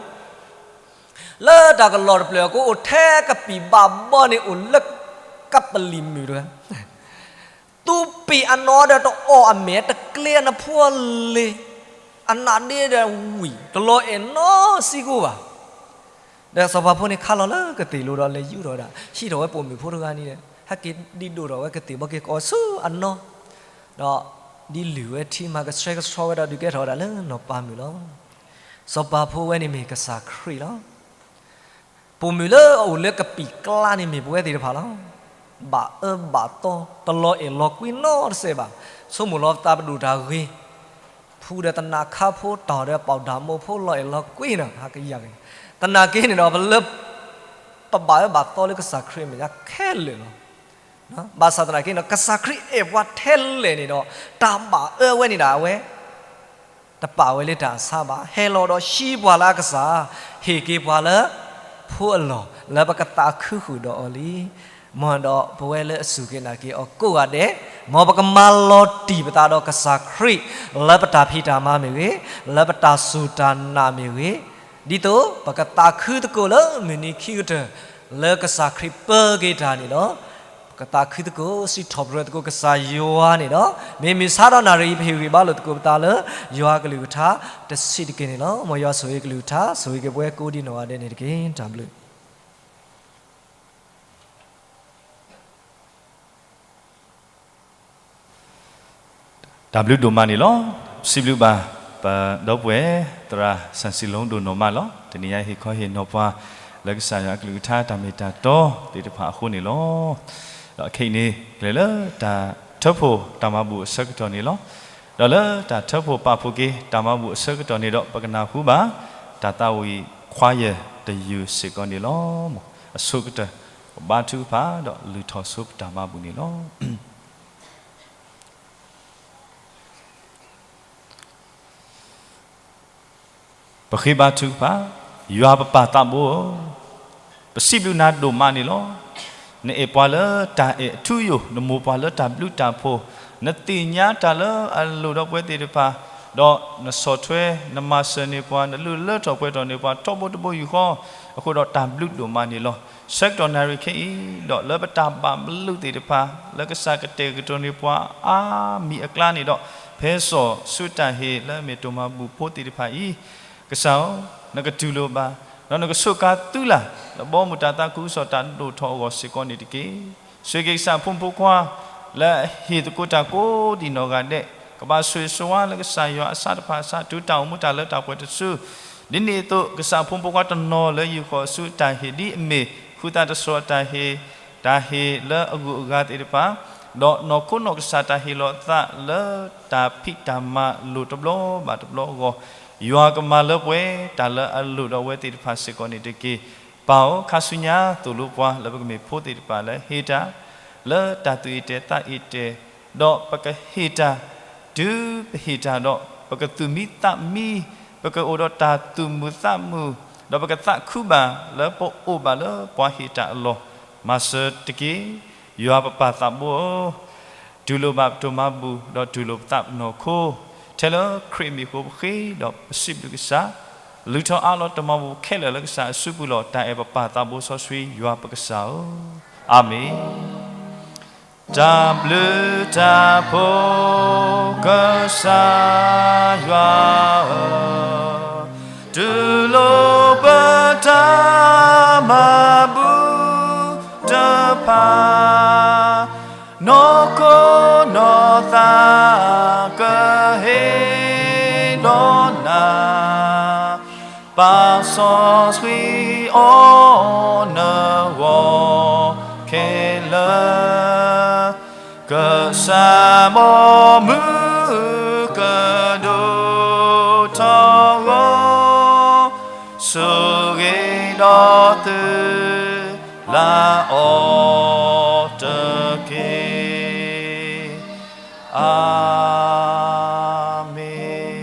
လၢတၢ်ကလီၢ်တဖျၢၣ်အဃိ အိၣ်ထဲကပံာ်ဘၣ်ဘီန့ၣ် အိၣ်လၢကပလံၣ်မုၣ်တဂၤ သူပ့ၢ်အနီၢ်ဒီးတအီၣ်အမဲာ် တကျ့အနဖှီလ့ၤ, အနးဒ့ဒီးဝံၣ် တလီၤအဲၣ်နီတစဲးဖိဘၣ်. ဒီးစီၤပၤဖိန့ၣ်ခါလီၤလၢကသ့ၣ်လိၤဒီး လဲၤယူၢ်ထီၣ်ဝဲဒၣ် ဟံးထီၣ်ဝဲပိာ်မုၣ်ဖိတဂၤန့ၣ်ဒီး ဟဲက့ၤဒံးဒိၣ်ထီၣ်ဝဲကသ့ၣ်ဘီက့ၤကိးဆူအနီၢ်, ဒီးဒ်လုၢ်ဝဲထံမၤကဆှဲကဆှီဝဲဒီး ဒုးကဲထီၣ်ဝဲဒၣ်လၢနီၢ်ပၤမုၣ်လီၤ. စီၤပၤဖိဝဲန့ၣ်မ့ၢ်ကစၢ်ခရံာ်လီၤ. ပိာ်မုၣ်လၢအအိၣ်လၢကပံာ်ကျါန့ၣ်မ့ၢ်ပဝဲသ့ၣ်တဖၣ်လီၤ. ဘၣ်အၢဘၣ်သီ တလီၤအဲၣ်လီၤကွံနီတစဲးဘၣ်. ဆိကမိၣ်လီၤသးပဒိၣ်တၢ်ဂ့ၤ, ဖှူဒီးသနာ်ခါဖိ တၢ်ဒီးပှၤဒၣ်မိၢ်ဖိ လီၤအဲၣ်လီၤကွံနီၤ ဟးကယၤက့ၤ. သနာ်က့န့ၣ်ဒီး ပလၢ ပဘၣ်အၢဘၣ်သီလၢကစၢ်ခရံာ်အမဲာ်ညါခဲလၢာ်လီၤ. ဘၣ်ဆၣ်သနာ်က့န့ၣ် ကစၢ်ခရံာ်အဲၣ်ပှၤထဲလဲၣ်န့ၣ်ဒီး တၢ်ဘၣ်အၢဝဲန့ၣ်ဒၣ်ဝဲ တပာ်ဝဲလၢတၢ်အဆါဘၣ်. ဟဲလီၤဒီးဟံးပှၤလၢအကစၢ်, ဟ့ၣ်က့ၤပှၤလၢဖိအလီၢ် လၢပကသးခုဃုာ်ဒီးအီၤလံ. မ်ဒီးပဝဲလၢအစူၢ်က့ၤနာ်က့ၤအီၤကိးဂၤဒဲး, မ်ပကမၤလီၤတံၢ်ပသးဒီးကစၢ်ခရံာ် လၢပတၢ်ဖံးတၢ်မၤမ့ၢ်ဂ့ၤ, လၢပတၢ်စူၢ်တၢ်နာ်မ့ၢ်ဂ့ၤ, ဒ်သိးပကသးခုသကိးလၢမုၢ်နံၤခံကတၢၢ် လၢကစၢ်ခရံာ်ပၢက့ၤတၢ်န့ၣ်လီၤ. ပကသးခုသကိး စံးထီၣ်ပတြၢၤသကိးကစၢ်ယွၤန့ၣ်လီၤ. မ့မ့ၢ်ဆါဒီးနၣ်ရံၣ်အံၤ ပဟ့ၣ်ဂံၢ်ဘါလိာ်သကိးပသးလၢ ယွၤကလုၢ်ကထါတဆံးတက့ၢ်န့ၣ်လီၤ. မ်ယွၤဆိၣ်ဂ့ၤကလုၢ်ကထါ ဆိၣ်ဂ့ၤက့ၤပဝဲကိးဒံးနီၢ်ဂၤဒဲးန့ၣ်တက့ၢ်. တၢ်ဘျုး တၢ်ဘျုးဒိၣ်မးန့ၣ်လီၤ. စံးဘျုးဘၣ် ပဒီပုၢ်ဝဲၢ် သရၣ်စၢ်စံးလိဒိၣ်နီၢ်မးလီၤ. တနံၤညါဟ့ၣ်ခီဟ့ၣ်နီၤပှၤ လၢကစၢ်ယွၤအကလုၢ်ကထါတၢ်မ့ၢ်တၢ်တီသ့ၣ်တဖၣ်အဃိန့ၣ်လီၤ. ဒီးခဲအံၤန့ၣ် ကလဲၤလၢတၢ်ထၢဖှိၣ်တၢ်မၤဘူၣ်အဆၢကတီၢ်န့ၣ်လီၤ. ဒီးလၢတၢ်ထၢဖှိၣ်ပာ်ဖှိၣ်က့ၤတၢ်မၤဘူၣ်အဆၢကတီၢ်န့ၣ်ဒီး ပကနၢ်ဟူဘၣ် တၢ်သးဝံၣ်ခွါယၢၢ်တယုၢ်စ့ၢ်ကီးန့ၣ်လီၤ. အဆိကတၢၢ် ပဘါထုကဖၣ် ဒီးလုၢ်ထီၣ်ဆိပတၢ်မၤဘူၣ်န့ၣ်လီၤ. ပဃ့ဘါထုကဖၣ်, ယွၤပပၢ်သးဘိဧၢ, ပစံးဘျုးနၤဒိၣ်မးန့ၣ်လီၤ. နအဲၣ်ပှၤလၢတၢ်အဲၣ်အထူအယိာ်, နမိၢ်ပှၤလၢတၢ်ဘျုးတၢ်ဖှိၣ်, နသ့ၣ်ညါတၢ်လၢအလိၣ်ဒီးပဝဲသ့ၣ်တဖၣ်, ဒီးနဆီၣ်ထွဲ နမၤစၢၤန့ၢ်ပှၤ, နလုၢ်လၢထီၣ်ပှဲၤထီၣ်န့ၢ်ပှၤ ထီဘိတဘိယူၢ်ဃီ, အဃိဒီးတၢ်ဘျုးဒိၣ်မးန့ၣ်လီၤ. ဆၢကတီၢ်နၣ်ရံၣ်ခဲအံၤ, ဒီးလၢပတၢ်ဘၣ်မနုၤသ့ၣ်တဖၣ်, လၢကစၢ်ကတဲာ်ကတီၤန့ၢ်ပှၤအါမံၤအကျါန့ၣ်ဒီး, ဖဲစီၤဆူတၢ်ဟ့ၣ်လၢအမ့ၢ်တိၢ်မၤဘူၣ်ဖိသ့ၣ်တဖၣ်အံၤ, ကစၢ်ဧၢ, နကတူၢ်လိာ်ဘၣ်, ဒီးနကဆိးကါသုလၢ် လၢဘီမုၢ်တၢ်သးခုကစီၣ်တၢ်ဒိၣ်ထီၣ်အဂီၢ်စ့ၢ်ကီးန့ၣ်တက့ၢ်. ဆိၣ်ဂ့ၤက့ၤကစၢ်အဖိမုၣ်ဖိခွါ လၢအဟ့ၣ်သကိးတၢ်ကိးဒံးနီၢ်ဂၤဒဲး, ကဘၣ်ဆိၣ်ဂ့ၤဆိၣ်ဝါလၢကစၢ်ယွၤအစးတဖၣ်အစး တုၤတၢ်အိၣ်မူတၢ်လၢတၢ်ပှဲၤတစု, ဒ်န့ၣ်အသိး ကစၢ်အဖိမုၣ်ဖိခွါတနီၤလၢယုၢ်ဃီၤဆူတၢ်ဟ့ၣ်ဒ်အမ့ၢ် ဃုသးတစီၤအတၢ်ဟ့ၣ်, တၢ်ဟ့ၣ်လၢအဂုၤအဂၤသ့ၣ်တဖၣ်, ဒီးနီၢ်ခိနီၢ်ကစၢ်တၢ်ဟ့ၣ်လီၤအသးလၢတၢ်ဖံးတၢ်မၤလိာ်တဘျီဘၣ်တဘျီအဂီၢ်, ယွၤကမၤလၢပှဲၤတၢ်လၢအလိၣ်ဒီးအဝဲသ့ၣ်တဖၣ်စ့ၢ်ကီးန့ၣ်တက့ၢ်. ပၢ်ဧၢ, ခါဆူညါသိၣ်လိပှၤလၢပကမ့ၢ်ဖိသ့ၣ်တဖၣ်လၢဟ့ၣ်တၢ် လၢတၢ်သူၣ်အ့ၣ်တဲာ်သးအ့ၣ်တဲာ်, ဒီးပကဟ့ၣ်တၢ်, တုၤပဟ့ၣ်တၢ်ဒီး ပကသူၣ်မံသးမံ, ပကအိၣ်ဒီးတၢ်သူၣ်မုာ်သးမုာ်, ဒီးပကသးခုဘၣ်လၢပအိၣ်ဘၣ်လၢပှၤဟ့ၣ်တၢ်အလီၢ်, မၤစၢၤတက့ၢ်. ယွၤပပၢ်သးဘိဧၢ, တူၢ်လိာ်ဘၣ်ပတိၢ်မၤဘူၣ် ဒီးတူၢ်လိာ်ပသးပနီၢ်ခိ, ထဲလၢခရံာ်အမံၤအဃိပဃ့ ဒီးပစံးဘျုးကစၢ်, လုၢ်ထီၣ်အါလီၤတၢ်မၤဘူၣ်ခဲလၢာ်လၢကစၢ်အစုပူၤလီၤ. တၢ်အဲၣ်ပပၢ်သးဘိစီဆှံယွၤပကစၢ်ဧၢ, အၤမ့ၣ်. တၢ်ဘျုးတၢ်ဖှိၣ်ကစၢ်ယွၤဧၢ, တူၢ်လိာ်ပတၢ်မၤဘူၣ် ပာ်စီဆှံအီၤနဂီၢ်ခဲလၢာ်, ကစၢ်ဘီမုၢ်ကဒိၣ်ထီၣ်ဂီၢ်, ဆိၣ်ဂ့ၤဒီးသုလၢအီၤတက့ၢ်. အၤမ့ၣ်.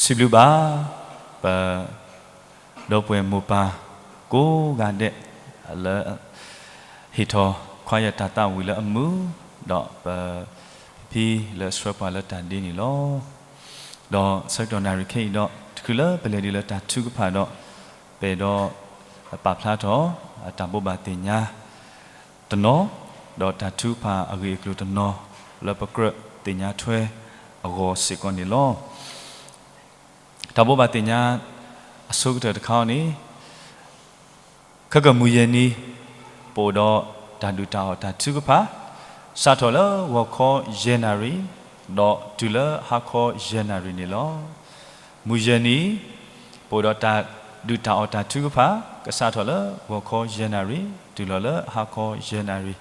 စံးဘျုးဘၣ် ပ ဒီပုၢ်ဝဲၢ်မိၢ်ပၢ် ကိးဂၤဒဲး လၢ ဟ့ၣ်ထီၣ် ခွါယတၢ်သးဝံၣ်လၢအမုာ် ဒီးပ ဖံလၢအဆှၢပှၤလၢတၢ်ဒ့န့ၣ်လီၤ. ဒီးဆၢကတီၢ်နၣ်ရံၣ်ခဲအံၤဒီး တချုးလၢပလဲၤဒံးလၢတၢ်ထုကဖၣ်ဒီး ပအဲၣ်ဒိး ပာ်ဖျါထီၣ် တၢ်ဘိးဘၣ်သ့ၣ်ညါ တနီၤ ဒီးတၢ်ထုကဖၣ်အဂ့ၢ်အကျိၤတနီၤ လၢပကြၢးသ့ၣ်ညါထွဲအဂီၢ်စ့ၢ်ကီးန့ၣ်လီၤ. တၢ်ဘိးဘၣ်သ့ၣ်ညါ အဆိကတၢၢ်တခါအံၤန့ၣ် ခဲကမုၢ်ယဲၢ်နံၤ ပအိၣ်ဒီးတၢ်ဒုၣ်တၢ်အီၣ်တၢ်ထုကဖၣ် စးထီၣ်လၢဂီၤခီယဲၢ်နၣ်ရံၣ် ဒီးတုၤလၢဟါခီယဲၢ်နၣ်ရံၣ်န့ၣ်လီၤ. မုၢ်ယဲၢ်နံၤ ပအိၣ်ဒီးတၢ်ဒုၣ်တၢ်အီၣ်တၢ်ထုကဖၣ် ကစးထီၣ်လၢဂီၤခီယဲၢ်နၣ်ရံၣ် တုၤလီၤလၢဟါခီယဲၢ်နၣ်ရံၣ်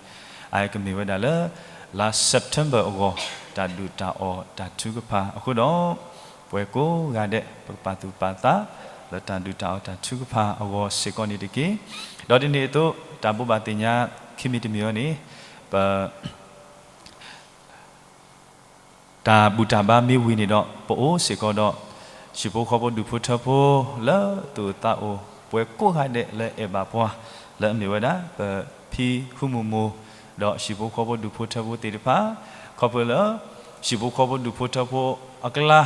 အကမ့ၢ်ဝဲဒၣ်လၢ လါ September အဂီၢ် တၢ်ဒုၣ်တၢ်အီၣ်တၢ်ထုကဖၣ်အဃိဒီး ပဝဲကိးဂၤဒဲး ပကပာ်သူၣ်ပာ်သး လၢတၢ်ဒုၣ်တၢ်အီၣ်တၢ်ထုကဖၣ်အဂီၢ်စ့ၢ်ကီးန့ၣ်တက့ၢ်. ဒီးဒ်န့ၣ်အသိး တၢ်ဘိးဘၣ်သ့ၣ်ညါခံမံၤတမံၤအံၤန့ၣ် ပ တၢ်ဘူၣ်တၢ်ဘါမ့ၢ်ဝံၤန့ၣ်ဒီး ပအိၣ်စ့ၢ်ကီးဒီး ဟံၣ်ဖိဃီဖိဒူၣ်ဖိထၢဖိ လၢသူၣ်အိၣ်သးအိၣ် ပဝဲကိးဂၤဒဲးလၢအဲၣ်ဘၣ်ပှၤ လၢအမ့ၢ်ဝဲဒၣ် ပဖံဃုမုၢ်မိၢ် ဒီးဟံၣ်ဖိဃီဖိဒူၣ်ဖိထၢဖိသ့ၣ်တဖၣ် ခီဖျိလၢ ဟံၣ်ဖိဃီဖိဒူၣ်ဖိထၢဖိအကျါ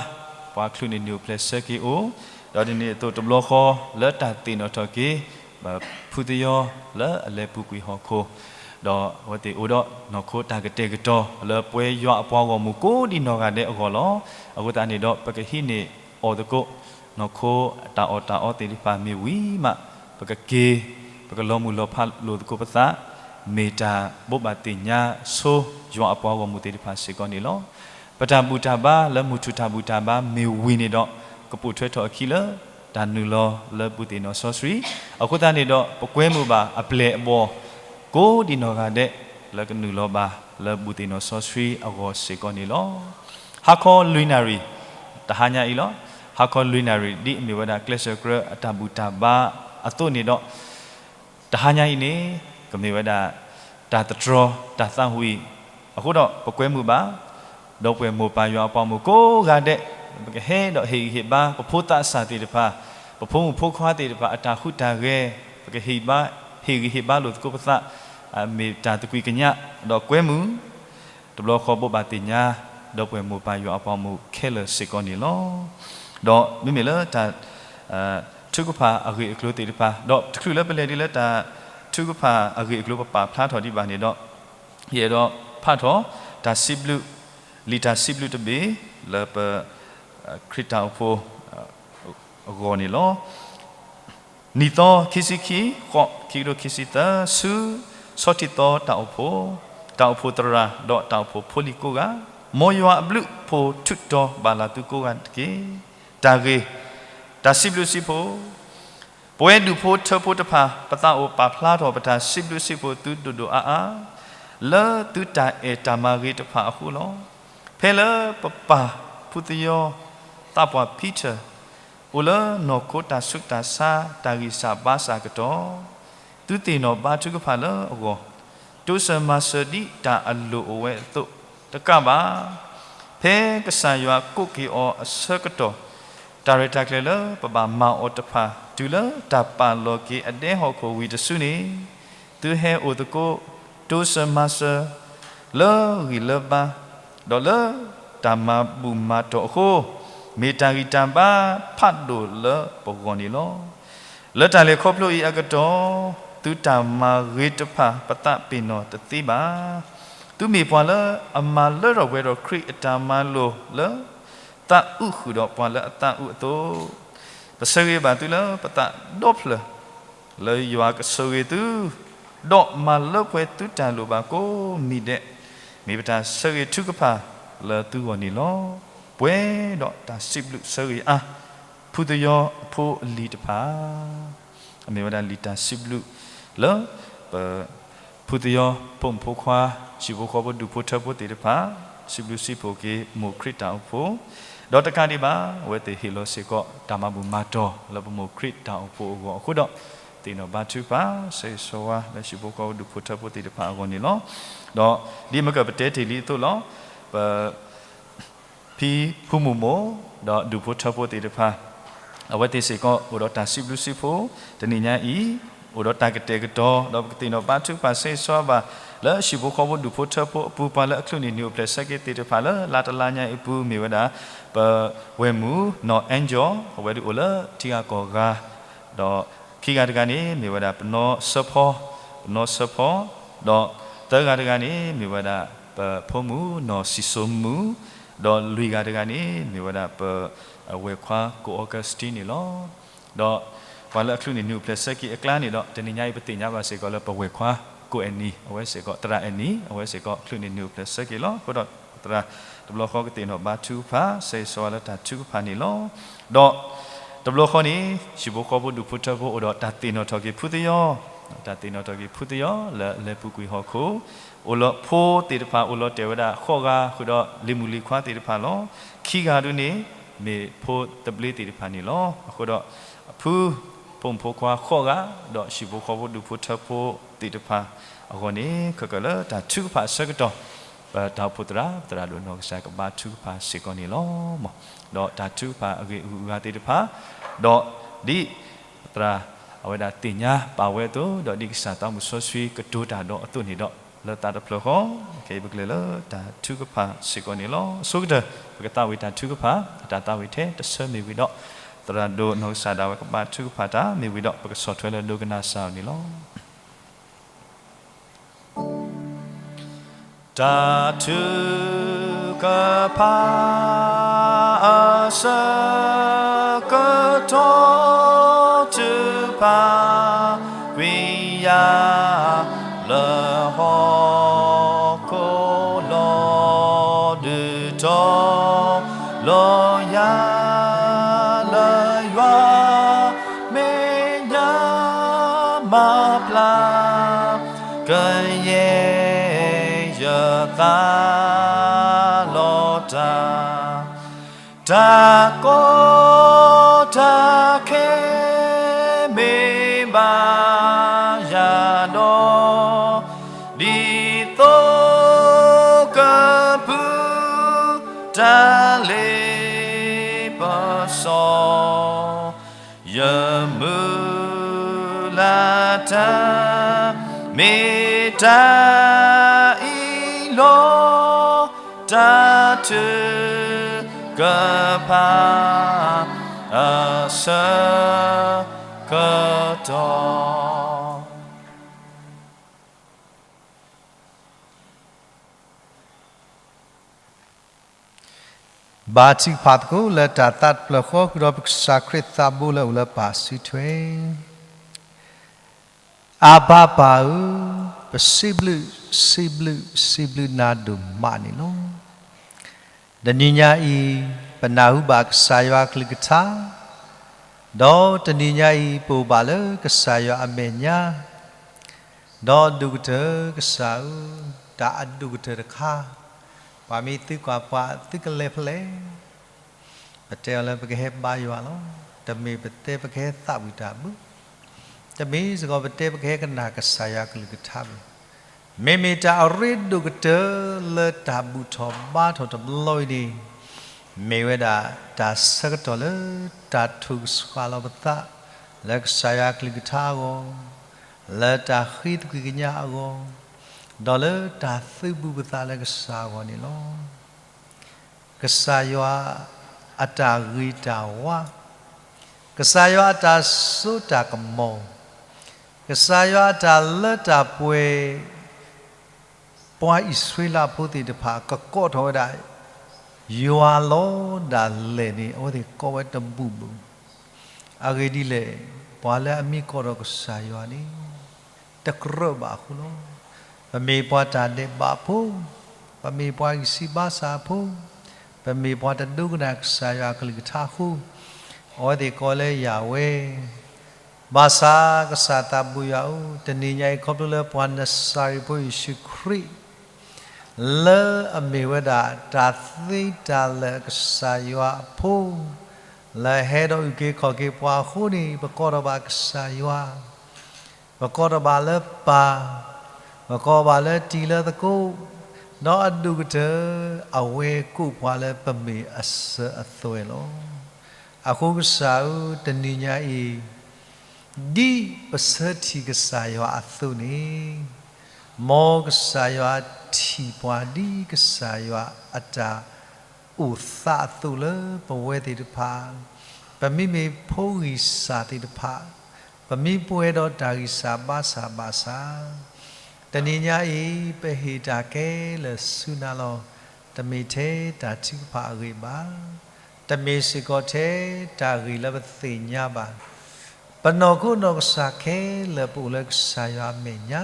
ပှၤချုးန့ၢ်နံၣ်အိၣ်ဖျဲၣ်ဆၢက့ၤအိၣ်, ဒီးဒ်န့ၣ်အသိးတဘျီဃီ လၢတၢ်သ့ၣ်နီၣ်ထီၣ်က့ၤ ဖုသယီလၢအလဲၤပူၤကွံာ်ဟီၣ်ခိၣ်, ဒီးအဝဲသ့ၣ်အိၣ်ဒီးနီၢ်ခိတၢ်ကတဲာ်ကတီၤ လၢပဝဲယွၤအပှၤဂီၢ်မုၢ်ကိးဒံနီၢ်ဂၤဒဲးအဂီၢ်လီၤ. အဃိသတးန့ၣ်ဒီး ပကဟံးန့ၢ်အီၣ်သကိး နီၢ်ခိအတၢ်အီၣ်တၢ်အီသ့ၣ်တဖၣ်မ့ၢ်ဝံၤမး ပကက့ၤ ပကလီၤမုၢ်လီၤဖးလိာ်သကိးပသး, မ့ၢ်တၢ်ဘိးဘၣ်သ့ၣ်ညါဆိယွၤအပှၤဂီၢ်မုၢ်သ့ၣ်တဖၣ်စ့ၢ်ကီးန့ၣ်လီၤ. ပတၢ်ဘူၣ်တၢ်ဘါလၢမုၢ်ထူၣ်တၢ်ဘူၣ်တၢ်ဘါမ့ၢ်ဝံၤန့ၣ်ဒီး ကပိာ်ထွဲထီၣ်အခံလၢ တၢ်နုာ်လီၤလၢဘူၣ်သ့ၣ်နီၣ်စီဆှံ, အဃိသတးန့ၣ်ဒီး ပကွဲမုာ်ဘၣ်အပျဲၢ်အဘီၣ် ကိးဒံနီၢ်ဂၤဒဲး လၢကနုာ်လီၤဘၣ်လၢဘူၣ်သ့ၣ်နီၣ်စီဆှံအဂီၢ်စ့ၢ်ကီးန့ၣ်လီၤ. ဟါခီလွံၢ်နၣ်ရံၣ် တဟါညါအံၤလီၤ. ဟါခီလွံၢ်နၣ်ရံၣ် ဒ်အမ့ၢ်ဝဲဒၣ်ကျဲးစၢးကြၢးအတၢ်ဘူၣ်တၢ်ဘါအသိးန့ၣ်ဒီး တဟါညါအံၤန့ၣ် ကမ့ၢ်ဝဲဒၣ် တၢ်သတြီၤတၢ်သးဝံၣ်အဃိဒီး ပကွဲမုာ်ဘၣ် ဒီပုၢ်ဝဲၢ်မိၢ်ပၢ်ယွၤအပှၤမုၢ်ကိးဂၤဒဲး ပကဟဲဒီးဟ့ၣ်ဂံၢ်ဟ့ၣ်ဘါ ပဖိသးစၢ်သ့ၣ်တဖၣ်, ပဖိမုၣ်ဖိခွါသ့ၣ်တဖၣ် အတၢ်ဟူးတၢ်ဂဲၤ, ပကဟ့ၣ်ဘါ ဟ့ၣ်ဂံၢ်ဟ့ၣ်ဘါလိာ်သကိးပသး, မ့ၢ်တၢ်သကွံာ်ကညး ဒီးကွဲမုာ် တဘျီဃီဘိးဘၣ်သ့ၣ်ညါ ဒီပုၢ်ဝဲၢ်မိၢ်ပၢ်ယွၤအပှၤမုၢ်ခဲလၢာ်စ့ၢ်ကီးန့ၣ်လီၤ. ဒီးမ့မ့ၢ်လၢတၢ် ထုကဖၣ်အဂ့ၢ်အကျိၤသ့ၣ်တဖၣ် ဒီးတချုးလၢပလဲၤဒ်လၢတၢ်ထုကဖၣ်အဂ့ၢ်အကျိၤပပာ်ဖျါထီၣ်ဒံးဘၣ်န့ၣ်ဒီး ယအဲၣ်ဒိးဖးထီၣ် တၢ်စံးဘျုး လံာ်တၢ်စံးဘျုးတဘ့ၣ် လၢပ ခရံာ်တၢ်အိၣ်ဖှိၣ် အဂီၢ်န့ၣ်လီၤ. နံၣ်သီခံဆံခံ ဃိး ခံကထိခံဆံသၢ ဆူ ဆီထံသီတၢ်အိၣ်ဖှိၣ်, တၢ်အိၣ်ဖှိၣ်သရၣ် ဒီးတၢ်အိၣ်ဖှိၣ်ဖိလံၤကိးဂၤ, မ်ယွၤအဘျုးအဖှိၣ်ထုးတီၤဘၣ်လၢသုကိးဂၤတက့ၢ်. တၢ်ဂ့ၢ်, တၢ်စံးဘျုးစံးဖှိၣ် ပဝဲဒူၣ်ဖိထၢဖိတဖၣ် ပသးအိၣ်ပာ်ဖျါထီၣ်ပတၢ်စံးဘျုးစံးဖှိၣ်သုဒိၣ်ဒိၣ်အါအါ လၢသုတၢ်အဲၣ်တၢ်မၤဂ့ၤတဖၣ်အဃိလီၤ. ဖဲလၢပပၢ်ဖုသယီ သးပှၢ်ဖံထၢၣ် အိၣ်လၢနီၢ်ခိတၢ်ဆူးတၢ်ဆါ တၢ်ဂံၢ်စၢ်ဘါစၢ်ကတီၢ်, သုသ့ၣ်နီၣ်ဘါထုကဖၣ်လၢအဂီၢ်, တိစၢၤမၤစၢၤဒ်တၢ်အလိၣ်အိၣ်ဝဲအသိးတကးဘၣ်, ဖဲကစၢ်ယွၤကိးက့ၤအီၤအဆၢကတီၢ်, တၢ်ရဲၣ်တၢ်ကျဲၤလၢပဘၣ်မၤအီၤတဖၣ် တုၤလၢတၢ်ပာ်လီၤက့ၤအဒဲဟီၣ်ခိၣ်ဝံၤတစုန့ၣ်, သုဟဲအိၣ်သကိး တိစၢၤမၤစၢၤ လၢဂံၢ်လၢဘါ, ဒီးလၢတၢ်မၤဘူၣ်မၤတီၢ်အဃိ, မ့ၢ်တၢ်ဂံၢ်တၢ်ဘါဖးဒိၣ်လၢပဂီၢ်န့ၣ်လီၤ. လၢတၢ်လဲၤခီဖျိအံၤအကတီၢ်, သုတၢ်မၤဂ့ၤတဖၣ်ပသးပ့ၤနီၣ်တသ့ဘၣ်. သုမ့ၢ်ပှၤလၢအမၤလၢထီၣ်ပှဲၤထီၣ်ခရံာ်အတၢ်မၤလိာ်လၢ သးအုးဃုာ်ဒီးပှၤလၢအသးအုးအသိး, ပဆၢဂ့ၤဘၣ်သုလၢပသးဒီဖျၢၣ် လၢယွၤကဆိၣ်ဂ့ၤသု, ဒီးမၤလၢပှဲၤသုတၢ်လိၣ်ဘၣ်ကိးမံၤဒဲး, မ့ၢ်ပတၢ်ဆၢဂ့ၤထုကဖၣ်လၢသုဂီၢ်န့ၣ်လီၤ. ပှဲၤဒီးတၢ်စံးဘျုးဆၢဂ့ၤအါ, ဖုသယီအဖိအလံၤတဖၣ် အမ့ၢ်ဝဲဒၣ်လံာ်တၢ်စံးဘျုးလၢ ပ ဖုသယီဖိမုၣ်ဖိခွါ ဟံၣ်ဖိဃီဖိဒူၣ်ဖိထၢဖိသ့ၣ်တဖၣ် စံးဘျုးစံးဖှိၣ်က့ၤမိၢ်ခရံာ်တၢ်အိၣ်ဖှိၣ်, ဒီးတကးဒံးဘၣ် အဝဲသ့ၣ်ဟ့ၣ်လီၤစ့ၢ်ကီးတၢ်မၤဘူၣ်မၤတီၢ်လၢပမိၢ်ခရံာ်တၢ်အိၣ်ဖှိၣ်အဂီၢ်အဃိဒီး သ့ၣ်နီၣ်ဘါထုကဖၣ် ဆၢဂ့ၤဆၢဝါလၢဟံၣ်ဖိဃီဖိဒူၣ်ဖိထၢဖိသ့ၣ်တဖၣ်အဂီၢ်န့ၣ်လီၤ. ဒီးဒ်မ့ၢ်ကပတဲတ့ၢ်လံအသိးလီၤ. ပ ထံဖိမုၣ်မိၢ် ဒီးဒူၣ်ဖိထၢဖိသ့ၣ်တဖၣ် အဝဲသ့ၣ်စ့ၢ်ကီး အိၣ်ဒီးတၢ်စံးဘျုးစံးဖှိၣ် တနံၤညါအံၤ အိၣ်ဒီးတၢ်ကတဲာ်ကတီၤ ဒီးပကသ့ၣ်နီၣ်ဘါထုကဖၣ်ဆၢဂ့ၤဆၢဝါဘၣ် လၢဟံၣ်ဖိဃီဖိဒူၣ်ဖိထၢဖိအပူၤ ပှၤလၢအချုးန့ၢ်နံၣ်အိၣ်ဖျဲၣ်ဆၢက့ၤသ့ၣ်တဖၣ်လၢ လါတလါညါအံၤအပူၤ မ့ၢ်ဝဲဒၣ် ပဝဲၢ်မုၣ်နီၢ်အဲၣ်ကၠီ အဝဲဒၣ်အိၣ်လၢထံဂၤကီၢ်ဂၤ ဒီးခံဂၤတဂၤန့ၣ် မ့ၢ်ဝဲဒၣ်ပနီၢ်စၢဖီ, ပနီၢ်စၢဖီ, ဒီးသၢဂၤတဂၤန့ၣ် မ့ၢ်ဝဲဒၣ်ပဖိမုၣ်နီၢ်စံၣ်စိမုၣ်, ဒီးလွံၢ်ဂၤတဂၤန့ၣ် မ့ၢ်ဝဲဒၣ်ပဝဲၢ်ခွါကိၣ်အီကူးစတံန့ၣ်လီၤ. ဒီးပှၤလၢအချုးန့ၢ်နံၣ်အိၣ်ဖျဲၣ်ဆၢက့ၤအကျါန့ၣ်ဒီး တနံၤညါအံၤ ပသ့ၣ်ညါဘၣ်စ့ၢ်ကီးလၢပဝဲၢ်ခွါကိၣ်အဲၣ်နံၤ အဝဲစ့ၢ်ကီး သရၣ်အဲၣ်နံၤ အဝဲစ့ၢ်ကီး ချုးန့ၢ်နံၣ်အိၣ်ဖျဲၣ်ဆၢက့ၤလီၤ. အဃိဒီးသရၣ် တဘျီဃီကသ့ၣ်နီၣ်ဘါထုကဖၣ် ဆၢဂ့ၤဆၢဝါလၢတၢ်ထုကဖၣ်န့ၣ်လီၤ. ဒီးတဘျီဃီန့ၣ် ဟံၣ်ဖိဃီဖိဒူၣ်ဖိထၢဖိအိၣ်ဒီးတၢ်သ့ၣ်နီၣ်ထီၣ်က့ၤဖုသယီ, တၢ်သ့ၣ်နီၣ်ထီၣ်က့ၤဖုသယီလၢလဲၤပူၤကွံာ်ဟီၣ်ခိၣ်, အိၣ်လၢဖိသ့ၣ်တဖၣ် အိၣ်လီၤတဲာ်ဝဲဒၣ်ဃိးဂၤ ဃုာ်ဒီးလံၤမုၣ်လံၤခွါသ့ၣ်တဖၣ်လီၤ. ခံဂၤဒုန့ၣ် မ့ၢ်ဖိသဘျ့သ့ၣ်တဖၣ်န့ၣ်လီၤ. အဃိဒီး အဖု ဖိမုၣ်ဖိခွါဃိးဂၤ ဒီးဟံၣ်ဖိဃီဖိဒူၣ်ဖိထၢဖိသ့ၣ်တဖၣ်အဂီၢ်န့ၣ် ခဲကၢၣ်လၢတၢ်ထုကဖၣ်အဆၢကတီၢ် ပတၢ်အိၣ်ဖှိၣ်သရၣ် သရၣ်ဒိၣ်နီၢ်ကစၢ်ကဘါထုကဖၣ်စ့ၢ်ကီးန့ၣ်လီၤ. ဒီးတၢ်ထုကဖၣ်အဂ့ၢ်အဂုၤအဂၤသ့ၣ်တဖၣ်, ဒီးဒ်သရၣ်အဝဲဒၣ်သ့ၣ်ညါပာ်ဝဲအသိး ဒီးဒ်ကစၢ်သးမုၢ်စီဆှံကတိၤတၢ်ဒီးအသိးန့ၣ်ဒီး လၢသးတဖျၢၣ်ဃီ ခဲအံၤပကလဲၤလၢတၢ်ထုကဖၣ်စ့ၢ်ကီးန့ၣ်လီၤ. အဆိကတၢၢ် ပကသးဝံၣ်တၢ်ထုကဖၣ် အတၢ်သးဝံၣ်ထဲတဆၢမ့ၢ်ဝံၤဒီး သရၣ်ဒိၣ်နီၢ်ကစၢ်ဒၣ်ဝဲကဘါထုကဖၣ်တၢ်မ့ၢ်ဝံၤဒီး ပကဆီၣ်ထွဲလၢဒိကနၣ်စၢ်အီၤန့ၣ်လီၤ. တၢ်ထုကဖၣ်အဆၢကတီၢ် ထုကဖၣ်ကွံာ်ယၤ လၢဟီၣ်ခိၣ်လီၤ ဒုးတီၤလီၤယၤ လၢယွၤမဲာ်ညါ မၤပျၢ် ကယဲၢ်ယသးလီၤတၢ်, တၢ်ကီတၢ်ခဲ မ့ၢ်ဘၣ်ယၤဒီး ဒ်သိးကပုၢ် တၢ်လ့ပစီ ယမုၢ်လၢ်တၢ် မ့ၢ်တၢ်အံၤလီၤ. တၢ်ထုကဖၣ် အဆၢကတီၢ် ဘါထုကဖၣ်သကိးလၢတၢ်သးတဖျၢၣ်ဃီ ဃုာ်ဒီးပကစၢ်ခရံာ်သးဘိလၢအိၣ်လၢပၢ်စုထွဲ, အၤဘၤပၢ်ဧၢ, ပစံးဘျုး, စံးဘျုး, စံးဘျုးနၤဒိၣ်မးန့ၣ်လီၤ. တနံၤညါအံၤ ပနၢ်ဟူဘၣ်ကစၢ်ယွၤအကလုၢ်ကထါ, ဒီးတနံၤညါအံၤ ပအိၣ်ဘၣ်လၢကစၢ်ယွၤအမဲာ်ညါ, ဒီးဒိၣ်ကတၢၢ်ကစၢ်ဧၢ, တၢ်အဒိၣ်ကတၢၢ်တခါ, ပှၤမ့ၢ်သံကွၢ်ပှၤ သုကလဲၤဖဲလဲၣ်, ပတဲအီၤလၢပကဟဲဘါယွၤလီၤ. တမ့ၢ်ပတဲပကဟဲသးဝံၣ်တၢ်ဘၣ်, တမ့ၢ်စ့ၢ်ကီးပတဲပကဟဲကနၣ်ကစၢ်ယွၤကလုၢ်ကထါဘၣ်. မ့မ့ၢ်တၢ်အရ့ဒိၣ်ကတၢၢ်လၢတၢ်ဘူၣ်ထီၣ်ဘါထီၣ်တဘျီအံၤန့ၣ်, မ့ၢ်ဝဲဒၣ်တၢ်ဆၢကတီၢ်လၢတၢ်ထုကဖၣ်လီၤပသး လၢကစၢ်ယွၤကလုၢ်ကထါအဂီၢ်, လၢတၢ်ဃ့သကွံာ်ကညးအဂီၢ်, ဒီးလၢတၢ်သုးဘူးပသးလၢကစၢ်အဂီၢ်န့ၣ်လီၤ. ကစၢ်ယွၤအတၢ်ဂ့ၤတၢ်ဝါ, ကစၢ်ယွၤအတၢ်စိတၢ်ကမီၤ, ကစၢ်ယွၤအတၢ်လၢတၢ်ပှဲၤ, ပှၤအံၣ်စရ့လးဖိသ့ၣ်တဖၣ် ကကိးထီၣ်ဝဲဒၣ် ယွၤလီၤဒၣ်လဲာ်န့ၣ် အဝဲသ့ၣ်ကိးဝဲတဘူၣ်ဘူၣ်. အဂ့ၢ်ဒ်လဲၣ်, ပှၤလၢအမ့ၢ်ကိးထီၣ်ကစၢ်ယွၤန့ၣ် တကြၢးဘၣ်အဃိလီၤ. ပမ့ၢ်ပှၤတၢ်ဒဲးဘးဖိ, ပမ့ၢ်ပှၤဂံၢ်စၢ်ဘါစၢ်ဖိ, ပမ့ၢ်ပှၤတဒိကနၣ်ကစၢ်ယွၤအကလုၢ်ကထါအဃိ, အဝဲသ့ၣ်ကိးလၢယၤဝဲ ဘၣ်ဆၣ်ကစၢ်သးဘိယွၤဧၢ, တနံၤညါအံၤ ခီဖျိလၢပှၤနစၤရ့းဖိယ့ၣ်ၡူးခရံာ် လၢအမ့ၢ်ဝဲဒၣ်တၢ်သ့တၢ်လၢာ်ကစၢ်ယွၤအဖိ, လၢဟဲဒီးအုၣ်က့ၤခီၣ်က့ၤပှၤအဃိန့ၣ် ပကိးထီၣ်ဘၣ်ကစၢ်ယွၤ, ပကိးထီၣ်ဘၣ်လၢပၢ်, ပကိးဘၣ်လၢတံၤလၢသကိး, ဒီးအဒိၣ်ကတၢၢ် အဝဲကိးပှၤလၢပမ့ၢ်အစၢၤအသွဲၣ်လီၤ. အဃိကစၢ်ဧၢ, တနံၤညါအံၤ ဒ်ပဆၢထံၣ်ကစၢ်ယွၤအသိးန့ၣ်, မ်ကစၢ်ယွၤထံၣ်ပှၤဒ်ကစၢ်ယွၤအတၢ် အိၣ်သးအသိးလၢပဝဲသ့ၣ်တဖၣ်, ပမ့မ့ၢ်ဖိဂံၢ်စၢ်သ့ၣ်တဖၣ်, ပမ့ၢ်ပှဲၤဒီးတၢ်ဂံၢ်စၢ်ဘါစၢ်ဘၣ်ဆၣ်, တနံၤညါအံၤ ပဟ့ၣ်တၢ်ခဲလၢာ်ဆူနၤလီၤ. တမ့ၢ်ထဲတၢ်ထုကဖၣ်အဂ့ၢ်ဘၣ်, တမ့ၢ်စ့ၢ်ကီးထဲတၢ်ဂ့ၢ်လၢပသ့ၣ်ညါဘၣ်. ပနီၢ်ခိနီၢ်ကစၢ်ခဲလၢာ် ပအိၣ်လၢကစၢ်ယွၤအမဲာ်ညါ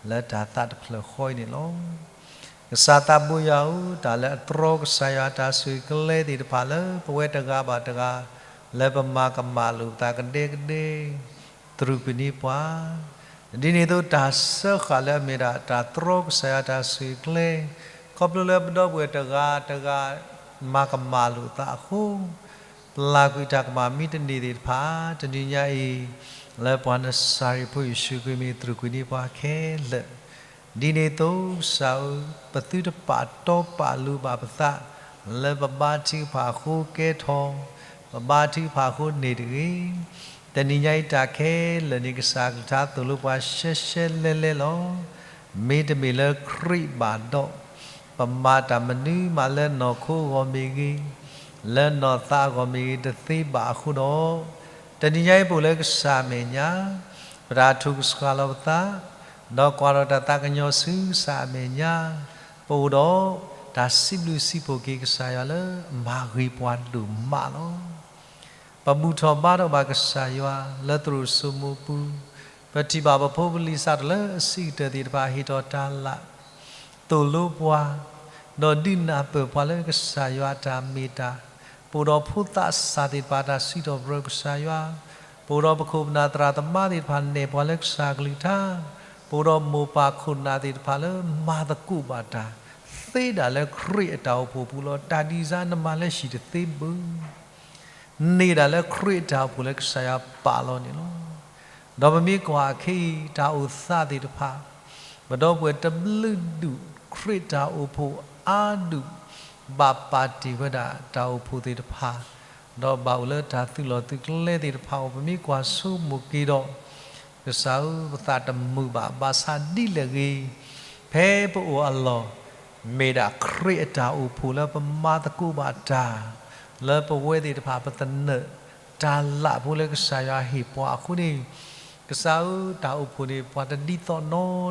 လၢတၢ်သးတဖျၢၣ်ဃီအံၤန့ၣ်လီၤ. ကစၢ်သးဘိယွၤဧၢ, တၢ်လၢအတြီကစၢ်ယွၤတၢ်ဆိၣ်ဂ့ၤကျဲသ့ၣ်တဖၣ်လၢ ပဝဲတဂၤဘၣ်တဂၤ လၢပမၤကမၣ်လိာ်ပသးကဒဲကဒဲ တြူာ်ကွံာ်န့ၢ်ပှၤ, ဒ်န့ၣ်အသိး တၢ်စၢဃာ်လၢအမ့ၢ်ဒၣ် တၢ်တြီကစၢ်ယွၤတၢ်ဆိၣ်ဂ့ၤကျဲ, ခီဖျိလၢပဒီပုၢ်ဝဲၢ်တဂၤတဂၤ မၤကမၣ်လိာ်သးအဃိ, ပျၢ်ကွံာ်တၢ်ကမၣ်မံတန့ၢ်သ့ၣ်တဖၣ် တနံၤညါအံၤ လၢပှၤနစၤရ့းဖိယ့ၣ်ၡူးခရံာ်မံၤ တြူာ်ကွံာ်န့ၢ်ပှၤခဲလၢာ်. ဒ်န့ၣ်အသိးကစၢ်ဧၢ, ပသုတပာ်တီပာ်လိၤဘၣ်ပသး လၢပဘါထုကဖၣ်အဃိကဲထီၣ်, ပဘါထုကဖၣ်အဃိန့ၢ်တဂ့ၤ. တနံၤညါအံၤတၢ်ခဲလၢာ်န့ၣ် ကစၢ်ကလုၢ်ကထါသိၣ်လိပှၤရှဲရှဲလဲလဲလီၤ. မ့တမ့ၢ်လၢခရံာ်ဘၣ်ဒီး, ပမၤတၢ်မနုၤမးလၢနီၢ်ခိအဂီၢ်မ့ၢ်ဂ့ၤ, လၢနီၢ်သးအဂီၢ်မ့ၢ်ဂ့ၤ တသ့ဘၣ်အဃိဒီး, တနံၤညါအံၤပအိၣ်လၢကစၢ်အမဲာ်ညါ, ပတၢ်ထုကဖၣ်လီၤပသး, ဒီးကွၢ်ထီၣ်တၢ်သးကညီၤဆူကစၢ်အမဲာ်ညါ, ပအိၣ်ဒီးတၢ်စံးဘျုးစံးဖှိၣ်က့ၤကစၢ်ယွၤလၢအမၤဂ့ၤပှၤဒိၣ်မးလီၤ. ပဘူၣ်ထီၣ်ဘါထီၣ်ဘၣ်ကစၢ်ယွၤလၢသရိာ်စိမိးပူၤ, ပထံၣ်ဘၣ်ပဖိပလံၤစးထီၣ်လၢအဆံးကတၢၢ်သ့ၣ်တဖၣ်ဟ့ၣ်ထီၣ်တၢ်လၢ် သိၣ်လိပှၤ, ဒီးဒုးနၢ်ပၢၢ်ပှၤလၢကစၢ်ယွၤအတၢ်မ့ၢ်တၢ်, ပအိၣ်ဒီးဖိသးစၢ်သ့ၣ်တဖၣ်အတၢ်စံးထီၣ်ပတြၢၤကစၢ်ယွၤ, ပအိၣ်ဒီးပခိၣ်ပနၢ်သရၣ်သမါသ့ၣ်တဖၣ်နဲၣ်ပှၤလၢကစၢ်အကလုၢ်ကထါ, ပအိၣ်ဒီးမိၢ်ပၢ်ခိၣ်နၢ်သ့ၣ်တဖၣ်လၢမၤသကိးဘၣ်တၢ်, သ့ဒၣ်လၢခရံာ်အတၢ်အိၣ်ဖှိၣ်ပူၤလီၤ. တၢ်ဒ်စါနမၤလၢဟံၣ်တသ့ဘၣ် န့ၢ်ဒၣ်လၢခရံာ်အတၢ်အိၣ်ဖှိၣ်လၢကစၢ်ယွၤပာ်လီၤန့ၣ်လီၤ. ဒီးပမ့ၢ်ကွၢ်ခဲအံၤ တၢ်အိၣ်သးသ့ၣ်တဖၣ်, ပဒီပုၢ်ဝဲၢ်တဘျုးဒူၣ်ခရံာ်တၢ်အိၣ်ဖှိၣ်အါဒူၣ်, ဘၣ်ပာ်တ့ၢ်ဝဲဒၣ်တၢ်အိၣ်ဖှိၣ်သ့ၣ်တဖၣ်, ဒီးဘၣ်အိၣ်လၢတၢ်သုးလီၢ်သုးကျဲသ့ၣ်တဖၣ်အဂီၢ် ပမ့ၢ်ကွၢ်ဆိကမိၣ်က့ၤဒီး ကစၢ်ဧၢ, ပသးတမုာ်ဘၣ်. ဘၣ်ဆၣ်ဒ်လဲၣ်ဂ့ၤ, ဖဲပအိၣ်အလီၢ်, မ့ၢ်ဒၣ်ခရံာ်အတၢ်အိၣ်ဖှိၣ်လၢပမၤသကိးဘၣ်တၢ်, လၢပဝဲသ့ၣ်တဖၣ်ပသနၢၣ်တၢ်လၢ်ဖိလၢကစၢ်ယွၤဟ့ၣ်ပှၤအဃိန့ၣ်, ကစၢ်ဧၢ, တၢ်အိၣ်ဖှိၣ်န့ၣ် ပှၤတဒ်သိးနီ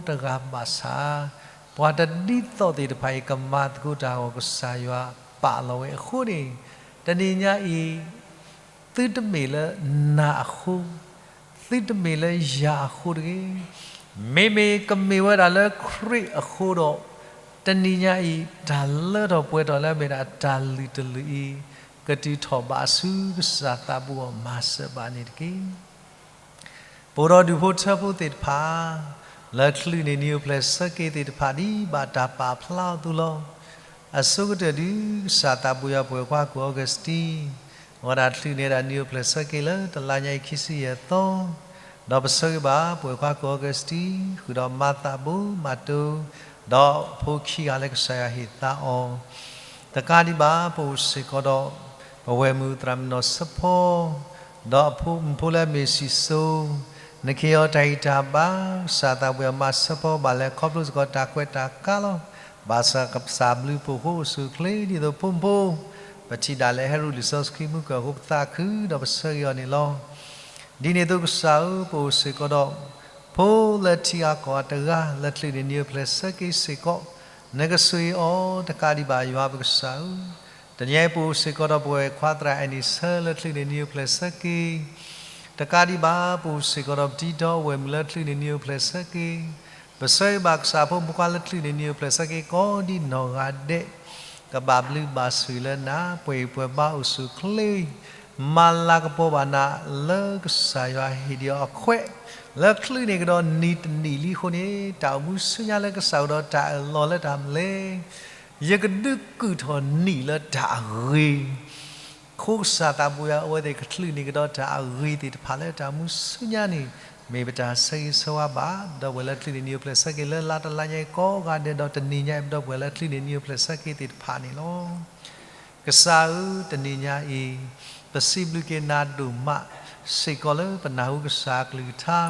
တဂၤဘၣ်ဆၣ်, ပှၤတဒ်သိးသ့ၣ်တဖၣ်အံၤ ကမၤသကိးတၢ်အဂီၢ် ကစၢ်ယွၤပာ်လီၤဝဲအဃိန့ၣ်, တနံၤညါအံၤ သုတမ့ၢ်လၢနၤအဃိ, သုတမ့ၢ်လၢယၤအဃိတဂ့ၤ. မ့မ့ၢ်ကမ့ၢ်ဝဲဒၣ်လၢခရံာ်အဃိဒီး, တနံၤညါအံၤ တၢ်လၢထီၣ်ပှဲၤထီၣ်လၢအမ့ၢ်ဒၣ်တၢ်လုၢ်တလုၢ်အံၤ, ကတုၤထီၣ်ဘးဆူကစၢ်သးဘိအမၤစၢၤဘၣ်န့ၣ်တက့ၢ်. ပအိၣ်ဒီးဒူၣ်ဖိထၢဖိသ့ၣ်တဖၣ်, လၢချုးန့ၢ်နံၣ်အိၣ်ဖျဲၣ်ဆၢက့ၤသ့ၣ်တဖၣ် ဒ်ဘၣ်တၢ်ပာ်ဖျါအီၤအသိးလီၤ. အဆိကတၢၢ်ဒုး ကစၢ်သးဘိယွၤပဝဲၢ်ခွါကီၢ်အီကူးစတံ, အဝဲဒၣ်ချုးန့ၢ်ဒၣ်နံၣ်အိၣ်ဖျဲၣ်ဆၢက့ၤလၢတလါညါအံၤခံဆံယဲၢ်သီ, ဒီးပဆၢဂ့ၤဘၣ်ပဝဲၢ်ခွါကီၢ်အီကူးစတံ, ဃုာ်ဒီးမၤသးဘိမၤတိၤ, ဒီးဖိခံဂၤလၢကစၢ်ယွၤဟ့ၣ်သါအီၤ တကးဒံးဘၣ် ပအိၣ်စ့ၢ်ကီးဒီး ပဝဲၢ်မုၣ်သရၣ်မုၣ်နီၢ်စၢဖီ, ဒီးအဖိမုၣ်ဖိလၢအမ့ၢ်စံၣ်စိၤ, နခ့ၢ်အီၤတၢ်ဂံၢ်တၢ်ဘါ, ကစၢ်သးဘိယွၤမၤစၢဖီဘၣ်လဲၣ် ခီဖျိစ့ၢ်ကီးတၢ်ကွဲးတၢ်ကါလီၤ. ဘၣ်ဆၣ်ကစၢ်ဘျုးဖှိၣ်အဃိအိၣ်ဆူၣ်အိၣ်ချ့ဒ်သိးဖိမုၣ်ဖိ, ပထံၣ်ဒၣ်လဲာ်ဟဲရူၢ်လံာ်စီဆှံမူကၢၢ်အဃိ ပသးခုဒီးပဆၢဂ့ၤအီၤန့ၣ်လီၤ. ဒ်န့ၣ်အသိးကစၢ်ဧၢ, ပအိၣ်စ့ၢ်ကီးဒီး ဖိလၢထံဂၤကီၢ်ဂၤတဂၤ လၢချုးန့ၢ်နံၣ်အိၣ်ဖျဲၣ်ဆၢက့ၤစ့ၢ်ကီး, နကဆိၣ်ဂ့ၤအီၤတကးဒံးဘၣ်ယွၤပကစၢ်ဧၢ. တနံၤအံၤပအိၣ်စ့ၢ်ကီးဒီးပဝဲၢ်ခွါသရၣ်အဲၣ်နံၣ်ဆၢလၢချုးန့ၢ်နံၣ်အိၣ်ဖျဲၣ်ဆၢက့ၤ, တကးဒံးဘၣ် ပအိၣ်စ့ၢ်ကီးဒီးပတံထီအဝဲၢ်မုၣ်လၢချုးန့ၢ်နံၣ်အိၣ်ဖျဲၣ်ဆၢက့ၤ, ပဆၢဂ့ၤဘၣ်ကစၢ်ဖိမုၣ်ဖိခွါလၢချုးန့ၢ်နံၣ်အိၣ်ဖျဲၣ်ဆၢက့ၤ ကိးဒံနီၢ်ဂၤဒဲး, ကဘၣ်ဘျုးဘၣ်ဆိၣ်ဂ့ၤလၢနၤ, ပှဲၤဂံၢ်ပှဲၤဘါအိၣ်ဆူၣ်အိၣ်ချ့, မၤလၤကပီၤဘၣ်နၤလၢကစၢ်ယွၤဟ့ၣ်ဒံးအီၤအခွဲး, လၢချုးန့ၢ်ကဒီးနံၣ်တနံၣ်လံအဃိန့ၣ်, တၢ်အိၣ်မူဆူညါလၢကစၢ်အိၣ်ဒီးတၢ်အၢၣ်လီၤလၢတၢ်မနုၤလဲၣ်, ယကဒုးကုာ်ထီၣ်နံၣ်လၢတၢ်အဂ့ၤ အဃိကစၢ်သးဘိယွၤ အဝဲသ့ၣ်ကချုးန့ၢ်ကဒီးတၢ်အဂ့ၤသ့ၣ်တဖၣ်လၢတၢ်အိၣ်မူဆူညါန့ၣ်, မ့ၢ်ပတၢ်ဆၢဂ့ၤဆၢဝါဘၣ် ဒီပုၢ်ဝဲၢ်လၢချံးန့ၢ်နံၤအိၣ်ဖျဲၣ်ဆၢက့ၤလၢလါတလါညါအံၤကိးဂၤဒဲး ဒီးတနံၤညါအံၤ ပဒီပုၢ်ဝဲၢ်လၢချံးန့ၢ်နံၤအိၣ်ဖျဲၣ်ဆၢက့ၤသ့ၣ်တဖၣ်န့ၣ်လီၤ. ကစၢ်ဧၢ, တနံၤညါအံၤ ပစံးဘျုးက့ၤနၤဒိၣ်မး စ့ၢ်ကီးလၢပနၢ်ဟူကစၢ်အကလုၢ်ကထါ,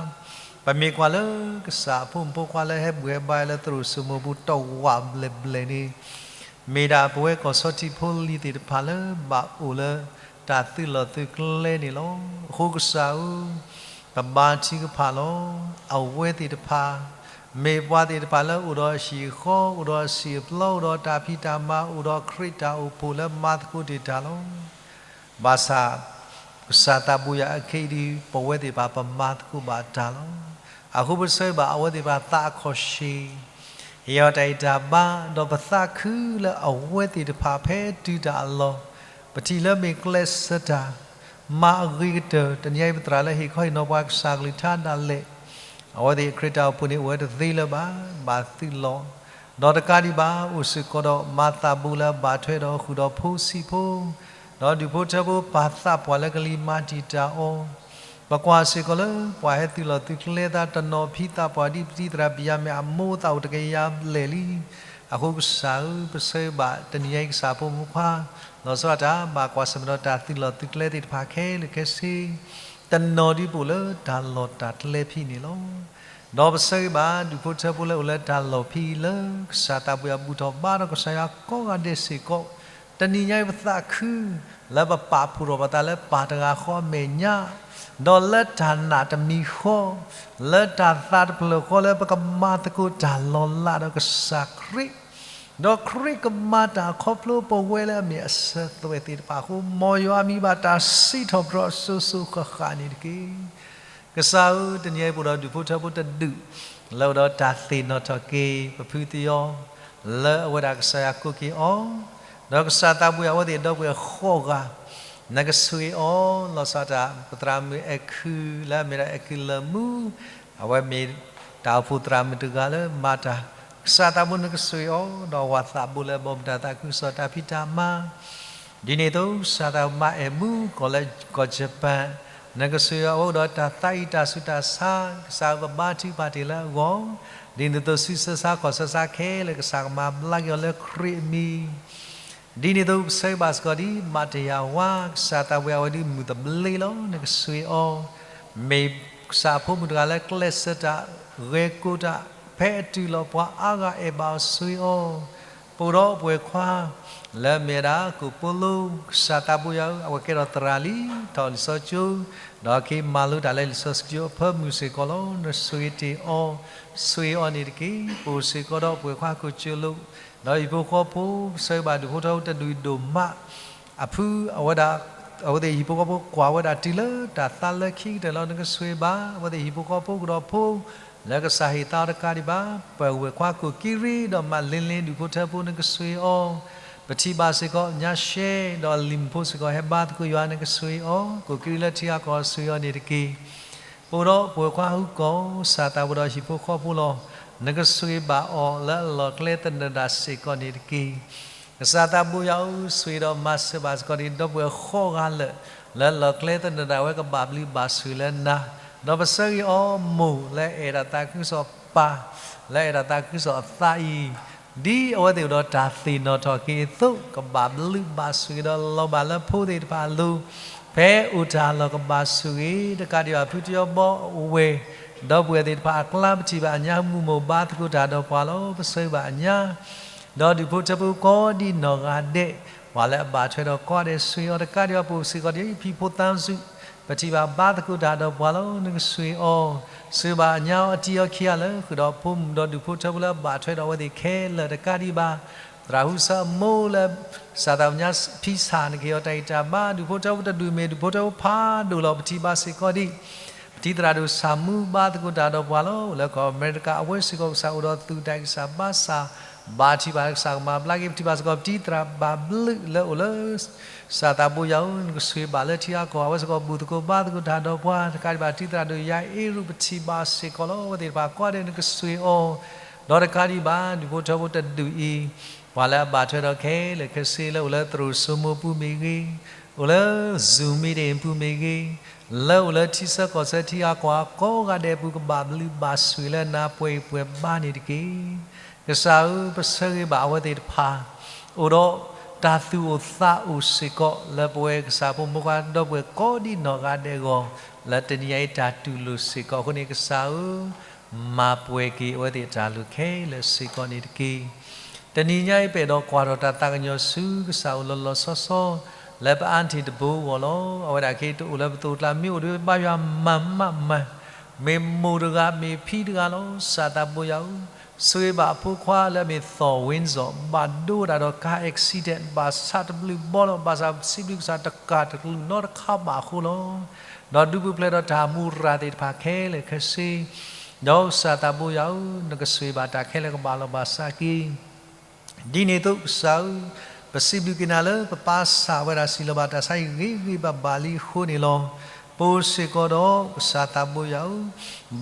ပမ့ၢ်ကွၢ်လၢကစၢ်အဖိမုၣ်ဖိခွါလၢဟဲဘူၣ်ဟဲဘါလၢသရိာ်စိမိၢ်ပူၤတဝးဘျဲၣ်ဘျဲၣ်န့ၣ် မ့ၢ်ဒၣ်ပဝဲကီၢ်ဆီထံဖိလံၤသ့ၣ်တဖၣ်လၢဘၣ်အိၣ်လၢတၢ်သုးလီၢ်သုးကျဲန့ၣ်လီၤ. အဃိကစၢ်ဧၢ, ပဘါထုကဖၣ်လီၤ. အဝဲသ့ၣ်တဖၣ် မ့ၢ်ပှၤသ့ၣ်တဖၣ်လၢအိၣ်ဒီးအဟံၣ်အဃီ, အိၣ်ဒီးအစံာ်အပျီ, အိၣ်ဒီးတၢ်ဖံးတၢ်မၤ, အိၣ်ဒီးခရံာ်တၢ်အိၣ်ဖှိၣ်လၢမၤသကိးတ့ၢ်တၢ်လီၤ. ဘၣ်ဆၣ် ကစၢ်သးဘိယွၤအခဲအံၤဒုး ပဝဲသ့ၣ်တဖၣ်ပမၤသကိးဘၣ်တၢ်လီၤ. အဃိပဆၢဂ့ၤဘၣ်အဝဲသ့ၣ်တဖၣ်သးအခီၣ်ဆ့ ဟ့ၣ်အီၤတၢ်အံၣ်တၢ်ဘါ, ဒီးပသးခုလၢအဝဲသ့ၣ်တဖၣ်ဖဲတုၤတၢ်အလီၢ် ပထံၣ်လၢမ့ၢ်ကျဲးစၢးတၢ် မၤအဂ့ၤကတၢၢ် တနံၤအံၤပသရၣ်လၢဟ့ၣ်ခီဟ့ၣ်နီၤပှၤကစၢ်ကလုၢ်ကထါဒၣ်လဲာ် အဝဲသ့ၣ်ခရံာ်တၢ်အိၣ်ဖှိၣ်န့ၣ်အိၣ်ဝဲတသ့လၢၤဘၣ်, ဘၣ်သုးလီၢ်, ဒီးတကးဒံးဘၣ် အိၣ်စ့ၢ်ကီးဒီးမၤသးဘိလၢအဘၣ်ထွဲဒီးဃုာ်ဒီးဖိဆံးဖိ, ဒီးဒူၣ်ဖိထၢဖိပာ်သးပှၢ်လၢကလံၤမၤတံာ်တာ်အီၤ, ပကွၢ်စ့ၢ်ကီးလၢပှၤဟဲသုးလီၢ်သုးကျဲသးတနီၤဖံးသးပှၢ်ဒ်ပတံၤသရၣ်ဘံၣ်ယၤမ့ၢ် အမိၢ်သးအိၣ်တကယၤဘျဲၣ်လံ. အဃိကစၢ်ဧၢ, ပဆၢဂ့ၤဘၣ်တနံၤညါအံၤကစၢ်ဖိမုၣ်ခွါ လီၤဆီဒၣ်တၢ် ဘၣ်ကွၢ်ဆၢၣ်မဲာ်ဒီးတၢ်သုးလီၢ်သုးကျဲသ့ၣ်တဖၣ်ခဲလၢာ်ခဲဆ့ တနီၤဒုးပအိၣ်လၢတၢ်လီၢ်တၢ်ကျဲဖံးန့ၣ်လီၤ. ဒီးပဆၢဂ့ၤဘၣ်ဒူၣ်ဖိထၢဖိလၢအိၣ်လၢတၢ်လီၢ်ဖံးလၢ ကစၢ်သးဘိယွၤဘူၣ်ထီၣ်ဘါထီၣ်ကစၢ်ယွၤကိးဂၤဒဲးစ့ၢ်ကီး, တနံၤညါအံၤပသးခု လၢပပာ်ဖှိၣ်ထီၣ်ပသးလၢပၢ်တဂၤဃီအမဲာ်ညါ, ဒီးလၢတၢ်နာ်တမံၤဃီ, လၢတၢ်သးတဖျၢၣ်ဃီလၢပကမၤသကိးတၢ်လီၤလးဒီးကစၢ်ခရံာ် ဒီးခရံာ်ကမၤတၢ်ခီဖျိပဝဲလၢအမ့ၢ်အစၢၤသွဲၣ်သ့ၣ်တဖၣ်အဃိ, မ်ယွၤအမံၤဘၣ်တၢ်စံးထီၣ်ပတြၢၤအစိၤစိၤဃၣ်ဃၣ်န့ၣ်တက့ၢ်. ကစၢ်ဧၢ, တနံၤအံၤပအိၣ်ဒီးဒူၣ်ဖိထၢဖိတဒူၣ် လၢအိၣ်ဒီးတၢ်သ့ၣ်နီၣ်ထီၣ်က့ၤ ပဖုသယီ လၢအဝဲဒၣ်ကစၢ်ယွၤကိးက့ၤအီၤ, ဒီးကစၢ်သးဘိယွၤအဝဲသ့ၣ်ဒီပုၢ်ဝဲၢ်ဃိးဂၤ နကဆှ့အီၤ, လီၤဆီဒၣ်တၢ် ပသရၣ်မုၣ်အဲၣ်ခုလၢအမ့ၢ်ဒၣ်အဲၣ်ခုလၢမူ, အဝဲမ့ၢ်တၢ်အိၣ်ဖှိၣ်သရၣ်မုၣ်တဂၤလၢမၤတၢ်, ကစၢ်သးဘိနကဆှ့အီၤ, ဒီးဝၤသးဘိလၢအဘီမုၢ်တၢ်သးခုကစီၣ်တၢ်ဖံးတၢ်မၤ ဒ်န့ၣ်အသိး ကစၢ်သးဘိမါအဲၣ်မူကီၢ်လၢကီၢ်ယပၣ်, နကဆှ့အီၤအိၣ်ဒီးတၢ်သးအံၣ်တၢ်ဆူးတၢ်ဆါ, ကစၢ်ပဘါထုကဖၣ်တ့ၢ်လၢအဂီၢ်, ဒ်န့ၣ်အသိးစုဆၢဆါခီၣ်ဆၢဆါခဲလၢာ် ကစၢ်ကမၤဘျါက့ၤအီၤလၢခရံာ်အမံၤ, ဒ်န့ၣ်အသိးပဆၢဂ့ၤဘၣ်စ့ၢ်ကီးဒ် မၤတယၤဝါ, ကစၢ်သးဘိယွၤအဝဲဒုးမုၢ်သဘျ့လီၤ နကဆှ့အီၤ, မ့ၢ်ကစၢ်အဖိမုၣ်တဂၤလၢကျဲးစၢးတၢ် ဂဲၤကိာ်တၢ် ဖဲအတုၤလီၤပှၤအါဂၤအဲၣ်ဘၣ်အီၤဆှ့အီၤ, ပအိၣ်ဒီးပဝဲၢ်ခွါ လၢအမ့ၢ်ဝဲဒၣ်ကိၣ်ပိလိ, ကစၢ်သးဘိယွၤဧၢ, အဝဲကဲထီၣ်သရၣ်လံ, ထီၣ်လံာ်စီဆှံကၠိ, ဒီးက့ၤမၤလိတၢ်လၢလံာ်စီဆှံကၠိအဖၢမုၢ်စ့ၢ်ကီးလီၤ. နဆှ့တ့ၢ်အီၤ, ဆှ့အီၤန့ၣ်တက့ၢ်. ပအိၣ်စ့ၢ်ကီးဒီးပဝဲၢ်ခွါကိၣ်ကၠိလိ, ဒီးဟံၣ်ဖိဃီဖိ, ပဆၢဂ့ၤဘၣ်ဒူၣ်ဖိထၢဖိတဒူၣ်ဒိၣ်မး, အဖု အဝဲဒၣ် အဝဲသ့ၣ်ဟံၣ်ဖိဃီဖိကွၢ်ဝဲဒၣ်တုၤလၢတၢ်သးလၢခံကတၢၢ်လီၤ. နကဆှ့ဘၣ် အဝဲသ့ၣ်ဟံၣ်ဖိဃီဖိကဒီးဖိ လၢကစၢ်ဟ့ၣ်သါအီၤတကးဒံးဘၣ်, ပဝဲၢ်ခွါကိၣ်ကံရံဒီးမးလ့လ့ဒူၣ်ဖိထၢဖိနကဆှ့အီၤ, ပထံၣ်ဘၣ်စ့ၢ်ကီးညါရှဲ, ဒီးလံာ်မုၢ်ဖိစ့ၢ်ကီးဟဲဘါသကိးယွၤနကဆှ့အီၤ, ကိၣ်ကံရံလၢထံဂၤကီၢ်ဂၤဆှ့အီၤန့ၣ်တက့ၢ်. ပအိၣ်ဒီးပဝဲၢ်ခွါဟူကီၢ် ကစၢ်သးဘိဒီးဟံၣ်ဖိဃီဖိလီၤ. နကဆှ့ဘၣ်အီၤလၢအလီၢ်ကျဲသနၢၣ်ဒၣ်စ့ၢ်ကီးန့ၣ်တက့ၢ်. ကစၢ်သးဘိယွၤဧၢ, ဆှ့ဒီးမၤစၢၤဘၣ်စ့ၢ်ကီးဒ် ဒီပုၢ်ဝဲၢ်ဃိးဂၤလၢာ် လၢလီၢ်ကျဲသနၢၣ်ဒၣ်ဝဲကဘၣ်ဘျုးဘၣ်ဆိၣ်ဂ့ၤလၢနၤ, ဒီးပဆၢဂ့ၤအီၤမိၢ်လၢအဲၣ်ဒိးသးခုကစီၣ်, ပၢ်လၢအဲၣ်ဒိးသးခုကစီၣ်အသးအံၤ, ဒ်အဝဲသ့ၣ်အိၣ်ဒီးတၢ်သ့ၣ်နီၣ်ထီၣ်က့ၤအသိး ကဘၣ်ဘျုးဘၣ်ဆိၣ်ဂ့ၤဒီးလီၤဘၣ်လၢဖိသ့ၣ်တဖၣ်အလိၤ, ဖဲအိၣ်တၢ်လီၢ်ကဘၣ်ဆိၣ်ဂ့ၤ, တကးဒံးဘၣ်ဖုတယီဘီအဝဲၢ် ဒီပုၢ်ဝဲၢ်သ့ၣ်တဖၣ်အကျါ ပထံၣ်ဘၣ်အညါ မုၢ်မိၢ်ဘါသကိးတၢ်ဒီးပှၤလီၤ. ပဆၢဂ့ၤဘၣ်အညါ ဒီးဒူၣ်ဖိထၢဖိကိးဒံနီၢ်ဂၤဒဲး, ပှၤလၢအဘၣ်ထွဲဒီးကိးဂၤဒဲးဆှ့အီၤ, တကးဒံးဘၣ်ပအိၣ်စ့ၢ်ကီးဒ်ဖံဖိသးစူၤ, ပထံၣ်ဘၣ်ဘါသကိးတၢ်ဒီးပှၤလီၤ. နကဆှ့အီၤ, ဆှ့ဘၣ်အညါအီၤအတံၤအီၤခံဂၤလၢ ဃုာ်ဒီးဖိမုၣ်ဒီးဒူၣ်ဖိထၢဖိလၢအဘၣ်ထွဲဒီးအဝဲသ့ၣ်ခဲလၢာ်, တကးဒံးဘၣ် သရၣ်ဟူစၢအမိၢ်လၢ ကစၢ်သးပညါဖံဆၣ် နကဟ့ၣ်အီၤတၢ်ဂံၢ်တၢ်ဘါ, ဒူၣ်ဖိထၢဖိတဒူၣ်မ့ၢ်ဒူၣ်ဖိထၢဖိဖးဒိၣ်လီၤ. ပထံၣ်ဘၣ်စ့ၢ်ကီးဒ် ပတံၤသရၣ်ဒိၣ်ဆၣ်မူဘါသကိးတၢ်ဒီးပှၤလီၤ. အိၣ်လၢကီၢ်အမဲရကၤ အဝဲစ့ၢ်ကီးကစၢ်အိၣ်ဒီးသူၣ်တၢ်ဂံၢ်စၢ်ဘါစၢ်, ဘၣ်ထံၣ်ဘၣ်ကစၢ်ကမၤဘျါက့ၤ, ပထံၣ်ဘၣ်စ့ၢ်ကီးပတံၤသရၣ်ဘၣ်ဘျုးလၢအိၣ်လၢ ကစၢ်သးဘိယွၤဧၢ, နကဆှ့ဘၣ်လၢထံဂၤကီၢ်ဂၤ အဝဲစ့ၢ်ကီးဘူၣ်သကိးဘါသကိးတၢ်ဒီးပှၤ, တကးဒံးဘၣ်တံၤသရၣ်ဒိၣ်ယၤအ့ရူး ပထံၣ်ဘၣ်စ့ၢ်ကီးလီၤ. အဝဲသ့ၣ်တဖၣ်ကိးဂၤဒဲးနကဆှ့အီၤ, ဒီးတကးဒံးဘၣ် ဒူၣ်ဖိထၢဖိတဒူၣ်အံၤ ပှၤလၢအဘၣ်ထွဲဒီးခဲလၢာ်ခဲဆ့ လၢအိၣ်လၢသရိာ်စိမိပူၤမ့ၢ်ဂ့ၤ, အိၣ်လၢ Zoom meeting ပူၤမ့ၢ်ဂ့ၤ, လၢအိၣ်လၢထံဆၢကီၢ်ဆၢထံဂၤကီၢ်ဂၤကိးဂၤဒဲးအပူၤ ကဘၣ်ဘျုးဘၣ်ဆိၣ်ဂ့ၤလၢနၤပှဲၤဂံၢ်ပှဲၤဘါန့ၣ်တက့ၢ်. ကစၢ်ဧၢ, ပဆၢဂ့ၤဘၣ်အဝဲသ့ၣ်တဖၣ် အိၣ်ဒီးတၢ်သူၣ်အိၣ်သးအိၣ်စ့ၢ်ကီး လၢပဝဲကစၢ်ဖိမုၣ်ဖိခွါဒီပုၢ်ဝဲၢ်ကိးဒံနီၢ်ဂၤဒဲးအဂီၢ် လၢတနံၤညါအံၤတၢ်တူၢ်လိာ်စ့ၢ်ကီးအဃိန့ၣ် ကစၢ်ဧၢ, မၤပှဲၤက့ၤအဝဲသ့ၣ်အတၢ်လိၣ်ခဲလၢာ်စ့ၢ်ကီးန့ၣ်တက့ၢ်. တနံၤညါအံၤပအဲၣ်ဒိးကွၢ်ထီၣ်တၢ်သးကညီၤဆူကစၢ်အိၣ်လီၤလီၤဆီဆီ လၢပ aunty တဘိအဂီၢ်လီၤ. အဝဲဒၣ်က့ၤတအိၣ်လၢပသိးကျါ မ့ၢ်အိၣ်ဒီးဘါယွၤမၤမးမၤ, မ့ၢ်မိၢ်တဂၤ မ့ၢ်ဖံတဂၤလီၤ. ကစၢ်သးဘိယွၤဧၢ, ဆိၣ်ဂ့ၤဘၣ်အဖိခွါလၢအမ့ၢ်သီၣ်ဝ့စီၣ် ဘၣ်ဒိဝဲဒၣ်ဒီး car accident ဘၣ်ဆၣ်တဘျုးဘီလီၤ. ဘၣ်ဆၣ်ပစံးဘျုးကစၢ်တကးတကလုာ်နီတခါဘၣ်အဃိလီၤ. ဒီးဒုးပူၤဖျဲးဒီးတၢ်မူရၤသ့ၣ်တဖၣ်ခဲလၢာ်ခဲဆ့, ဒီးကစၢ်သးဘိယွၤဧၢ, နကဆိၣ်ဂ့ၤဘၣ်တၢ်ခဲလၢာ်ကဘၣ်လီၤဘၣ်စးက့ၤ ဒ်န့ၣ်အသိးကစၢ်ဧၢ, ပစံးဘျုးက့ၤနၤလၢပပၢ်ဆၣ်ဝဲဒၣ်စံးလီၤဘၣ်တၢ်ဆါအံၤဂ့ၤဂ့ၤဘၣ်ဘၣ်လံအဃိန့ၣ်လီၤ. ပအိၣ်စ့ၢ်ကီးဒီးကစၢ်သးဘိယွၤဧၢ,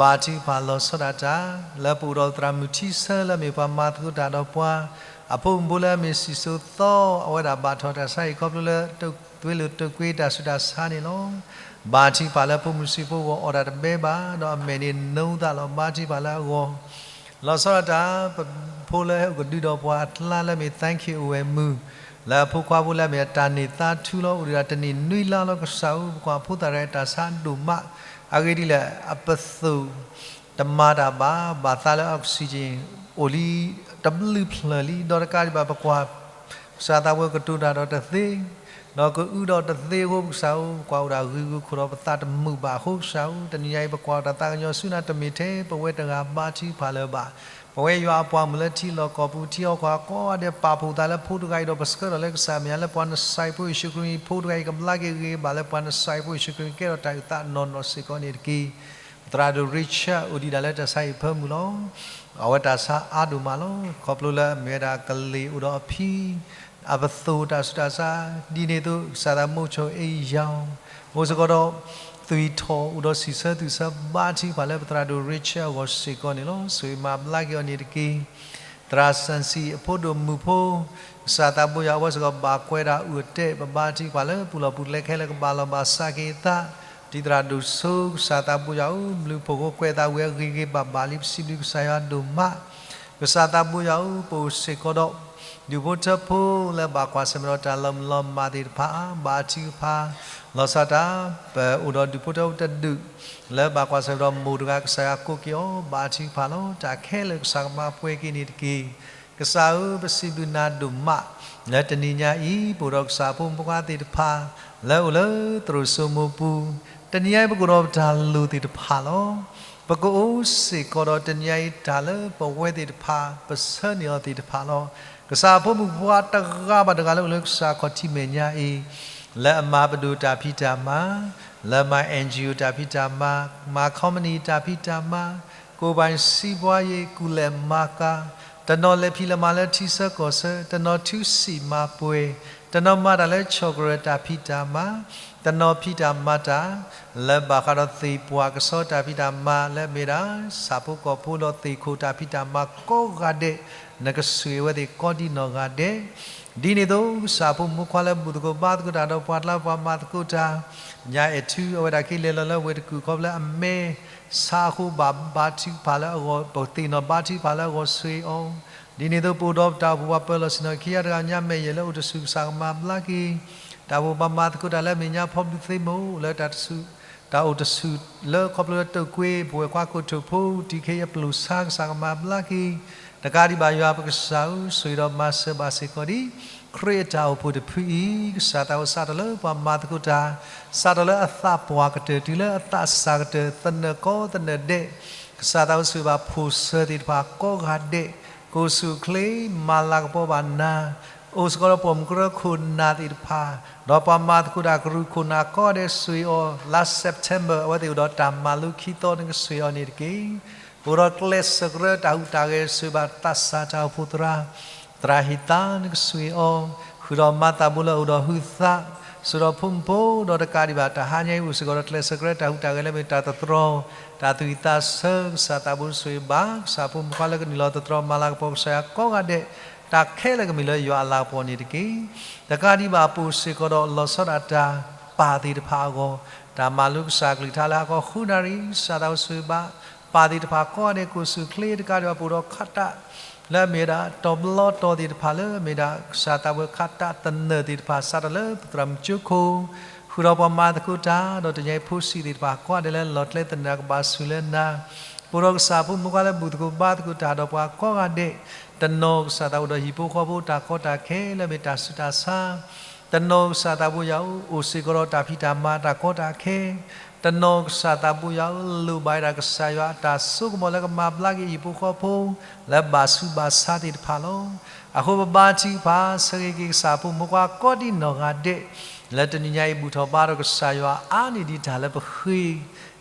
ဘါထုကဖၣ်လီၤဆီဒၣ်တၢ် လၢပအိၣ်ဒီးသရၣ်မုၣ်ထံဆၢလၢအမ့ၢ်ပှၤမၤသကိးတၢ်ဒီးပှၤ, အဖိမုၣ်ဖိလၢအမ့ၢ်စံၣ်စိၤသီ အဝဲဒၣ်ဘၣ်ထီၣ်တၢ်ဆါအံၤခီဖျိလၢ သွ့လိာ်တိာ်ကွံာ်တၢ်ဆူးတၢ်ဆါန့ၣ်လီၤ. ဘါထုကဖၣ်လၢဖိမုၣ်စံးဖိအဂီၢ်အီၣ်တၢ်တဘဲဘၣ် ဒီးအမဲာ်န့ၣ်နိသးလီၤ. ဘါထုကဖၣ်လၢအဂီၢ် လီၤဆီဒၣ်တၢ် ပဖိလၢဟဲအိၣ်ကဒုဒီးပှၤအကျါလၢအမ့ၢ် Thank you အိၣ်ဝဲမုၢ် လၢအဖိခွါဖိလၢအမ့ၢ်အတၢ်န့ၢ်သါထူလီၤ အိၣ်ဒံးဒၣ်တနံၣ်နွံလါလီၤ. ကစၢ်ဧၢ, ပကွၢ်ဖိသၣ်တဂၤအံၤတၢ်ဆါဒိၣ်မး, အဂ့ၢ်ဒ်လဲၣ် အပသိၣ် တမၤတၢ်ဘၣ်, ဘၣ်သးလၢ oxygen အိၣ်လံ တဘျုးဖျၢၣ်လံ, ဒီးတကးဒံးဘၣ်ပကွၢ် ကစၢ်သးဘိကတိၤတၢ်ဒီးတသ့, ဒီးကအုဒီးတသ့အဃိ ကစၢ်ဧၢ, ပကွၢ်အိၣ်ဒၣ်ဂ့ၤဂ့ၤခိၣ်ဒီးပသးတမုာ်ဘၣ်အဃိ ကစၢ်ဧၢ, တနံၤညါအံၤ ပကွၢ်တၢ်သးကညီၤဆူနၤ တမ့ၢ်ထဲပဝဲတဂၤဘါထုကဖၣ်လၢၤဘၣ်. ပဝဲယွၤအပှၤမုၣ်လၢထံလီၢ်ကီၢ်ပူၤ ထံဟီၣ်ကဝီၤကိးဂၤဒဲး ပာ်ဖှိၣ်သးလၢဖိတဂၤအံၤဒီး ပဆှၢထီၣ်လၢကစၢ်မဲာ်ညါလၢပှၤနစၢ်ဖိယ့ၣ်ၡူးခရံာ်အမံၤ ဖိတဂၤအံၤကဘျါက့ၤဂ့ၤဂ့ၤဘၣ်လၢပှၤနစၢ်ဖိယ့ၣ်ၡူးခရံာ်အမံၤ ကဲထီၣ်တၢ်အုၣ်သးနီၢ်နီၢ်စ့ၢ်ကီးန့ၣ်တက့ၢ်. ပသရၣ်ဒိၣ် Richard အိၣ်ဒံးဒၣ်လၢတၢ်ဆါဟံၣ်ဖၢမုၢ်လီၤ. အဝဲတၢ်ဆါအါဒိၣ်မးလီၤ. ခီဖျိလၢအမ့ၢ်ဝဲဒၣ်ကလ့ၢ်အိၣ်ဒီးအဖံ အပသိၣ်တၢ်ဆူးတၢ်ဆါ, ဒ်န့ၣ်အသိး ကစၢ်သး မိၢ်ဆိၣ်အ့ ယၤ အိၣ်စ့ၢ်ကီးဒီး သွံၣ်ထီၣ် အိၣ်ဒီးစံးဆၢသွံၣ်ဆၢဘါထုကဖၣ်လၢပသရၣ်ဒိၣ် Richard အဂီၢ်စ့ၢ်ကီးန့ၣ်လီၤ. ဆိၣ်ဂ့ၤမၤဘျါက့ၤအီၤန့ၣ်တက့ၢ်. သရၣ်စၣ်စံၣ် အဖိဒိၣ်မုၣ်ဖိ ကစၢ်သးဘိယွၤ အဝဲစ့ၢ်ကီးဘၣ်ကွဲးတၢ်အုၣ်အတဲာ် ပဘါထုကဖၣ်လၢပူၤလီၢ်ပူၤလဲခဲလၢာ်ကဘၣ်လီၤဘၣ်စးက့ၤအသး, တံၤသရၣ်ဒိၣ်စိ ကစၢ်သးဘိယွၤဧၢ, ဘျုးဖှိၣ်ကိးကွဲးသးဝံၤအဂ့ၤဂ့ၤဘၣ်ဘၣ်လံ ပစံးဘျုးကစၢ်ယွၤဒိၣ်မး. ကစၢ်သးဘိယွၤဧၢ, ပအိၣ်စ့ၢ်ကီးဒီး ဒူၣ်ဖိထၢဖိလၢဘၣ်ကွၢ်ဆၢၣ်မဲာ်ဒီးတၢ်လီၤမုၢ်လီၤမၢ်သ့ၣ်တဖၣ် ဘါထုကဖၣ် လီၤဆီဒၣ်တၢ် ပအိၣ်ဒီးဒူၣ်ဖိထၢဖိတဒူၣ် လၢဘၣ်ကွၢ်ဆၢၣ်မဲာ်ဒီးမိၢ်တဂၤ ကစၢ်ယွၤကိးက့ၤအီၤ ဘါထုကဖၣ်လီၤ. တၢ်ခဲလၢာ်ကစၢ်ကမၤပှဲၤက့ၤန့ၣ်တက့ၢ်. ကစၢ်ဧၢ, ပစံးဘျုးနၤဒိၣ်မး လၢတနံၤညါအံၤ ပအိၣ်ဒီးကစၢ်ဖိမုၣ်ဖိခွါသ့ၣ်တဖၣ် လၢအိၣ်လၢသရိာ်စိမိပူၤ, တနံၤညါအံၤ ပကအိၣ်ဒီးပတၢ်လိၣ်သ့ၣ်တဖၣ်လီၤ. ပကအိၣ်စ့ၢ်ကီးဒီးတနံၤညါအံၤ တၢ်လၢပဝဲသ့ၣ်တဖၣ် ပဆၢန့ၢ်အီၤသ့ၣ်တဖၣ်လီၤ. ကစၢ်ဖိမုၣ်ဖိခွါတဂၤဘၣ်တဂၤလၢအိၣ်လၢကစၢ်ခီၣ်ထံးမဲာ်ညါအံၤ လၢအမၤပဒိၣ်တၢ်ဖံးတၢ်မၤ, လၢမၤ NGO တၢ်ဖံးတၢ်မၤ, မၤ company တၢ်ဖံးတၢ်မၤ, ကိၢ်ဘၣ်စံးပှၤယ့ၣ် ကူၣ်လဲၤမၤကၤ, တနီၤလဲၤဖံးလဲၤမၤလၢထံဆၢကီၢ်ဆၢ, တနီၤထုစံၣ်မၤပှဲၤ, တနီၤမၤတၢ်လၢဆီၣ်ကရၢၢ်တၢ်ဖံးတၢ်မၤ, တနီၤဖံးတၢ်မၤတၢ် လၢဘၣ်ဃးဒီးသ့ၣ်ပှၢ်ကဆီတၢ်ဖံးတၢ်မၤ လၢအမ့ၢ်ဒၣ် ဆၣ်ဖိကီၢ်ဖိဒီးသ့ၣ်ခိၣ်တၢ်ဖံးတၢ်မၤကိးဂၤဒဲး, နကဆိၣ်ဂ့ၤအဝဲသ့ၣ်ကိးဒံနီၢ်ဂၤဒဲး ဒ်န့ၣ်အသိး ကစၢ်ဖိမုၣ်ဖိခွါလၢဘူၣ်သကိးဘါသကိးတၢ်ဒီးပှၤကျါ ပှၤမၤသကိးတၢ်, ညါအဲၣ်ထူ အဝဲဒၣ်က့ၤလဲၤလီၤလၢဝ့ၢ်တကူၣ်ခီဖျိလၢအမဲ ဆါအဃိဘၣ်ဘါထုကဖၣ်လၢအဂီၢ် ပသ့ၣ်နီၣ်ဘါထုကဖၣ်လၢအဂီၢ်ဆိၣ်ဂ့ၤအီၤ, ဒ်န့ၣ်အသိး ပအိၣ်ဒီးပတၢ်အိၣ်ဖှိၣ်ပှၤပၢၤလီၢ်ဆ့ၣ်နီၤခံဂၤတဂၤ ညါမဲာ်ယဲၢ်လၢအိၣ်တဆူၣ် ကစၢ်ကမၤဘျါက့ၤ, တၢ်အိၣ်ဖှိၣ်ပှၤမၤသကိးတၢ်လၢအမဲာ်ညါ ဖီဘျူးသ့မိၢ် လၢတၢ်တဆူၣ် တၢ်အိၣ်တဆူၣ်လၢခီဖျိလၢတိာ်ကွ့ ပဝဲၢ်ခွါခိၣ်ထိၣ်ဖိ တံၤခ့အပျိၢ်ဆါ ကစၢ်ကမၤဘျါက့ၤ, တကးဒံးဘၣ်ယွၤပကစၢ်ဧၢ ဆိၣ်ဂ့ၤဒီးမၤစၢၤဘၣ်စ့ၢ်ကီးဒံး ခရံာ်အတၢ်အိၣ်ဖှိၣ်တဖုအံၤ, ကစၢ်သးအိၣ်စးထီၣ်လၢပှၤမၤသကိးတၢ်, စးထီၣ်လၢအသးပှၢ်ကတၢၢ်တုၤလၢအသးစၢ်ကတၢၢ် သနၢၣ်ကိးသနၢၣ်ဒဲး, ကစၢ်သးအိၣ်ဆိၣ်ဂ့ၤဘၣ်ဖိၣ်စၢၤသ့ၣ်တဖၣ်ကိးဂၤဒဲး, ကိးဆူၣ်အိၣ်ချ့ မၤလၤကပီၤဘၣ်နၤ အိၣ်စ့ၢ်ကီးဒီးပိာ်မုၣ်ကရၢခိၣ်နၢ်သ့ၣ်တဖၣ်, ဒီးပှၤမၤသကိးတၢ်ကရူၢ်ခိၣ်နၢ်ကိးဂၤဒဲး ဆိၣ်ဂ့ၤအီၤ, လါ September အဝဲသ့ၣ်အိၣ်ဒီးတၢ်မၤလိခံသီ နကဆိၣ်ဂ့ၤအီၤန့ၣ်တက့ၢ်. ပအိၣ်ဒီးကျဲးစၢးကရၢတၢ်ဟူးတၢ်ဂဲၤ ဆိၣ်ဂ့ၤဘၣ်သးစၢ်တၢ်အိၣ်ဖှိၣ်သရၣ်, သရၣ်ဟ့ၣ်သါ နကဆိၣ်ဂ့ၤအီၤ, ဃုာ်ဒီးမၤသးဘိလၢအိၣ်ဒီးဟုသး, ဆိၣ်ဒီးဖိမုၣ်ဖိဒီးတကးဒံးဘၣ် တၢ်ဟါညါအံၤအိၣ်စ့ၢ်ကီးဒီးကျဲးစၢးကရၢတၢ်ဟူးတၢ်ဂဲၤလၢမ့ၢ်တၢ်သတြီၤ, တၢ်သူၣ်ဝံၣ်သးဆၢ ကစၢ်သးဘိဆိၣ်ဂ့ၤဘၣ်, ကစၢ်ဖိမုၣ်ဖိခွါလၢကနုာ်လီၤသတြီၤမၤလၤကပီၤ ကစၢ်ယွၤကိးဂၤဒဲး, တၢ်ခဲလၢာ်ကမ့ၢ်လၢယွၤအလၤကပီၤန့ၣ်တက့ၢ်. တကးဒံးဘၣ် ပအိၣ်စ့ၢ်ကီးဒီးလီၤဆီဒၣ်တၢ်ပၢ်သ့ၣ်တဖၣ်အဂီၢ်, တၢ်မၤလိကစၢ်အကလုၢ်ကထါလၢဟါခီဃုနၣ်ရံၣ်, ကစၢ်သးဝဲဆိၣ်ဂ့ၤဘၣ် ပၢ်သ့ၣ်တဖၣ်ကိးဂၤဒဲး ကိးဆူၣ်ချ့တကးဒံးဘၣ် ပအိၣ်ဒီးခးတၢ်လၢအမ့ၢ်ဝဲဒၣ် တီၤပလီတီၤသ့ၣ်တဖၣ်လၢအမ့ၢ်ဝဲဒၣ် ကစၢ်သးဝဲခးတၢ်သနၢၣ်သ့ၣ်တဖၣ် စးထီၣ်လၢပသရၣ်မုၣ်ကၠိခိၣ် ဃုာ်ဒီးပှၤမၤသကိးတၢ် ဒီးတနံၤအံၤဖိဆံးသ့ၣ်တဖၣ် ကိးဂၤဒဲးလၢလီၤကျဲသနၢၣ်ကဘၣ်ဆူၣ်လၢနၤ, ပအိၣ်ဒီးကစၢ်ဖိမုၣ်ဖိခွါလၢဘူၣ်သကိးဘါသကိးတၢ်ဒီးပှၤကိးဂၤဒဲး, တနီၤကစၢ်သးအိၣ်ဒီးဟံၣ်ဖိဃီဖိတၢ်ကီတၢ်ခဲလၢအမ့ၢ်တၢ်ဆူးတၢ်ဆါ, တနီၤကစၢ်သးဘိယွၤဧၢ အိၣ်စ့ၢ်ကီးဒီးတၢ်ဖံးတၢ်မၤတၢ်ကီတၢ်ခဲ, တနီၤကစၢ်သးဘိယွၤဧၢ လိၣ်ဘၣ်ဝဲဒၣ်ကစၢ်ယွၤအတၢ်စိကမီၤလၢကမၤဘျါက့ၤဟံၣ်ဖိဃီဖိ လၢဘၣ်ဆူးဘၣ်ဆါသ့ၣ်တဖၣ်လီၤ. အဃိပဘါထုကဖၣ် ဆၢဂ့ၤက့ၤကစၢ်ဖိမုၣ်ဖိခွါကိးဒံနီၢ်ဂၤဒဲး လၢတနံၤညါအံၤဘူၣ်ထီၣ်ဘါထီၣ်ကစၢ်ယွၤအါန့ၢ်ဒံးတၢ်လၢပဃ့,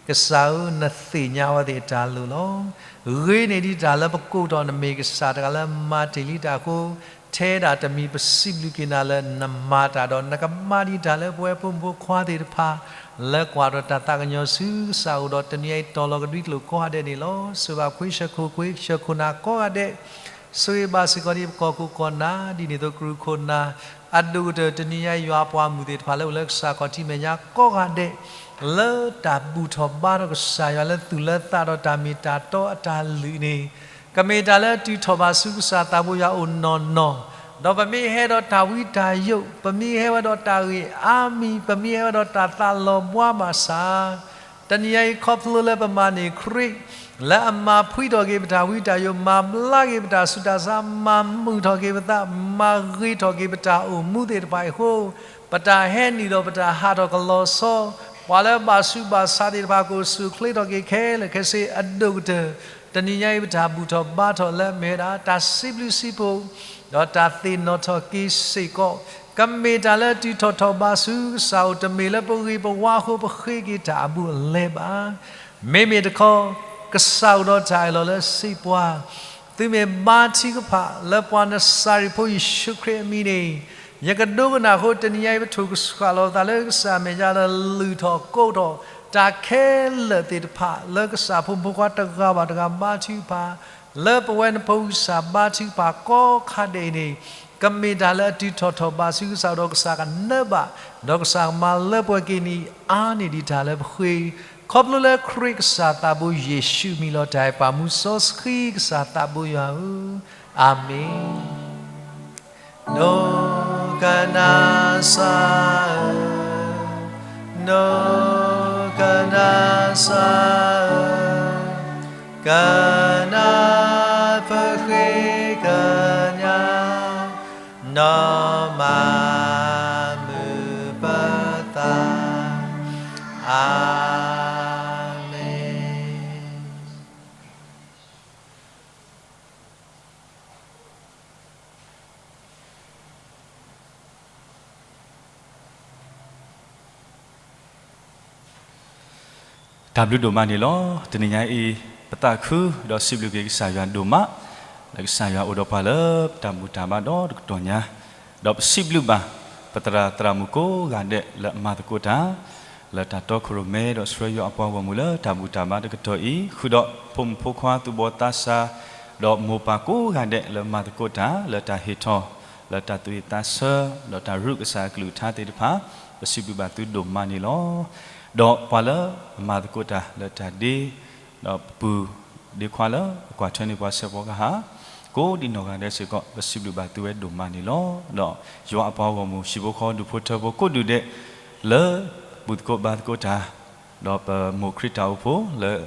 ကစၢ်ဧၢ နသ့ၣ်ညါဝဲသ့ၣ်အတၢ်လိၣ်လီၤ. ဂ့ၤန့ၢ်ဒံးတၢ်လၢပကိးထီၣ်နမ့ၢ်ကစၢ်တဂၤလၢမၤတ့ၢ်လံတၢ်အဃိ, ထဲဒၣ်တမံၤပစံးဘျုးက့ၤနၤလၢနမၤတၢ်ဒီးနကမၤဒံးတၢ်လၢပဝဲဖိမုၣ်ဖိခွါသ့ၣ်တဖၣ် လၢကွၢ်ထီၣ်တၢ်သးကညီၤဆူကစၢ်အအိၣ်ဒီး တနံၤညါအံၤတီၤလီၤကဒွံကျိာ်ကိးဂၤဒဲးန့ၣ်လီၤ. ဆိၣ်ဂ့ၤဘၣ်ခွ့ဆၢခိၣ်ခွ့ဆၢခိၣ်နၤကိးဂၤဒဲး, ဆိၣ်ဂ့ၤဘၣ်စ့ၢ်ကီးဒ်ပကီၢ်ခိၣ်ကီၢ်နၢ် ဒ်န့ၣ်အသိးကရူၢ်ခိၣ်နၢ်, အဒိၣ်ကတၢၢ်တနံၤညါအံၤယွၤအပှၤမုၣ်သ့ၣ်တဖၣ်လၢအိၣ်လၢကစၢ်ခီၣ်ထံးမဲာ်ညါကိးဂၤဒဲး လၢတၢ်ဘူၣ်ထီၣ်ဘါထီၣ်ကစၢ်ယွၤလၢသူၣ်လၢသးဒီးတၢ်မ့ၢ်တၢ်တီအတၢ်လုၢ်န့ၣ်, ကမ့ၢ်တၢ်လၢအတုၤထီၣ်ဘၣ်ဆူကစၢ်သးဘိယွၤအအိၣ်နီၢ်နီၢ်, ဒီးပမ့ၢ်ဟဲဒီးတၢ်ဝံတၢ်ယိး, ပမ့ၢ်ဟဲဝဲဒီးတၢ်ဂ့ၢ်အါမံၤ, ပမ့ၢ်ဟဲဝဲဒီးတၢ်သးလီၤဘှါဘၣ်ဆၣ် တနံၤညါအံၤခီဖျိလၢပမၤန့ၢ်ခရံာ် လၢအမၤဖှံထီၣ်က့ၤပတၢ်ဝံတၢ်ယိး, မၤဘျါက့ၤပတၢ်ဆူးတၢ်ဆါ, မၤမုာ်ထီၣ်က့ၤပသး, မၤဂ့ၤထီၣ်က့ၤပတၢ်အိၣ်မူသ့ၣ်တဖၣ်အံၤအဃိ, ပတၢ်ဟဲနုာ်ဒီးပတၢ်ဟးထီၣ်ကလီၤဆီ, ပှၤလၢဘၣ်ဆူးဘၣ်ဆါသ့ၣ်တဖၣ်ကအိၣ်ဆူၣ်အိၣ်ချ့ထီၣ်က့ၤခဲလၢာ်ခဲဆ့, အဒိၣ်ကတၢၢ် တနံၤညါအံၤပတၢ်ဘူၣ်ထီၣ်ဘါထီၣ်လၢအမ့ၢ်ဝဲဒၣ် တၢ်စံးဘျုးစံးဖှိၣ် ဒီးတၢ်သ့ၣ်နီၣ်ထီၣ်က့ၤစ့ၢ်ကီး, ကမ့ၢ်တၢ်လၢအတုၤထီၣ်ထီၣ်ဘၣ်ဆူကစၢ်အအိၣ်, တမ့ၢ်လၢပဂ့ၤပဝါအဃိပဃ့က့ၤတၢ်အဘူးအလဲဘၣ်. မ့မ့ၢ်တခီ, ကစၢ်အိၣ်ဒီးတၢ်အၢၣ်လီၤလၢစံးပှၤ, သုမ့ၢ်ဘါထုကဖၣ်လၢပှၤနစၤရ့းဖိယ့ၣ်ၡူးခရံာ်အမံၤန့ၣ်, ယကဒိကနၣ်အဃိ တနံၤညါအံၤပထိၣ်ကဆှၣ်လီၤပသးလၢကစၢ်အမဲာ်ညါလၢလုၢ်ထီၣ်ကိးထီၣ် တၢ်ခဲလၢာ်သ့ၣ်တဖၣ် လၢကစၢ်ဖိမုၣ်ဖိခွါတဂၤဘၣ်တဂၤဘါထုကဖၣ် လၢပဝဲနဖိကစၢ်ဘါထုကဖၣ်ကိးခါဒဲးအံၤန့ၣ်, ကမ့ၢ်တၢ်လၢအတုၤထီၣ်ထီၣ်ဘၣ်ဆူကစၢ်ဒီးကစၢ်ကနၢဘၣ်, ဒီးကစၢ်ကမၤလၢပှဲၤက့ၤန့ၣ် အါန့ၢ်ဒံးတၢ်လၢပဃ့, ခီဖျိလၢခရံာ်ကစၢ်သးဘိယ့ၣ်ၡူးမံၤလီၤတၢ်အဲၣ်ပာ်မူစီဆှံကစၢ်သးဘိယွၤဧၢ, အၤမ့ၣ်. ဒိကနၣ်စၢ်ဧၢ, ဒိကနၣ်စၢ်ဧၢ, ကနၢ်ပဃ့ကညး, နီၢ်မၤမုာ်ပသး, အၤမ့ၣ်. တၢ်ဘျုးဒိၣ်မးန့ၣ်လီၤ. တနံၤညါအံၤ ပသးခုဒီးစံးဘျုးက့ၤကစၢ်ယွၤဒိၣ်မး, လၢကစၢ်ယွၤအိၣ်ဒီးပှၤလၢတၢ်ဘူၣ်တၢ်ဘါဒီတကတီၢ်ညါ, ဒီးပစံးဘျုးဘၣ် ပသရၣ်သရၣ်မုၣ်ကိးဂၤဒဲးလၢအမၤသကိးတၢ် လၢတၢ်တီခိၣ်ရိၣ်မဲဒီးဆှၢယွၤအပှၤဂီၢ်မုၢ်လၢတၢ်ဘူၣ်တၢ်ဘါတကတီၢ်အံၤ, ဃုာ်ဒီးဖိမုၣ်ဖိခွါသူၣ်ဘီၣ်သးစၢ်, ဒီးမိၢ်ပၢ်ကိးဂၤဒဲးလၢမၤသကိးတၢ် လၢတၢ်ဟ့ၣ်ထီၣ်, လၢတၢ်သူၣ်ဝံၣ်သးဆၢ, ဒီးတၢ်ရူးကစၢ်အကလုၢ်ကထါသ့ၣ်တဖၣ်, ပစံးဘျုးဘၣ်သုဒိၣ်မးန့ၣ်လီၤ. ဒီးပှၤလၢအမၤသကိးတၢ်လၢတၢ်ဒ့, ဒီးပပုၢ်ဒ့ခွါလၢအကွၢ်ထွဲန့ၢ်ပှၤစဲးဖီကဟၣ် ကိးဒံနီၢ်ဂၤဒဲးစ့ၢ်ကီး ပစံးဘျုးဘၣ်သုဝဲဒိၣ်မးန့ၣ်လီၤ. ဒီးယွၤအပှၤဂီၢ်မုၢ် ဟံၣ်ဖိဃီဖိ ဒူၣ်ဖိထၢဖိကိးဒူၣ်ဒဲး လၢဘူၣ်သကိးဘါသကိးတၢ်, ဒီးပမိၢ်ခရံာ်တၢ်အိၣ်ဖှိၣ်လၢ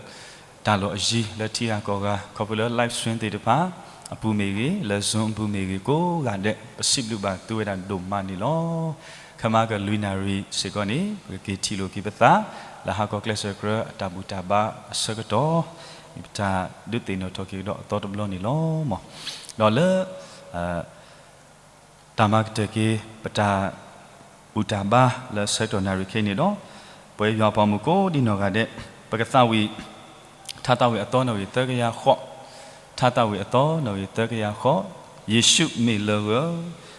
တၢ်လီၢ်အယံၤလၢထံဂၤကီၢ်ဂၤ ခီဖျိလၢ live stream သ့ၣ်တဖၣ်အပူၤမ့ၢ်ဂ့ၤ, လၢ Zoom အပူၤမ့ၢ်ဂ့ၤ ကိးဂၤဒဲး ပစံးဘျုးဘၣ်သုဝဲဒၣ်ဒိၣ်မးန့ၣ်လီၤ. ခဲမၤကလုၢ်နၣ်ရံၣ်စ့ၢ်ကီးန့ၣ် ပကက့ၤထံၣ်လိာ်က့ၤပသး လၢဟါခီကျဲးစၢးကြၢးအတၢ်ဘူၣ်တၢ်ဘါအဆၢကတီၢ်, မ့ၢ်ပတၢ်ဒုးသ့ၣ်နီၣ်ထီၣ်က့ၤကဒီးအသီတဘျီန့ၣ်လီၤ. ဒီးလၢ တၢ်မၤကတၢၢ်က့ၤ ပတၢ်ဘူၣ်တၢ်ဘါလၢဆၢကတီၢ်နၣ်ရံၣ်ခဲအံၤန့ၣ်ဒီး, ပဝဲယွၤအပှၤဂီၢ်မုၢ်ကိးဒံနီၢ်ဂၤဒဲး, ပကသးဝံၣ် ထါသးဝံၣ်အသီနီၣ်ဂံၢ်သၢကယၤဃိး, ထါသးဝံၣ်အသီနီၣ်ဂံၢ်သၢကယၤဃိး, ယ့ၣ်ၡူးမ့ၢ်လၢဂၢၢ်,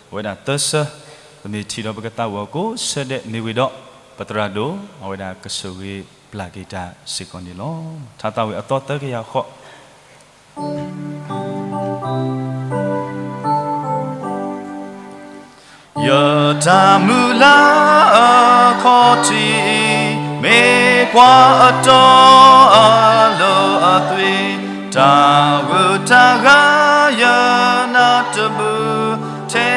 အဝဲဒၣ်သၢဆၢ, ပမ့ၢ်ထံၣ်ဒီးပကသးဝံၣ်အီၤကိးဆၢဒဲးမ့ၢ်ဝံၤဒီး, ပသရၣ်ဒိၣ် အဝဲဒၣ်ကဆိၣ်ဂ့ၤပျၢ်က့ၤတၢ်စ့ၢ်ကီးန့ၣ်လီၤ. ထါသးဝံၣ်အသီသၢကယၤဃိး. ယတၢ်မုၢ်လၢ်အခီၣ်ထံး မ့ၢ်ပှၤအတီအလိၤအသွံၣ်, တၢ်ဂုၤတၢ်ဂၤယနၢ်တဘူၣ်, ထဲ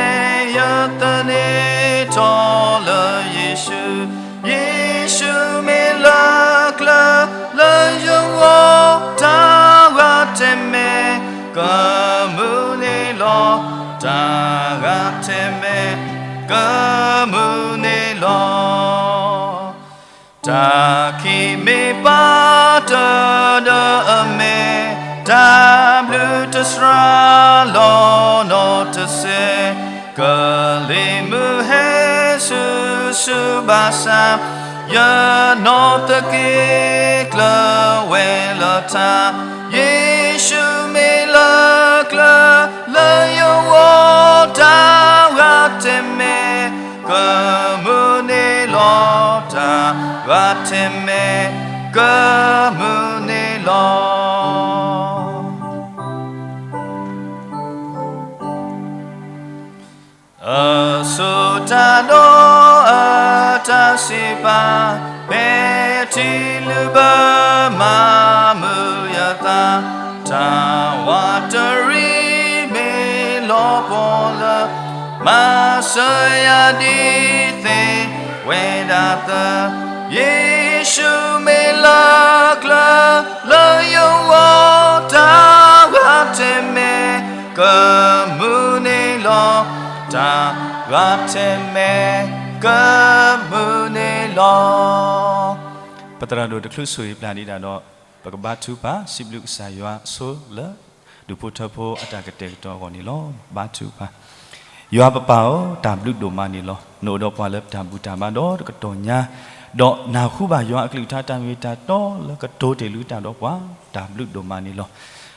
ယသန့ၤထီၣ်လၢယ့ၣ်ၡူး, ယ့ၣ်ၡူးမ့ၢ်လၢကျၢၤလၢယဂီၢ်, တၢ်ဂၤထဲမဲာ် ကမုာ်န့ၣ်လီၤ, တၢ်ဂၤထဲမဲာ် ကမုာ်န့ၣ်လီၤ. တၢ်ခံးမ့ၢ်ပာ်တၢၢ်ဒီးအမဲာ်, တၢ်ဘျုးတစှၤလီၤနီတစဲး, ကလံၤမုၢ်ဟဲဆူဆူဘၣ်ဆၣ်, ယနီၢ်သက့ကျၢၤဝဲလၢထး, ယ့ၣ်ၡူးမ့ၢ်လၢကျၢၤလၢယဂီၢ်, တၢ်ဂၤထဲမဲာ် ကမုာ်န့ၣ်လီၤ, တၢ်ဂၤထဲမဲာ် ကမုာ်န့ၣ်လီၤ. အဆိတၢ်ဒီးအတၢ်စံးပာ်, ဖဲထံလုၢ်ဘၢမၤမုာ်ယသး, တၢ်ဝးတရံးမ့ၢ်လီၤပှီၢ်လၢ မၤစၢၤယၤဒ်သ့ဝဲဒၣ်သၢ, ယ့ၣ်ၡူးမ့ၢ်လၢကျၢၤလၢယဂီၢ်, တၢ်ဂၤထဲမဲာ် ကမုာ်န့ၣ်လီၤ, တၢ်ဂၤထဲမဲာ် ကမုာ်န့ၣ်လီၤ. ပသရၣ်ဒိၣ်တချုးဆိၣ်ဂ့ၤပျၢ်ဒံးဒၣ်ဒီး, ပကဘါထုကဖၣ် စံးဘျုးကစၢ်ယွၤအဆိလၢ ဒူၣ်ဖိထၢဖိအတၢ်ကတဲာ်ကတီၤအဂီၢ်န့ၣ်လီၤ. ဘါထုကဖၣ်. ယွၤပပၢ်ဧၢ, တၢ်ဘျုးဒိၣ်မးန့ၣ်လီၤ. နအိၣ်ဒီးပှၤလၢပတၢ်ဘူၣ်တၢ်ဘါဒီးတကတီၢ်ညါ, ဒီးနၢ်ဟူဘၣ်ယွၤအကလုၢ်ကထါတၢ်မ့ၢ်တၢ်တီလၢကတိၤတ့ၢ်လုၢ်တၢ်ဒီးပှၤ, တၢ်ဘျုးဒိၣ်မးန့ၣ်လီၤ.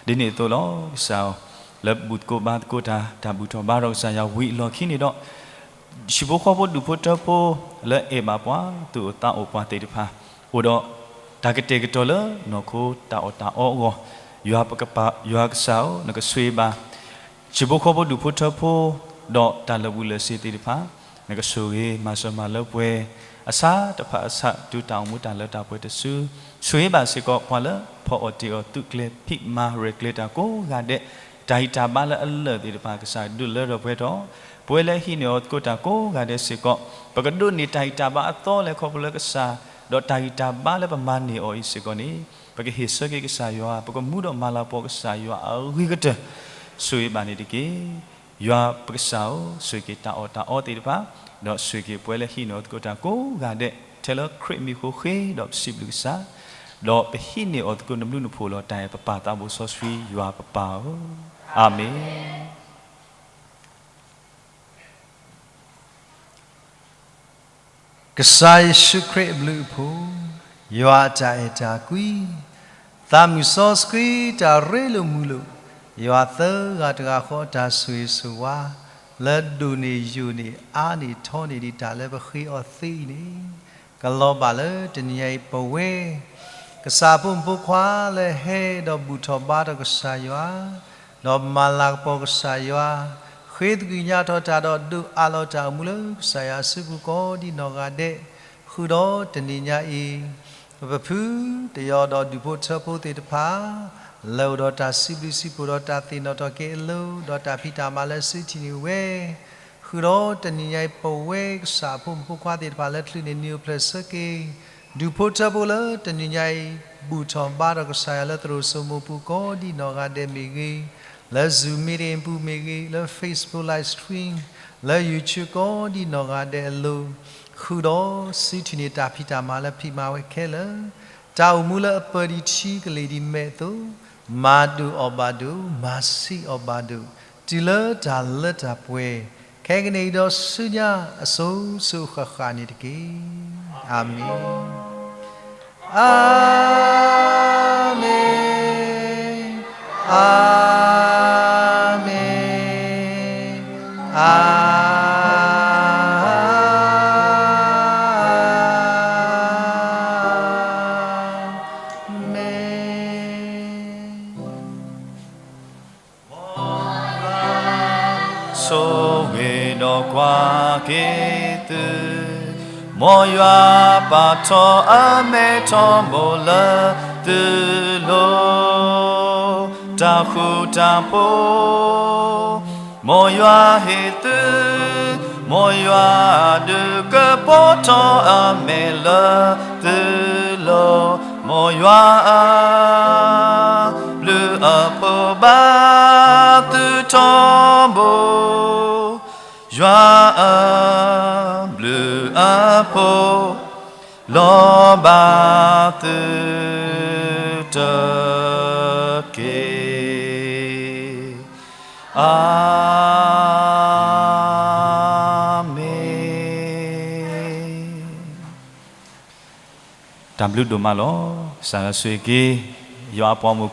ဒ်န့ၣ်အသိးလီၤ. ကစၢ်ဧၢ, လၢဘူၣ်သကိးဘါသကိးတၢ်, တၢ်ဘူၣ်ထီၣ်ဘါထီၣ်ကစၢ်ယွၤဝံၤအလီၢ်ခံန့ၣ်ဒီး ဟံၣ်ဖိဃီဖိဒူၣ်ဖိထၢဖိလၢအဲၣ်ဘၣ်ပှၤ, သူၣ်အိၣ်သးအိၣ်ပှၤသ့ၣ်တဖၣ်, အိၣ်ဒီးတၢ်ကတဲာ်ကတီၤလၢနီၢ်ခိတၢ်အီၣ်တၢ်အီအဂီၢ်, ယွၤပကပာ်, ယွၤကစၢ်ဧၢ, နကဆိၣ်ဂ့ၤဘၣ် ဟံၣ်ဖိဃီဖိဒူၣ်ဖိထၢဖိ, ဒီးတၢ်လၢာ်ဘူၣ်လၢာ်စ့ၤသ့ၣ်တဖၣ်, နကဆိၣ်ဂ့ၤမၤစၢၤမၤလၢပှဲၤ အဆၣ်တဖၣ်အဆၣ် တုၤတၢ်အိၣ်မူတၢ်လၢတၢ်ပှဲၤတစု, ဆိၣ်ဂ့ၤဘၣ်စ့ၢ်ကီးပှၤလၢဖီၣ်အီၣ်တ့ၢ်အီၣ် သုးကျဲၤဖံးမၤရဲၣ်ကျဲၤတၢ်ကိးဂၤဒဲး, တၢ်ဂံၢ်တၢ်ဘါလၢအလၢာ်သ့ၣ်တဖၣ် ကစၢ်ဒုးလၢထီၣ်ပှဲၤထီၣ်, ပဝဲလၢဟံးန့ၢ်အီၤသကိးတၢ်ကိးဂၤဒဲးစ့ၢ်ကီး, ပကဒိးန့ၢ်တၢ်ဂံၢ်တၢ်ဘါအသီလဲၤခီဖျိလၢကစၢ်, ဒီးတၢ်ဂံၢ်တၢ်ဘါလၢပမၤန့ၢ်အီၤအံၤစ့ၢ်ကီးန့ၣ်, ပကဟ့ၣ်ဆၢက့ၤကစၢ်ယွၤ, ပကမူဒီးမၤလၤကပီၤကစၢ်ယွၤအဂ့ၤကတၢၢ်, ဆိၣ်ဂ့ၤဘၣ်န့ၣ်တက့ၢ်. ယွၤပကစၢ်ဧၢ, ဆိၣ်ဂ့ၤက့ၤတၢ်အီၣ်တၢ်အီသ့ၣ်တဖၣ်, ဒီးဆိၣ်ဂ့ၤက့ၤပဝဲလၢဟံးန့ၢ်အီၤသကိးတၢ်ကိးဂၤဒဲး, ထဲလၢခရံာ်မံၤဃိဃ့ဒီးပစံးဘျုးကစၢ်, ဒီးပဟံးန့ၢ်အီၤသကိးနဘျုးနဖှိၣ်လီၤ. တၢ်အဲၣ်ပပၢ်သးဘိၣ်စီဆှံ ယွၤပပၢ်ဧၢ, အၤမ့ၣ်. ကစၢ်ယ့ၣ်ၡူးခရံာ်အဘျုးအဖှိၣ်, ယွၤအတၢ်အဲၣ်တၢ်ကွံ, သးမုၢ်စီဆှံတၢ်ရ့လိာ်မုာ်လိာ်, ယွၤသၢဂၤတဂၤဃီအတၢ်ဆိၣ်ဂ့ၤဆိၣ်ဝါ, လၢဒိၣ်န့ၢ်ယိာ်န့ၢ်အါန့ၢ်ထီန့ၢ်ဒံးတၢ်လၢပဃ့အီၤသ့အံၤန့ၣ်, ကလီၤဘၣ်လၢတနံၤညါအံၤပဝဲ ကစၢ်အဖိမုၣ်ဖိခွါလၢဟဲဒီးဘူၣ်ထီၣ်ဘါထီၣ်ကစၢ်ယွၤ, ဒီးမၤလၤကပီၤကစၢ်ယွၤ, ဃ့သကွံာ်ညါထီၣ်တၢ်ဒီးဒုးအးလီၤတၢ်အိၣ်မူလၢကစၢ်ယွၤအစုပူၤကိးဒ်နီၢ်ဂၤဒဲး, ဃုာ်ဒီးတနံၤညါအံၤ, ပဖုတယီၤဒီးဒူၣ်ဖိထၢဖိသ့ၣ်တဖၣ်, လဲၤအိၣ်ဒီးတၢ်စံးဘျုးစံးဖှိၣ်ဒီးတၢ်သ့ၣ်နီၣ်ထီၣ်က့ၤအလိၤ, ဒီးတၢ်ဖံးတၢ်မၤလၢစုထံၣ်န့ၢ်ဝဲ, ဃုာ်ဒီးတနံၤညါအံၤပဝဲကစၢ်အဖိမုၣ်ဖိခွါသ့ၣ်တဖၣ်လၢချုးန့ၢ်နံၤအိၣ်ဖျဲၣ်ဆၢက့ၤ, ဒူၣ်ဖိထၢဖိလၢတနံၤညါအံၤ, ဘူၣ်ထီၣ်ဘါထီၣ်ကစၢ်ယွၤလၢသရိာ်စိမိၤပူၤကိးဒ်နီၢ်ဂၤဒဲးမ့ၢ်ဂ့ၤ, လၢ Zoom meeting ပူၤမ့ၢ်ဂ့ၤ, လၢ Facebook live stream, လၢ YouTube ကိးဒ်နီၢ်ဂၤဒဲးအလိၤ, ဃုာ်ဒီးစုထံၣ်န့ၢ်တၢ်ဖံးတၢ်မၤလၢဖံးမၤဝဲခဲလၢာ်, တၢ်အိၣ်မူလၢအပၢၤဒံးထံကလ့ၢ်ဒံးမဲာ်အသိး, မၤဒိၣ်အီၣ်ဘၣ်ဒိၣ်, မၤဆံးအီၣ်ဘၣ်ဒိၣ်, တုၤလၢတၢ်လၢတၢ်ပှဲၤ, ခဲကနံၣ်အံၤဒီးဆူညါအစိၤစိၤဃၣ်ဃၣ်န့ၣ်တက့ၢ်. အၤမ့ၣ်. အၤမ့ၣ်, အၤမ့ၣ်, အၤမ့ၣ်. ဆိၣ်ဂ့ၤဒီးကွၢ် က့ၤသု, မ်ယွၤပာ်ထီၣ်အမဲထီၣ်ဘိလၢသုလိၤ, တၢ်ဃူတၢ်ဖိး မ်ယွၤဟ့ၣ်သု, မ်ယွၤဒုးကဖီထီၣ်အမဲာ်လၢသုလိၤ, မ်ယွၤအဘျုးအဖှိၣ်ဘၣ်သုထီဘိ, ယွၤအဘျုးအဖှိၣ် လီၤဘၣ်သုတက့ၢ်. အၤမ့ၣ်. တၢ်ဘျုးဒိၣ်မးလီၤ. စၢ်ဆိၣ်ဂ့ၤက့ၤ ယွၤအပှၤမုၣ်